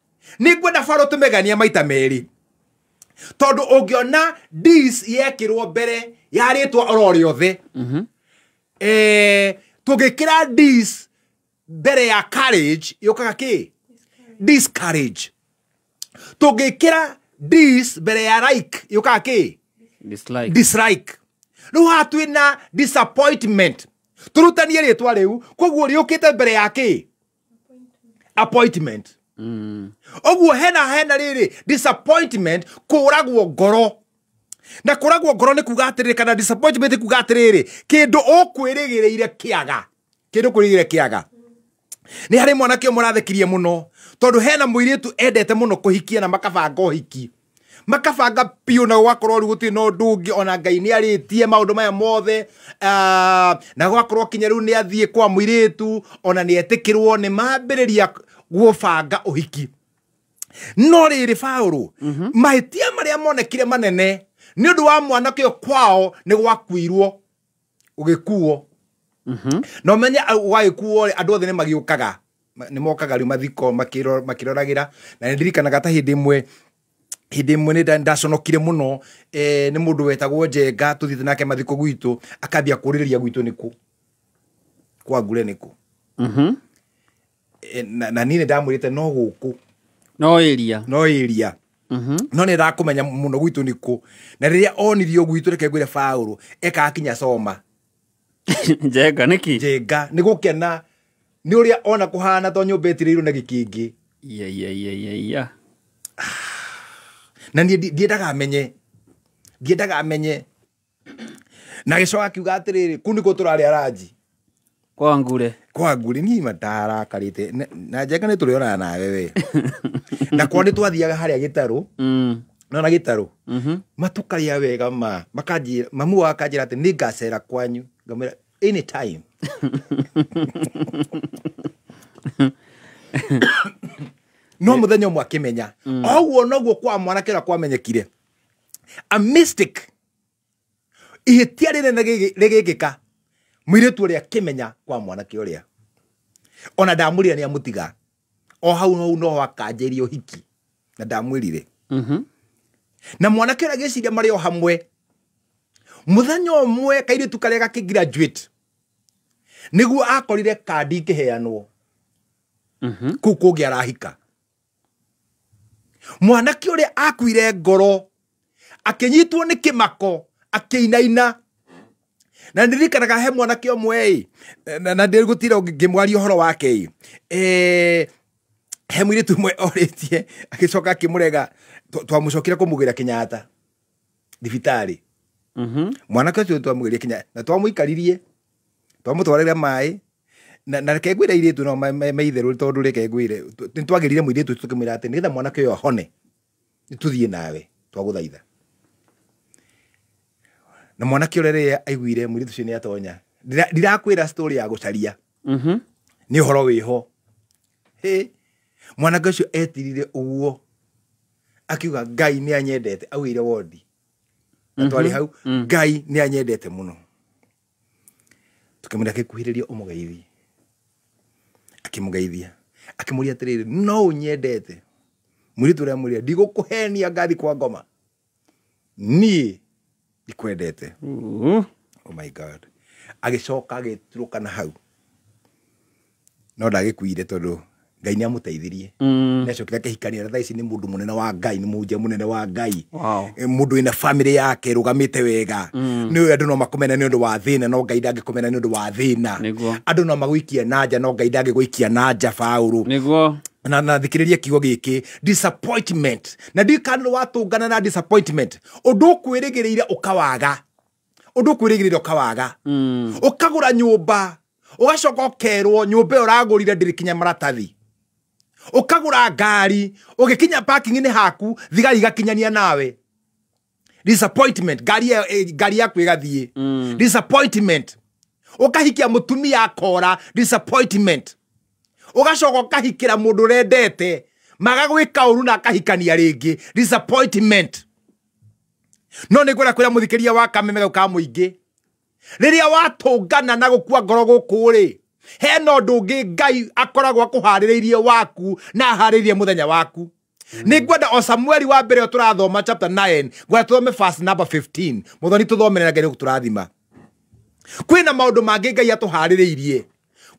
nĩ ngwenda baro tũmegania maita merĩ, tondũ ũngĩona dis yekĩrwo mbere ya rĩtwa oro rĩothe, tũngĩkĩra dis mbere ya courage yũkaga kĩ? Discourage. Tũngĩkĩra dis mbere ya like yũkaga kĩ? Dislike. Dislike. Rĩu haha twĩna disappointment, tũrutanie rĩtwa rĩu, koguo rĩũkĩte mbere ya kĩ? Appointment. Ũguo hena rĩrĩ disappointment, kũragwo ngoro. Na kũragwo ngoro nĩ kuga atĩrĩrĩ, kana disappointment nĩ kuga atĩrĩrĩ, kĩndũ ũkwĩrĩgĩrĩire kĩaga. Kĩndũ ũkwĩrĩgĩrĩire kĩaga. Nĩ harĩ mwanake ũmwe ũrathekirie mũno, tondũ hena mũirĩtu endete mũno kũhikia na makabanga ũhiki. Makabanga biũ na gũgakorwo rĩu gũtirĩ na ũndũ ũngĩ, ona Ngai nĩ arĩtie maũndũ maya mothe, na gũgakorwo kinya rĩu nĩ athiĩ kwa mũirĩtu, ona nĩ etĩkĩrwo, nĩ mambĩrĩria gũbanga ũhiki. No rĩrĩ Paũlũ, mahĩtia marĩa monekire manene nĩ ũndũ wa mwanake ũyũ kwao nĩ gwakuirwo, ũgĩkuo. Na ũmenye gwagĩkuo rĩ, andũ othe nĩ magĩũkaga, nĩ mokaga rĩu mathiko makĩroragĩra. Na nĩ ndirikanaga ta hĩndĩ ĩmwe nĩ ndaconokire mũno, nĩ mũndũ wetagwo Njenga, tũthiĩte nake mathiko gwitũ, akambia kũrĩrĩria gwitũ nĩkũ, kwa Ngure nĩkũ. Na niĩ nĩ ndamwĩrĩte no gũkũ, no area, no area. No nĩ ndakũmenya mũno gwitũ nĩkũ. Na rĩrĩa onirio gwitũ, reke ngwĩre Paũlũ, ekaga kinya coma. Njenga nĩkĩ? Njenga nĩ gũkena nĩ ũrĩa ona kũhana to nyũmba ĩtirĩirwo na gĩkĩngĩ. Iya. Na niĩ ndiendaga amenye, ndiendaga amenye. Na gĩcoka akiuga atĩrĩrĩ, kũu nĩkuo tũrarĩa ranji. Kwa Ngure. Kwa Ngure niĩ matarakarĩte. Na Njenga nĩ tũrĩonana nawe we. Na kwa nĩ twathiaga harĩa gĩtarũ. Nona gĩtarũ. Matukarĩa wega ma. Makanjĩra, mamu wa akanjĩra atĩ nĩ ngacera kwanyu. Ngamwĩra anytime. No mũthenya ũmwe akĩmenya. Oguo noguo kwa mwanake ũrĩa kwamenyekire. A mystic. Ihĩtia rĩnene rĩgĩkĩka. Mũirĩtu ũrĩa akĩmenya kwa mwanake ũrĩa. Ona ndamwĩrire nĩ amũtiga. O hau hau no akanjĩria ũhiki. Na ndamwĩrire. Na mwanake ũrĩa agĩciria marĩ o hamwe. Mũthenya ũmwe kairĩtu karĩa gakĩgraduate nĩguo akorire kandi ikĩheanwo. Kũu kũngĩ arahika. Mwanake ũrĩa akuire ngoro, akĩnyitwo nĩ kĩmako, akĩinaina. Na ndirikanaga he mwanake ũmwe ĩ, na ndĩgũtira ngĩmwaria ũhoro wake ĩ. He mũirĩtu ũmwe orĩtie, agĩcoka akĩmũrega, twamũcokire kũmũgĩra Kenyatta thibitarĩ. Mwanake ũcio twamũgĩrire Kenyatta, na twamũikaririe, twamũtwarĩra maĩ, na reke ngwĩre airĩtu no maitherũ, tondũ reke ngwĩre, nĩ twagĩrire mũirĩtu ũcio tũkĩmwĩra atĩ nĩgetha mwanake ũyũ ahone, nĩ tũthiĩ nawe, twagũthaitha. Na mwanake ũrĩa rĩrĩa aiguire mũirĩtu ũcio nĩ atonya. Ndirakwĩra story ya gũcaria. Nĩ ũhoro wĩho. Hĩ, mwanake ũcio etirire ũguo, akiuga Ngai nĩ anyendete, augire wondi. Na twarĩ hau, Ngai nĩ anyendete mũno. Tũkĩmwĩra akĩkuhĩrĩria ũmũgeithie. Akĩmũgeithia. Akĩmũria atĩrĩrĩ, no ũnyendete? Mũirĩtu ũrĩa amwĩrire, ndigũkũhenia ngathi kwa ngoma. Niĩ ndikwendete. Oh my God. Agĩcoka agĩturũka na hau. No ndagĩkuire tondũ Ngai nĩ amũteithirie. Nĩ acokire akĩhikania na thaa ici nĩ mũndũ mũnene wa Ngai, nĩ mũhunjia mũnene wa Ngai. Mũndũ wĩna family yake ĩrũgamĩte wega. Nĩ ũĩ andũ no makũmene nĩ ũndũ wa thĩna, no Ngai ndangĩkũmena nĩ ũndũ wa thĩna. Andũ no magũikie na nja, no Ngai ndangĩgũikia na nja, Paũlũ. Na thikĩrĩria kiugo gĩkĩ, disappointment. Na ndiũĩ kana nĩ watũngana na disappointment. Ũndũ ũkwĩrĩgĩrĩire ũkawaga. Ũndũ ũkwĩrĩgĩrĩire ũkawaga. Ũkagũra nyũmba, ũgacoka ũkerwo nyũmba ĩyo ũragũrire ndĩrĩ kinya maratathi. Ũkagũra ngari, ũgĩkinya parking-inĩ haku, thigari igakinyania nawe. Disappointment, ngari yaku ĩgathiĩ. Disappointment. Ũkahikia mũtumia akora, disappointment. Ũgacoka ũkahikĩra mũndũ ũrendete, magagwĩka ũru na akahikania rĩngĩ, disappointment. No nĩ ngwenda kwĩra mũthikĩria wa Kameme gau ka mũingĩ, rĩrĩa watũngana na gũkua ngoro gũkũ rĩ, hena ũndũ ũngĩ Ngai akoragwo akũharĩrĩirie waku na aharĩrĩirie mũthenya waku. Nĩ ngwenda o Samueli wa mbere tũrathoma chapter 9, ngwenda tũthome verse number 15. Mũthoni tũthomere na Ngai nĩ gũtũrathima. Kwĩna maũndũ mangĩ Ngai atũharĩrĩirie,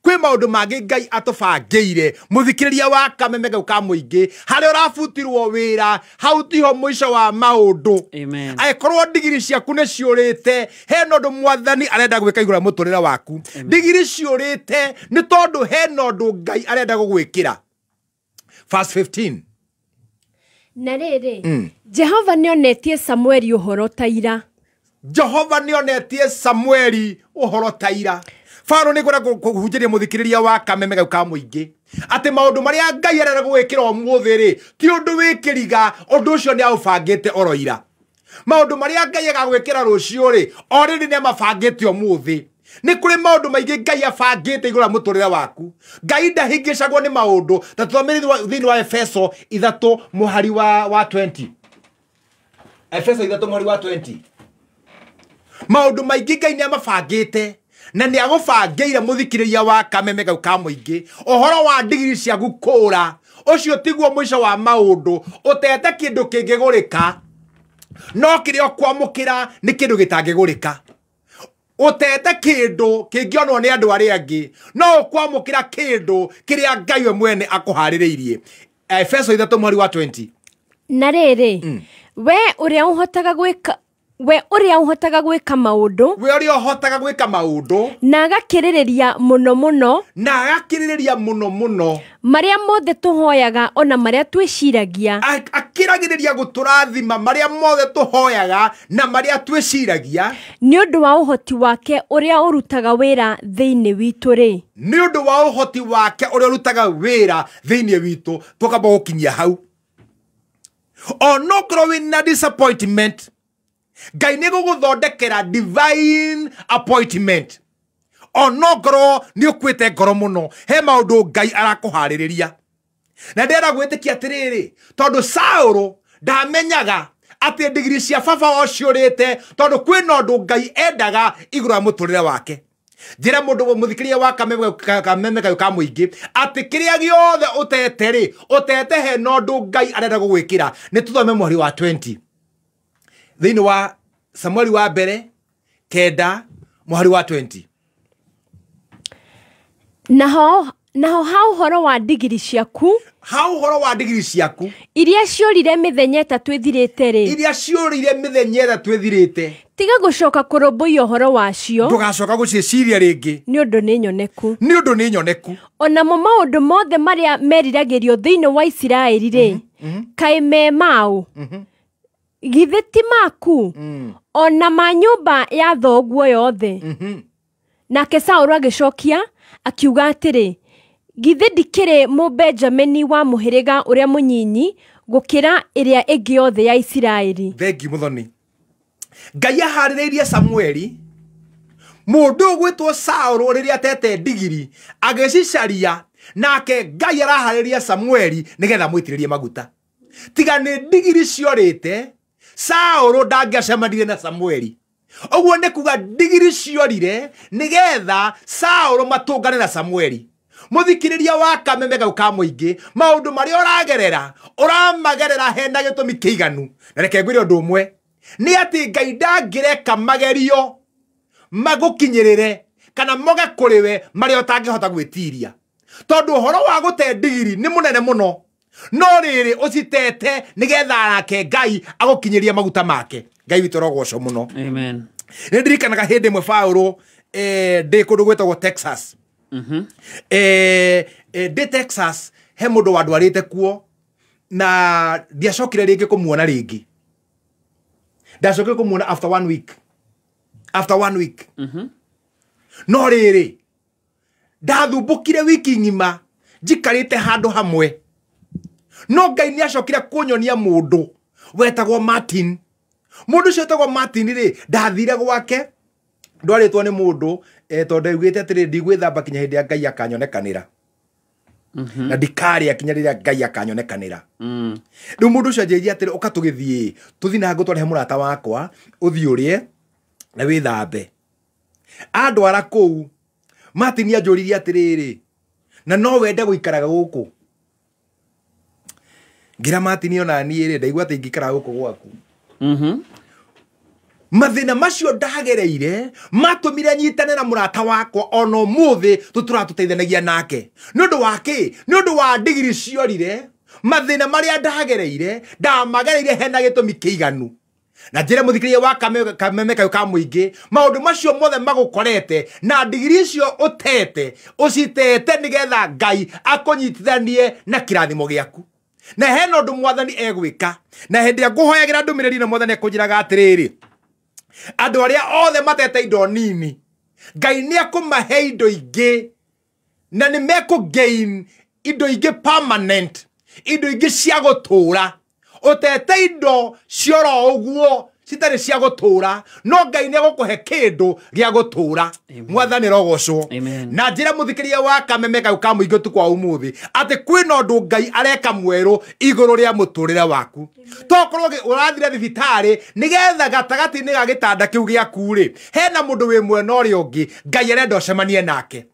kwĩ maũndũ mangĩ Ngai atũbangĩire. Mũthikĩrĩria wa Kameme gau ka mũingĩ, harĩa ũrabutirwo wĩra, hau tiho mũico wa maũndũ. Angĩkorwo ndigiri ciaku nĩ ciũrĩte, hena ũndũ Mwathani arenda gwĩka igũrũ rĩa mũtũrĩre waku. Ndigiri ciũrĩte nĩ tondũ hena ũndũ Ngai arenda gũgwĩkĩra. Verse 15. Na rĩrĩ, Jehova nĩonetie Samueli ũhoro ta ira. Jehova nĩonetie Samueli ũhoro ta ira. Faro nĩ ngwenda kũhunjĩria mũthikĩrĩria wa Kameme gau ka mũingĩ atĩ maũndũ marĩa Ngai arenda gũgwĩkĩra ũmũthĩ rĩ, ti ũndũ wĩkĩriga, ũndũ ũcio nĩ aũbangĩte oro ira. Maũndũ marĩa Ngai agagwĩkĩra rũciũ rĩ, already nĩ amabangĩte ũmũthĩ. Nĩ kũrĩ maũndũ maingĩ Ngai abangĩte igũrũ rĩa mũtũrĩre waku. Ngai ndahĩngĩcagwo nĩ maũndũ. Ta tũthomere thĩinĩ wa Efeso 3 mũhari wa 20. Efeso 3 mũhari wa 20. Maũndũ maingĩ Ngai nĩ amabangĩte na nĩ agũbangĩire mũthikĩrĩria wa Kameme gau ka mũingĩ. Ũhoro wa ndigiri ciaku kũũra, ũcio tiguo mũico wa maũndũ. Ũtete kĩndũ kĩngĩgũrĩka, no kĩrĩa ũkwamũkĩra nĩ kĩndũ gĩtangĩgũrĩka. Ũtete kĩndũ kĩngĩonwo nĩ andũ arĩa angĩ, no ũkwamũkĩra kĩndũ kĩrĩa Ngai we mwene akũharĩrĩirie. Efeso 3 mũhari wa 20. Na rĩrĩ, we ũrĩa ũhotaga gwĩka, we ũrĩa ũhotaga gwĩka maũndũ, we ũrĩa ũhotaga gwĩka maũndũ, na agakĩrĩrĩria mũno mũno, na agakĩrĩrĩria mũno mũno marĩa mothe tũhoyaga ona marĩa twĩciragia, akĩragĩrĩria gũtũrathima marĩa mothe tũhoyaga na marĩa twĩciragia, nĩ ũndũ wa ũhoti wake ũrĩa ũrutaga wĩra thĩinĩ witũ rĩ, nĩ ũndũ wa ũhoti wake ũrĩa ũrutaga wĩra thĩinĩ witũ. Tũkamba gũkinyia hau. Onokorwo wĩna disappointment, Ngai nĩ gũgũthondekera divine appointment. Onokorwo nĩ ũkuĩte ngoro mũno, he maũndũ Ngai arakũharĩrĩria. Na ndĩrenda gwĩtĩkia atĩrĩrĩ, tondũ Saũlũ ndamenyaga atĩ ndigiri cia baba wao ciũrĩte, tondũ kwĩna ũndũ Ngai endaga igũrũ rĩa mũtũrĩre wake. Njĩra mũndũ mũthikĩrĩria wa Kameme gau ka mũingĩ atĩ kĩrĩa gĩothe ũtete rĩ, ũtete hena ũndũ Ngai arenda gũgwĩkĩra. Nĩ tũthome mũhari wa 20 thĩinĩ wa Samueli wa mbere 9 mũhari wa 20. Naho ha ũhoro wa ndigiri ciaku, ha ũhoro wa ndigiri ciaku iria ciũrire mĩthenya 3 ĩthirĩte rĩ, iria ciũrire mĩthenya 3 ĩthirĩte, tiga gũcoka kũrũmbũiya ũhoro wacio, ndũgacoka gũciĩciria rĩngĩ, nĩ ũndũ nĩ nyoneku, nĩ ũndũ nĩ nyoneku. Onamo maũndũ mothe marĩa meriragĩrio thĩinĩ wa Isiraeli rĩ, kaĩ me maũ? Githĩ ti maku, ona ma nyũmba ya thoguo yothe? Nake Saũlũ agĩcokia akiuga atĩrĩ, githĩ ndikĩrĩ Mũbenjamini wa mũhĩrĩga ũrĩa mũnyinyi gũkĩra ĩrĩa ĩngĩ yothe ya Isiraeli? Thengi mũthoni. Ngai aharĩrĩirie Samueli, mũndũ ũgwĩtwo Saũlũ rĩrĩa atete ndigiri agĩcicaria, nake Ngai araharĩria Samueli nĩgetha amũitĩrĩrie maguta. Tiga nĩ ndigiri ciorĩte, Saũlũ ndangĩacemanirie na Samueli. Ũguo nĩ kuga ndigiri ciorire nĩgetha Saũlũ matũngane na Samueli. Mũthikĩrĩria wa Kameme gau ka mũingĩ, maũndũ marĩa ũragerera, ũramagerera hena gĩtũmi kĩiganu. Na reke ngwĩre ũndũ ũmwe, nĩ atĩ Ngai ndangĩreka magerio magũkinyĩrĩre kana moge kũrĩ we marĩa ũtangĩhota gwĩtiria, tondũ ũhoro wa gũte ndigiri nĩ mũnene mũno. No rĩrĩ ũcitete nĩgetha nake Ngai agũkinyĩria maguta make. Ngai witũ arogocwo mũno. Amen. Nĩ ndirikanaga hĩndĩ ĩmwe Paũlũ, ndĩ kũndũ gwĩtagwo Texas. Ndĩ Texas he mũndũ wandwarĩte kuo na ndiacokire rĩngĩ kũmuona rĩngĩ. Ndacokire kũmuona after 1 week. After 1 week. No rĩrĩ ndathumbũkire wiki ng'ima njikarĩte handũ hamwe. No Ngai nĩ acokire kũnyonia mũndũ wetagwo Martin. Mũndũ ũcio wetagwo Martin rĩ, ndathire gwake Ndwarĩtwo nĩ mũndũ tondũ ndaugĩte atĩrĩ ndigwĩthamba kinya hĩndĩ ya Ngai akanyonekanĩra. Na ndikarĩa kinya rĩrĩa Ngai akanyonekanĩra. Rĩu mũndũ ũcio anjĩrire atĩrĩ ũka tũgĩthiĩ tũthiĩ na ngũtware he mũrata wakwa ũthiĩ ũrĩe na wĩthambe. Andwara kũu Martin anjũririe atĩrĩrĩ na no wende gũikaraga gũkũ. Ngira Martin ona niĩ rĩ ndaigua atĩ ingĩikara gũkũ gwaku. Mathĩna macio ndagereire matũmire nyitane na mũrata wakwa ona ũmũthĩ tũtũratũteithanagia nake. Nĩ ũndũ wa kĩ? Nĩ ũndũ wa ndigiri ciorire mathĩna marĩa ndagereire ndamagereire hena gĩtũmi kĩiganu. Na njĩre mũthikĩrĩria wa kameme kayũ ka mũingĩ maũndũ macio mothe magũkorete na ndigiri icio ũtete ũcitete nĩgetha Ngai akũnyitithanie na kĩrathimo gĩaku. Na hena ũndũ mwathani egwĩka. Na hĩndĩ ĩrĩa ngũhoyagĩra ndũmĩrĩri na mwathani ekũnjĩraga atĩrĩrĩ andũ arĩa othe matete indo nini Ngai nĩ ekũmahe indo ingĩ na nĩ mekũgain indo ingĩ permanent indo ingĩ cia gũtũũra. Ũtete indo cioro ũguo citarĩ cia gũtũũra no Ngai nĩ egũkũhe kĩndũ gĩa gũtũũra. Mwathani rogocwo. Na njĩra mũthikĩria wa kameme kau ka mũingĩ ũtukũ wa ũmũthĩ atĩ kwĩna ũndũ Ngai areka mwerũ igũrũ rĩa mũtũrĩre waku. Tokorwo ũrathire thibitarĩ nĩgetha gatagatĩ-inĩ ga gĩtanda kĩu gĩaku rĩ hena mũndũ wĩ mwena ũrĩa ũngĩ Ngai arenda ũcemanie nake.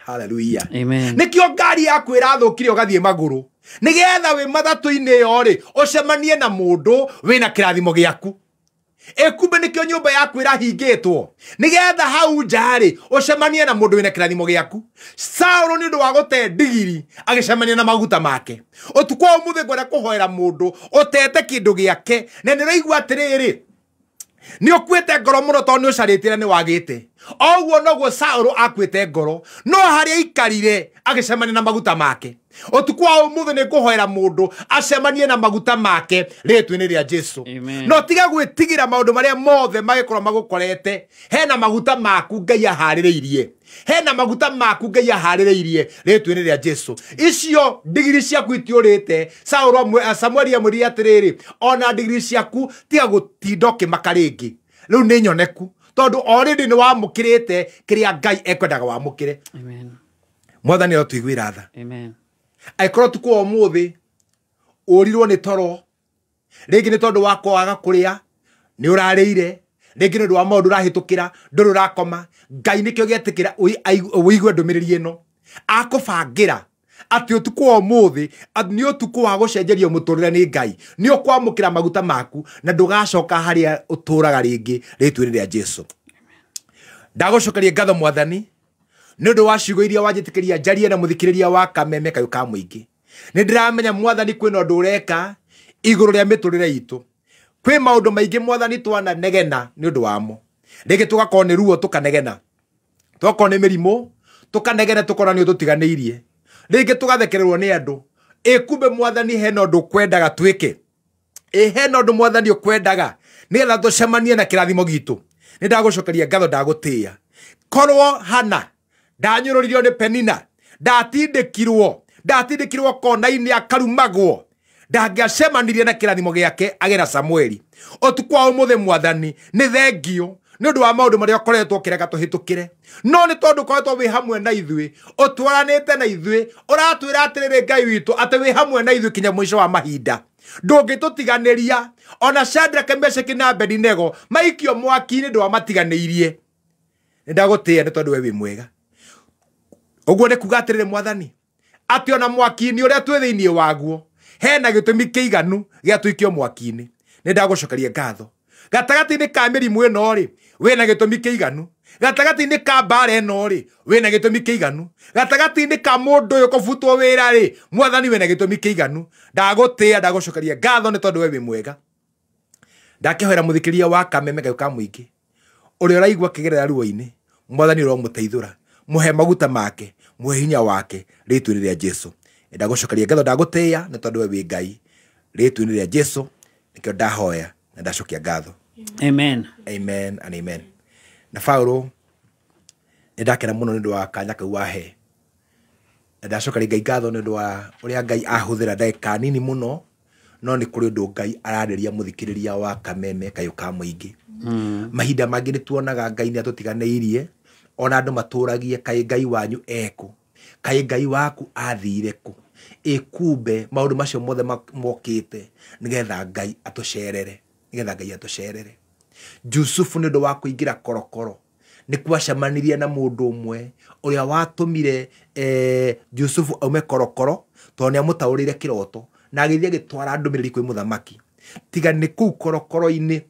Hallelujah. Amen. Nĩkĩo ngari yaku ĩrathũkire ũgathiĩ magũrũ nĩgetha wĩ mathatũ-inĩ ĩyo rĩ ũcemanie na mũndũ wĩna kĩrathimo gĩaku. Ĩkumbe nĩkĩo nyũmba yaku ĩrahingĩtwo nĩgetha hau nja rĩ ũcemanie na mũndũ wĩna kĩrathimo gĩaku. Saũlũ nĩ ũndũ wa gũte ndigiri agĩcemania na maguta make. Ũtukũ wa ũmũthĩ ngwenda kũhoera mũndũ ũtete kĩndũ gĩake na nĩ ũraigua atĩrĩrĩ nĩ ũkuĩte ngoro mũno tondũ nĩ ũcarĩtie na nĩ wagĩte. Oguo noguo Saũlũ akuĩte ngoro no harĩa aikarire agĩcemania na maguta make. Ũtukũ wa ũmũthĩ nĩ ngũhoera mũndũ acemanie na maguta make rĩtwa-inĩ rĩa Jesũ. No tiga gwĩtigĩra maũndũ marĩa mothe magĩkorwo magũkorete. Hena maguta maku Ngai aharĩrĩirie. Hena maguta maku Ngai aharĩrĩirie rĩtwa-inĩ rĩa Jesũ. Icio ndigiri ciaku itiũrĩte. Saũlũ Samueli amwĩrire atĩrĩrĩ ona ndigiri ciaku tiga gũtinda ũkĩmaka rĩngĩ. Rĩu nĩ nyoneku tondũ already nĩ wamũkĩrĩte kĩrĩa Ngai ekwendaga wamũkĩre. Amen. Mwathani arotũiguĩra tha. Amen. Angĩkorwo ũtukũ wa ũmũthĩ ũrirwo nĩ toro rĩngĩ nĩ tondũ wa kwaga kũrĩa nĩ ũrarĩire rĩngĩ nĩ ũndũ wa maũndũ ũrahĩtũkĩra ndũrĩ ũrakoma Ngai nĩkĩo gĩetĩkĩra ũigue ndũmĩrĩri ĩno akũbangĩra atĩ ũtukũ wa ũmũthĩ nĩ ũtukũ wa gũcenjerio mũtũrĩre nĩ Ngai nĩ ũkwamũkĩra maguta maku na ndũgacoka harĩa ũtũraga rĩngĩ rĩtwa-inĩ rĩa Jesũ. Ndagũcokeria ngatho mwathani nĩ ũndũ wa ciugo iria wanjĩtĩkĩria njarie na mũthikĩrĩria wa kameme kayũ ka mũingĩ. Nĩ ndĩramenya mwathani kwĩna ũndũ ũreka igũrũ rĩa mĩtũrĩre itũ. Kwĩ maũndũ maingĩ mwathani twananegena nĩ ũndũ wamo. Rĩngĩ tũgakorwo nĩ ruo tũkanegena, tũgakorwo nĩ mĩrimũ tũkanegena tũkona nĩ ũtũtiganĩirie, rĩngĩ tũgathekererwo nĩ andũ. Ĩ kumbe mwathani hena ũndũ ũkwendaga twĩke. Ĩ hena ũndũ mwathani ũkwendaga nĩgetha tũcemanie na kĩrathimo gitũ. Nĩ ndagũcokeria ngatho ndagũtĩĩa. Korwo Hana ndanyũrũririo nĩ Penina ndatindĩkirwo kona-inĩ akarumagwo ndangĩacemanirie na kĩrathimo gĩake agĩra Samueli. Ũtukũ wa ũmũthĩ mwathani nĩ thengio nĩ ũndũ wa maũndũ marĩa ũkoretwo ũkĩreka tũhĩtũkĩre no nĩ tondũ ũkoretwo wĩ hamwe na ithuĩ ũtwaranĩte na ithuĩ ũratwĩra atĩrĩrĩ Ngai witũ atĩ wĩ hamwe na ithuĩ kinya mũico wa mahinda ndũngĩtũtiganĩria. Ona Shadraka Meshaki na Abednego maikio mwaki-inĩ ndwamatiganĩirie. Nĩ ndagũtĩĩa nĩ tondũ we wĩ mwega. Ũguo nĩ kuga atĩrĩrĩ mwathani atĩ ona mwaki-inĩ ũrĩa twĩ thĩinĩ waguo hena gĩtũmi kĩiganu gĩa tũikio mwaki-inĩ. Nĩ ndagũcokeria ngatho. Gatagatĩ-inĩ ka mĩrimũ ĩno rĩ wĩna gĩtũmi kĩiganu. Gatagatĩ-inĩ ka mbara ĩno rĩ wĩna gĩtũmi kĩiganu. Gatagatĩ-inĩ ka mũndũ ũyũ kũbutwo wĩra rĩ mwathani wĩna gĩtũmi kĩiganu. Ndagũtĩĩa ndagũcokeria ngatho nĩ tondũ we wĩ mwega. Ndakĩhoera mũthikĩria wa kameme kayũ ka mũingĩ ũrĩa ũraigua akĩgerera ruo-inĩ mwathani ũromũteithũra mũhe maguta make mũhe hinya wake rĩtwa-inĩ rĩa Jesũ. Ndagũcokeria ngatho ndagũtĩĩa nĩ tondũ we wĩ Ngai rĩtwa-inĩ rĩa Jesũ nĩkĩo ndahoya na ndacokia ngatho. Amen. Amen and amen. Na Paulo nĩ ndakena mũno nĩ ũndũ wa kanya kau wahe. Na ndacokeria Ngai ngatho nĩ ũndũ wa ũrĩa Ngai ahũthĩra ndagĩka nini mũno No nĩ kũrĩ ũndũ Ngai ararĩria mũthikĩrĩria wa Kameme Kayũ ka Mũingĩ. Mahinda mangĩ nĩ tuonaga Ngai nĩ atũtiganĩirie, ona andũ matũragie kaĩ Ngai wanyu ekũ, kaĩ Ngai waku athire kũ. Ĩ kumbe maũndũ macio mothe mokĩte nĩgetha Ngai atũcerere, nĩgetha Ngai atũcerere. Jusufu nĩ ũndũ wa kũingĩra korokoro nĩ kwacemanirie na mũndũ ũmwe ũrĩa watũmire Jusufu aume korokoro tondũ nĩ amũtaũrĩire kĩroto na agĩthiĩ agĩtwara ndũmĩrĩri kwĩ mũthamaki. Tiga nĩ kũu korokoro-inĩ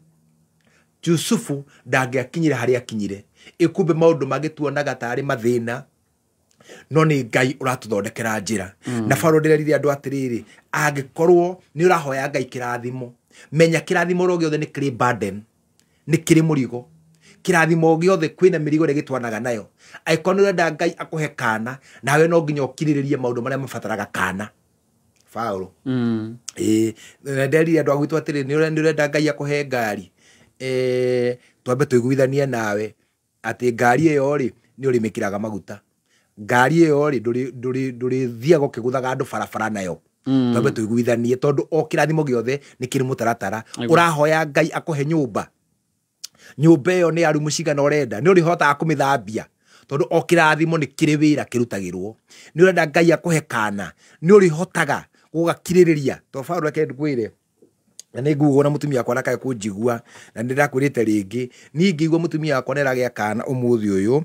Jusufu ndangĩakinyire harĩa akinyire. Ĩ kumbe maũndũ mangĩ tuonaga tarĩ mathĩna no nĩ Ngai ũratũthondekera njĩra. Na Farao ndĩrerire andũ atĩrĩrĩ, angĩkorwo nĩ ũrahoya Ngai kĩrathimo, menya kĩrathimo oro gĩothe nĩ kĩrĩ burden, nĩ kĩrĩ mũrigo. Kĩrathimo gĩothe kwĩna mĩrigo ĩrĩa gĩtwanaga nayo. Angĩkorwo nĩ ũrenda Ngai akũhe kana, nawe no nginya ũkirĩrĩrie maũndũ marĩa mabataraga kana. Faũlũ. Ĩĩ, nderire andũ a gwitũ atĩrĩ, nĩ ũrenda Ngai akũhe ngari, twambe tũiguithanie nawe atĩ ngari ĩyo rĩ nĩ ũrĩmĩkĩraga maguta. Ngari ĩyo rĩ ndũrĩthiaga ũkĩgũthaga andũ barabara nayo. Twambe tũiguithanie tondũ o kĩrathimo gĩothe nĩ kĩrĩ mũtaratara. Ũrahoya Ngai akũhe nyũmba, nyũmba ĩyo nĩ ya rumu cigana ũrenda, nĩ ũrĩhotaga kũmĩthambia tondũ o kĩrathimo nĩ kĩrĩ wĩra kĩrutagĩrwo. Nĩ ũrenda Ngai akũhe kana, nĩ ũrĩhotaga gũgakirĩrĩria. Tondũ Faũlũ reke ngwĩre, na nĩ nguguo na mũtumia wakwa ndakae kũnjigua, na nĩ ndakwĩrĩte rĩngĩ, niĩ ngĩigua mũtumia wakwa nĩ aragĩa kana ũmũthĩ ũyũ,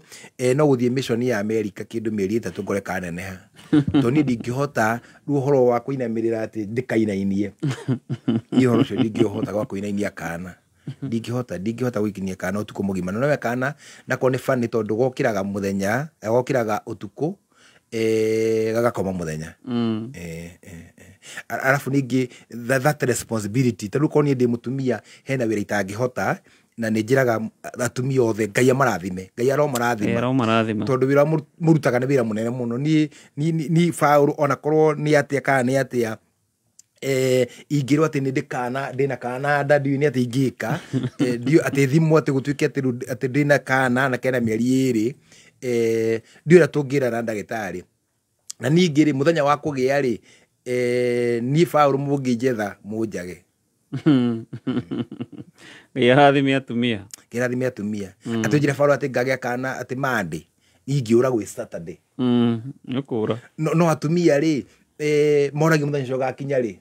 no gũthiĩ mission ya America kĩndũ mĩeri 3 ngore kaneneha. Tondũ niĩ ndingĩhota rĩu ũhoro wa kũinamĩrĩra atĩ ndĩkainainie. Niĩ ũhoro ũcio ndingĩũhota gwa kũinainia kana. Ndingĩhota gũikinia kana ũtukũ mũgima. Na nowe kana nako nĩ funny tondũ gokĩraga mũthenya, gokĩraga ũtukũ, gagakoma mũthenya. Arabu ningĩ that responsibility, ta rĩu korwo niĩ ndĩ mũtumia hena wĩra itangĩhota, na nĩ njĩraga atumia othe Ngai amarathime, Ngai aromarathima. Tondũ wĩra mũrutaga nĩ wĩra mũnene mũno. Niĩ Faũlũ onakorwo nĩ atĩa kana nĩ atĩa, ingĩrwo atĩ nĩ ndĩkana, ndĩna kana nda ndiũĩ nĩ atĩ ingĩka, ndiũĩ atĩ thimũ atĩ gũtuĩke atĩ ndĩna kana na kena mĩeri 2, ndiũĩ ũrĩa tũngĩra na ndagĩtarĩ. Na ningĩ rĩ mũthenya wa kũgĩa rĩ, niĩ Faũlũ mũngĩnjetha mũnjage. Ngai arathime atumia. Ngai arathime atumia. Atĩ njĩre Faũlũ atĩ ngagĩa kana atĩ Monday, ingĩũra gwĩ Saturday. Nĩũkũra. No atumia rĩ, moragia mũthenya ũcio ũgakinya rĩ.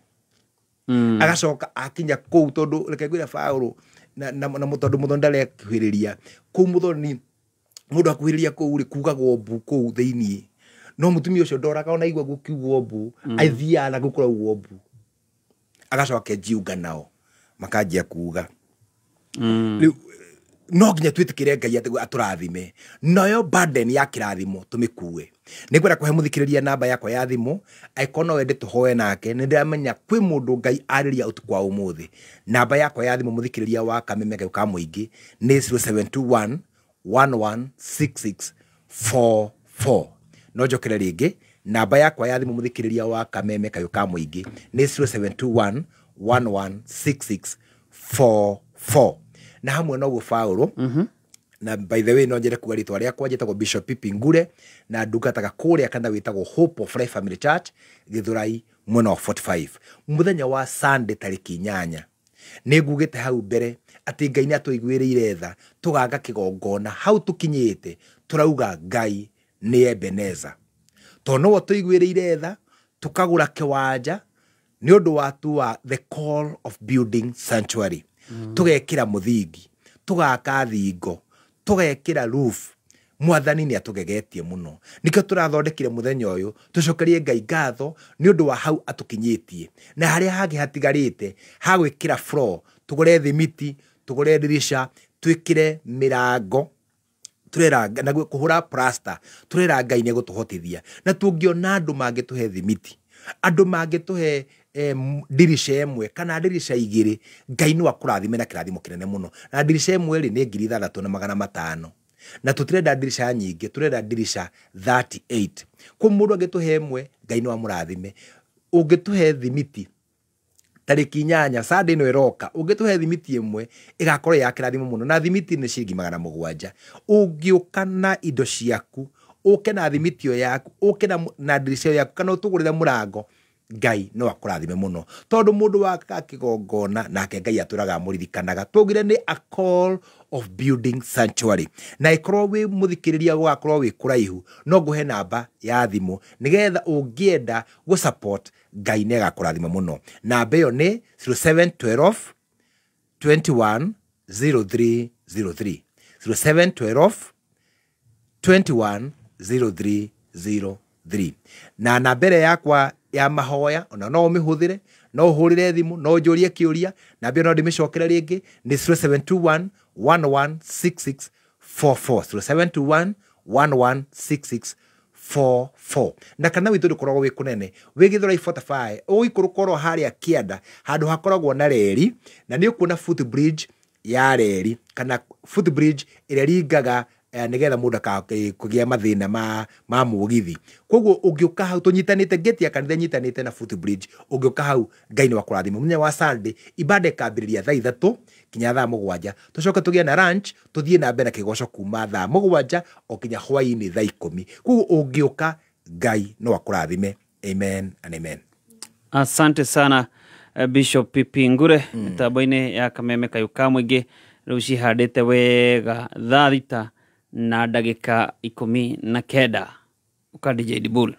Agacoka akinya kũu tondũ reke ngwĩre Faũlũ na tondũ mũthoni ndarekuhĩrĩria. Kũu mũthoni mũndũ akuhĩrĩria kũu rĩ kugagwo mbu kũu thĩiniĩ. No mũtumia ũcio ndoraga ona aigua gũkiugwo mbu, athiaga na gũkũraugwo mbu. Agacoka akenjiunga nao makanjia kuga. Rĩu no nginya twĩtĩkĩre Ngai atĩ atũrathime, nayo burden ya kĩrathimo tũmĩkue. Nĩ ngwenda kũhe mũthikĩrĩria namba yakwa ya thimũ, angĩkorwo no wende tũhoe nake, nĩ ndĩramenya kwĩ mũndũ Ngai arĩria ũtukũ wa ũmũthĩ. Namba yakwa ya thimũ mũthikĩrĩria wa Kameme Kayũ ka Mũingĩ nĩ 0721 116644. No njokere rĩngĩ, namba yakwa ya thimũ mũthikĩrĩria wa Kameme Kayũ ka Mũingĩ nĩ 0721 116644. Na hamwe noguo Faũlũ, na by the way no njere kuga rĩtwa rĩakwa njĩtagwo Bishop Pipi Ngure, na ndungataga kũrĩa kanitha wĩtagwo Hope of Life Family Church Gĩthũrai mwena wa 45. Mũthenya wa Sunday tarĩki 8 nĩ ngugĩte hau mbere atĩ Ngai nĩ atũiguĩrĩire tha, tũgaka kĩgongona hau tũkinyĩte, tũrauga Ngai nĩ Ebeneza. Tondũ nowe tũiguĩrĩire tha, tũkagũra kĩwanja nĩ ũndũ wa tu wa the call of building sanctuary. Tũgekĩra mũthingi, tũgaka thingo, tũgekĩra roof. Mwathani nĩ atũgegetie mũno. Nĩkĩo tũrathondekire mũthenya ũyũ, tũcokerie Ngai ngatho nĩ ũndũ wa hau atũkinyĩtie. Na harĩa hangĩ hatigarĩte ha gwĩkĩra floor, tũgũre thimiti, tũgũre ndirisha, twĩkĩre mĩrango, turera na kũhũra plaster, turera Ngai nĩ egũtũhotithia. Na tũngĩona andũ mangĩtũhe thimiti, andũ mangĩtũhe ndirisha ĩmwe kana ndirisha 2, Ngai no akũrathime na kĩrathimo kĩnene mũno. Na ndirisha ĩmwe rĩ nĩ 6,500. Na tũtirenda ndirisha nyingĩ, tũrenda ndirisha 38. Kwa mũndũ angĩtũhe ĩmwe, Ngai no amũrathime. Ũngĩtũhe thimiti tarĩki 8 Sunday ĩno ĩroka, ũngĩtũhe thimiti ĩmwe ĩgakorwo ya kĩrathimo mũno. Na thimiti nĩ ciringi 700. Ũngĩũka na indo ciaku, ũke na thimiti ĩyo yaku, ũke na ndirisha ĩyo yaku, kana ũtũgũrĩre mũrango, Ngai no akũrathime mũno tondũ mũndũ wakaga kĩgongona nake Ngai atũraga amũririkanaga. Twaugire nĩ a call of building sanctuary, na ĩkorwo wĩ mũthikĩrĩria gũgakorwo wĩ kũraihu, no ngũhe namba ya thimũ nĩgetha ũngĩenda gũ support Ngai nĩ agakũrathima mũno. Namba ĩyo nĩ 0712 21 0303, 0712 21 0303. Na namba ĩrĩa yakwa ya mahoya ona no ũmĩhũthĩre, no ũhũrĩre thimũ, no ũnjũrie kĩũria, namba ĩyo no ndĩmĩcokere rĩngĩ nĩ 0721 116644, 0721 116644. Na kana witũ ndũkoragwo wĩ kũnene, wĩ Gĩthũrai 45 ũgũikũrũka oro harĩa kĩanda handũ hakoragwo na reri, na nĩ ũkuona footbridge ya reri kana footbridge ĩrĩa ĩringaga nĩgetha mũndũ akagĩa mathĩna ma mũgithi. Koguo ũngĩũka hau tũnyitanĩte, gate ya kanitha ĩnyitanĩte na footbridge, ũngĩũka hau Ngai nĩ wakũrathima. Mũthenya wa Sunday ibada ĩkambĩrĩria thaa 3 kinya thaa 7, tũcoke tũgĩe na lunch, tũthiĩ na mbere na kĩgoco kuma thaa 7 o kinya hwaĩ-inĩ thaa 10. Koguo ũngĩũka Ngai no akũrathime. Amen and amen. Asante sana Bishop Pipi Ngure mĩtambo-inĩ ya Kameme Kayũ ka Mũingĩ. Rĩu cihandĩte wega thaa 6 na ndagĩka 19. Ũka DJ Dibul.